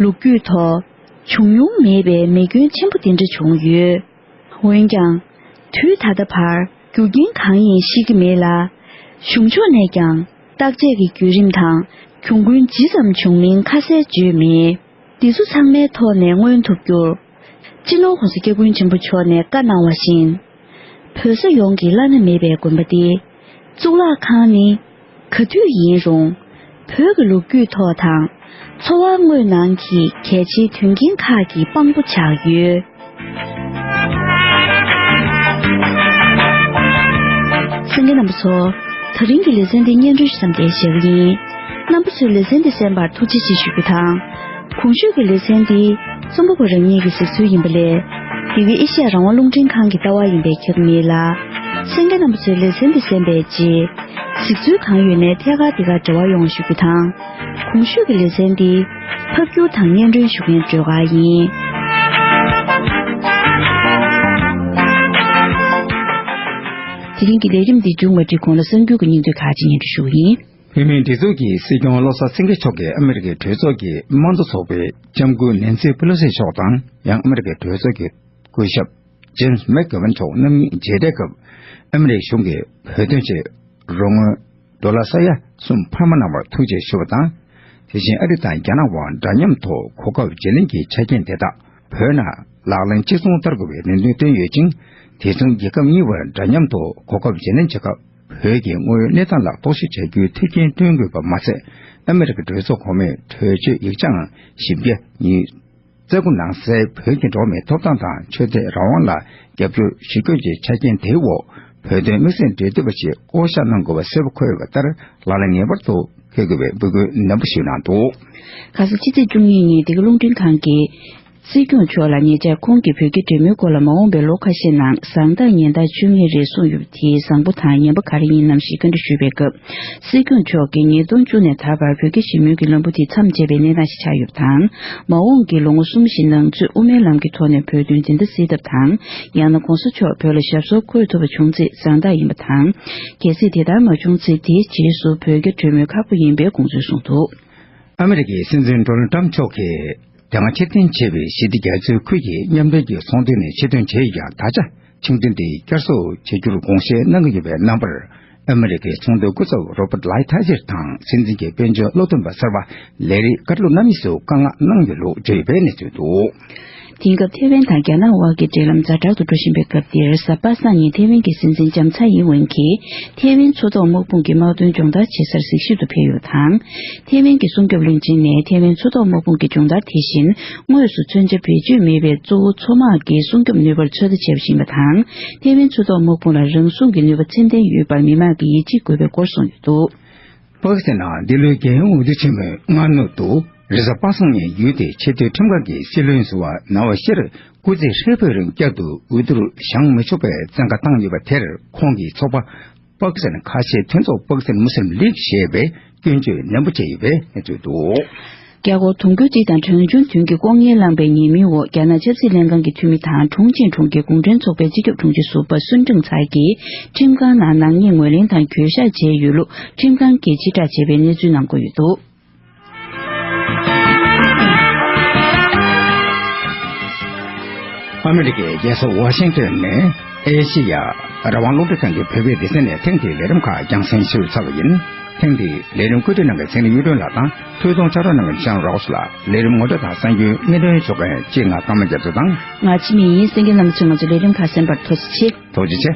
ལོ་རྒྱུས་ཐོག་བྱུང་མྱོང་མེད་པའི་མེ་སྐྱོན་ཆེན་པོ་དེ་འདྲ་བྱུང་ཡོད། འོན་ཀྱང་། དུས་ད་ལྟ་བར་རྒྱུ་རྐྱེན་གང་ཡིན་ཤེས་ཀྱི་མེད་ལ། གཞུང་ཕྱོགས་ནས་ཀྱང་བརྟག་དཔྱད་ཀྱི་བརྒྱུད་རིམ་དང་གྱོང་གུན་ཇི་ཙམ་བྱུང་མིན་ཁ་གསལ་བརྗོད་མེད། འདི་ཚོ་ཚང་མའི་ཐོག་ནས་མངོན་ཐུབ་རྒྱུར། སྤྱི་ནོར་༸གོང་ས་༸སྐྱབས་མགོན་ཆེན་པོ་མཆོག་ནས་བཀའ་གནང་བ་བཞིན། བོད་ས་ཡོངས་ཀྱི་བླ་ན་མེད་པའི་དགོན་པ་སྟེ། གཙུག་ལག་ཁང་ནི། ག་དུས་ཡིན་རུང་། བོད་ཀྱི་ལོ་རྒྱུས་ཐོག་དང་། འཚོ་བ་དངོས་ནང་གི་གལ་ཆེའི་དོན་རྐྱེན་ཁག་གི་དཔང་པོ་ཆགས་ཡོད། གསན་མཁན་རྣམ་པ་ཚོ། ད་རིང་གི་ལེ་ཚན་འདི་སྙན་སྒྲོན་ཞུ་མཚམས་འདིར་བཞག་གི་ཡིན། རྣམ་པ་ཚོས་ལེ་ཚན་འདི་གསན་པར་ཐུགས་རྗེ་ཆེ་ཞུ་རྒྱུ་དང་། གོང་ཞུས་ཀྱི་ལེ་ཚན་འདི་རྩོམ་པ་པོ་རང་ཉིད་ཀྱི་གཟིགས་ཚུལ་ཡིན་པ་ལས། འདི་གའི་ཨེ་ཤེ་ཡ་རང་དབང་རླུང་འཕྲིན་ཁང་གི་ལྟ་བ་ཡིན་པས་ཁྱབ་མེད་ལ། གསན་མཁན་རྣམ་པ་ཚོས་ལེ་ཚན་འདི་གསན་པའི་རྗེས། གཟིགས་ཚུལ་གང་ཡོད་ནས་ཐད་ཀར་འདི་གར་འབྲེལ་བ་ཡོང་བ་ཞུ་རྒྱུ་དང་། གོང་ཞུས་ཀྱི་ལེ་ཚན་འདི་ཕབ་སྒྱུར་དང་སྙན་སྒྲོན་ཞུ་མཁན་སྒྲོལ་དཀར་ཡིན། དེ་རིང་གི་ལས་རིམ་འདི་མཇུག་མ་སྒྲིལ་གོང་ལ་གསར་འགྱུར་གྱི་སྙིང་བསྡུས་ཁག་ཅིག་སྙན་སྒྲོན་ཞུ་གི་ཡིན། བོད་མིའི་སྒྲིག་འཛུགས་ཀྱི་སྲིད་སྐྱོང་བློ་བཟང་སེང་གེ་མཆོག་གིས་ཨ་མི་རི་ཀའི་གྲོས་ཚོགས་ཀྱི་དམངས་གཙོ་ཚོགས་པའི་ལྕམ་སྐུ་ནེན་སི་པེ་ལོ་སི་མཆོག་དང་། ཡང་ཨ་མི་རི་ཀའི་གྲོས་ཚོགས་ཀྱི་སྐུ་ཞབས་ཇེམ་སི་མེག་གྷེ་ཝན་མཆོག་རྣམ་གཉིས་མཇལ་འཕྲད་སྐབས། ཨ་མི་རི་ཀ་གཞུང་གིས་བོད་དོན་ཆེད་རོགས་དངུལ་ ཌོ་ལར་ས་ཡ་གསུམ་འཕར་མ་གནང་བར་ཐུགས་རྗེ་ཞུ་བ་དང་། དེ་བཞིན་ཨ་རི་དང་རྒྱ་ནག་དབར་འདྲ་མཉམ་ཐོག་གོ་སྐབས་བརྗེ་ལེན་གྱི་ཆ་རྐྱེན་དེ་དག་བོད་ནང་ལག་ལེན་གཅིག་མཚུངས་བསྟར་དགོས་པའི་རེ་འདུན་བཏོན་ཡོད་ཅིང་། དེ་མཚུངས་རྒྱལ་ཁབ་གཉིས་བར་འདྲ་མཉམ་དུ་གོ་སྐབས་བརྗེ་ལེན་བྱེད་སྐབས་བོད་ཀྱི་དངོས་ཡོད་གནས་སྟངས་ལ་རྟོག་ཞིབ་བྱ་རྒྱུའི་ཐུགས་འགན་བསྐྱོན་དགོས་པ་མ་ཟད། ཨ་མི་རི་ཀའི་གྲོས་ཚོགས་གོང་མའི་གྲོས་ཆོད་ཡིག་ཆའང་ཞིབ་རྒྱས་ཉིས་རྩ་དགུ་ནང་གསལ་བོད་ཀྱི་འགྲོ་བ་མིའི་ཐོབ་ཐང་དང་ཆོས་དད་རང་དབང་ལ་རྒྱབ་སྐྱོར་ཞུ་སྐྱོང་གི་ཆ་རྐྱེན་དེའི་འོག་བོད་དོན་དམིགས་བསལ་འབྲེལ་མཐུད་པ་ཞིག་བསྐོ་གཞག་གནང་དགོས་པ་གསལ་པོ་འཁོད་ཡོད་པ་ལྟར་ལག་ལེན་ངེས་པར་དུ་འཁེལ་དགོས་པའི་འབོད་སྐུལ་ནན་པོ་ཞུས་གནང་འདུག། ཁ་སང་ཕྱི་ཚེས་བཅུ་གཉིས་ཉིན་འདི་ག་རླུང་འཕྲིན་ཁང་གིས་སྲིད་སྐྱོང་མཆོག་ལ་ཉེ་ཆར་ཁོང་གིས་བོད་རྒྱའི་འབྲེལ་མོལ་སྐོར་ལ་མ་འོངས་པའི་ལོ་ཁ་ཤས་ནང་བཟང་རྟགས་ངན་རྟགས་བཅོ་ལྔའི་རེ་གསུངས་ཡོད་པ་དེ་བཟང་པོ་དང་ངན་པ་ག་རེ་ཡིན་ནམ་ཞེས་བཀའ་འདྲི་ཞུས་པའི་སྐབས། སྲིད་སྐྱོང་མཆོག་གིས་ཉིས་སྟོང་བཅུ་ནས་ད་བར་བོད་རྒྱ་ཞི་མོལ་གྱི་ལམ་བུ་དེ་མཚམས་ཆད་པའི་གནས་སྟངས་ཤིག་ཆགས་ཡོད་པ་དང་། མ་འོངས་ཀྱི་ལོ་ངོ་གསུམ་བཞི་ནང་ཚུད་དབུ་མའི་ལམ་གྱི་ཐོག་ནས་བོད་དོན་འཛིན་གྲྭ་གསོས་ཐབས་དང་། ཡང་ན་གོང་ས་མཆོག་བོད་ལ་ཞབས་སོར་འཁོད་ཐུབ་པ་བྱུང་ཚེ་བཟང་རྟགས་ཡིན་པ་དང་། གལ་སྲིད་དེ་ལྟར་མ་བྱུང་ཚེ་དེའི་རྗེས་སུ་བོད་རྒྱ་གྲོས་མོལ་ཁག་པོ་ཡིན་པའི་དགོངས་ཚུལ་གསུངས་འདུག། ཨ་མི་རི་ཀའི་སྲིད་འཛིན་ཌོ་ནལ་ཏྲམ་མཆོག་གིས་དེ་སྔ་ཕྱིར་འཐེན་བྱས་པའི་ཞི་བདེ་རྒྱ་མཚོའི་ཁུལ་གྱི་མཉམ་འབྲེལ་གྱི་ཚོགས་འདུ་ནས་ཕྱིར་ཐོན་བྱས་ཀྱང་། ད་ཆ་ཕྱིར་འཐེན་དེ་བསྐྱར་གསོ་བྱ་རྒྱུར་དགོངས་བཞེས་གནང་གི་ཡོད་པའི་རྣམ་པར། ཨ་མི་རི་ཀའི་ཚོགས་འདུའི་སྐུ་ཚབ་རོ་པར་ལའི་ཐ་ཇེར་དང་སྲིད་འཛིན་གྱི་དཔལ་འབྱོར་བློ་འདོན་པ་གསར་པ་ལེ་རི་ཀར་ལོ་རྣམ་གཉིས་སུ་བཀའ་མངགས་གནང་ཡོད་ལུགས་བརྗོད་ཡོད་པའི་གནས་ཚུལ་འདུག། དེང་སྐབས་ཐེ་ཝན་དང་རྒྱ་ནག་དབར་གྱི་འབྲེལ་ལམ་ཛ་དྲག་ཏུ་འགྲོ་བཞིན་པའི་སྐབས་འདིར། གཟའ་པ་སངས་ཉིན་ཐེ་ཝན་གྱི་སྲིད་འཛིན་ལྕམ་ཚའེ་ཡིན་ཝེན་གྱིས་ཐེ་ཝན་མཚོ་ཐོག་དམག་དཔུང་གི་དམག་དོན་སྦྱོང་བརྡར་བྱེད་སར་གཟིགས་ཞིབ་ཏུ་ཕེབས་ཡོད་པ་དང་། ཐེ་ཝན་གྱི་སྲུང་སྐྱོབ་བློན་ཆེན་ནས་ཐེ་ཝན་མཚོ་ཐོག་དམག་དཔུང་གི་སྦྱོང་བརྡར་དེ་བཞིན་དངོས་སུ་མཚོན་ཆ་བེད་སྤྱོད་མེད་པའི་གཙོ་བོ་མཚོ་དམག་གི་སྲུང་སྐྱོབ་ནུས་པར་ཚོད་ལྟ་བྱས་པ་ཞིག་ཡིན་པ་དང་། ཐེ་ཝན་མཚོ་ཐོག་དམག་དཔུང་ལ་རང་སྲུང་གི་ནུས་པ་ཚད་ལྡན་ཡོད་པར་མི་མང་གིས་ཡིད་ཆེས་དགོས་པའི་སྐོར་གསུངས་ཡོད་འདུག། པ་ཀི་སི་ཐན་ནང་འདི་ལོའི་རྒྱལ་ཡོངས་འོས་བསྡུ་ཆེན་མོའི་སྔ་ནུབ་ཏུ། རེས་གཟའ་པ་སངས་ཉིན་ཡུལ་དེའི་ཆེས་མཐོའི་ཁྲིམས་ཁང་གི་སྲིད་བློན་ཟུར་པ་ནཱ་ཝ་ཤེར་སྐུ་ཚེ་ཧྲིལ་པོའི་རིང་བསྐྱར་དུ་འོས་བསྡུར་བཞེངས་མི་ཆོག་པའི་བཙན་བཀའ་བཏང་ཡོད་པ་དེར། ཁོང་གི་ཚོགས་པ་པ་ཀི་སི་ཐན་ཁ་ཆེའི་མཐུན་ཚོགས་པ་ཀི་སི་ཐན་མུ་སི་ལིམ་ལིག་ཞེས་པས་སྐྱོན་བརྗོད་ནན་པོ་བྱས་ཡོད་པའི་གནས་ཚུལ་འདུག། རྒྱ་སྒོར་དུང་ཕྱུར་གཅིག་དང་གྲངས་ཆུང་བདུན་གྱི་ལྐོག་རྔན་བླངས་པའི་ཉེས་མིང་འོག་རྒྱ་ནག་ཆབ་སྲིད་ལྷན་ཁང་གི་འཐུས་མི་དང་ཁྲུང་ཆིང་གྲོང་ཁྱེར་གུང་ཁྲན་ཚོགས་པའི་སྤྱི་ཁྱབ་དྲུང་ཆེ་ཟུར་པ་སུན་ཀྲེང་ཚའེ་གིས་ཁྲིམས་ཁང་ནང་ནག་ཉེས་ངོས་ལེན་དང་གྱོད་བཤགས་བྱས་ཡོད་ལུགས་ཁྲིམས་ཁང་གིས་ཕྱིར་བསྒྲགས་བྱས་པའི་གནས་ཚུལ་གནང་གི་ཡོད་འདུག། ཨ་མི་རི་ཀའི་རྒྱལ་ས་ཝ་ཤིང་ཏོན་ནས་ཨེ་ཤེ་ཡ་རང་དབང་རླུང་འཕྲིན་ཁང་གི་བོད་པའི་སྡེ་ཚན་ནས་ཐེངས་འདིའི་ལས་རིམ་ཁག་རྒྱང་སྲིང་ཞུས་ཚར་བ་ཡིན། ཐེངས་འདིའི་ལས་རིམ་བཀོད་སྒྲིག་གནང་མཁན་ཚེ་རིང་གཡུ་སྒྲོན་ལགས་དང་། ཐུགས་གཏོང་ཕྱག་རོགས་གནང་མཁན་ཤང་རོགས་ལགས། ལས་རིམ་ངོ་སྤྲོད་དང་གསར་འགྱུར་སྙན་སྒྲོན་ཞུ་མཁན་གཅེས་ང་ཀརྨ་རྒྱ་མཚོ་དང་། ང་འཆི་མེད་ཡིན། གསན་མཁན་རྣམ་པ་ཚོས་ང་ཚོའི་ལས་རིམ་ཁག་གསན་པར་ཐུགས་རྗེ་ཆེ། ཐུགས་རྗེ་ཆེ།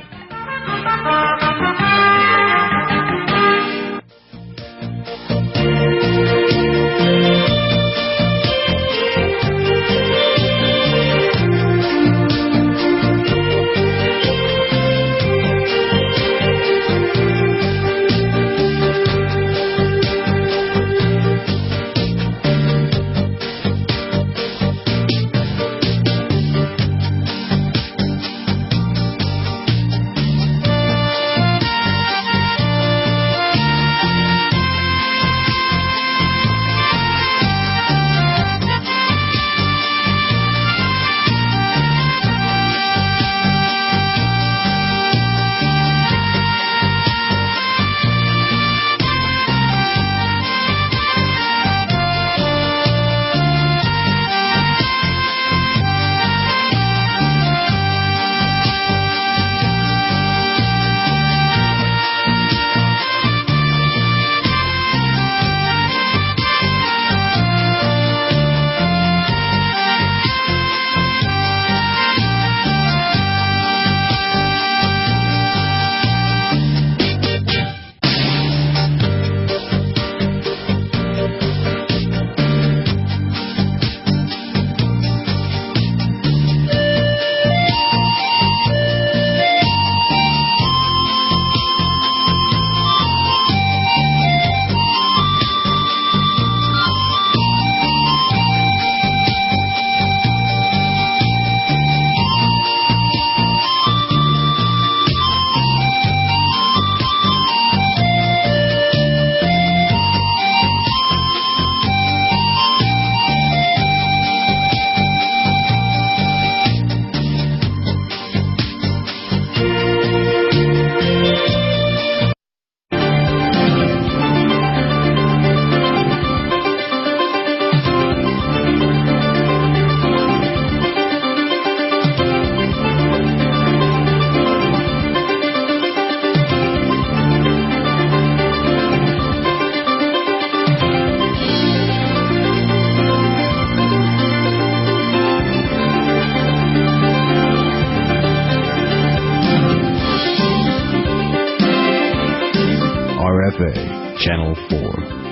Channel four.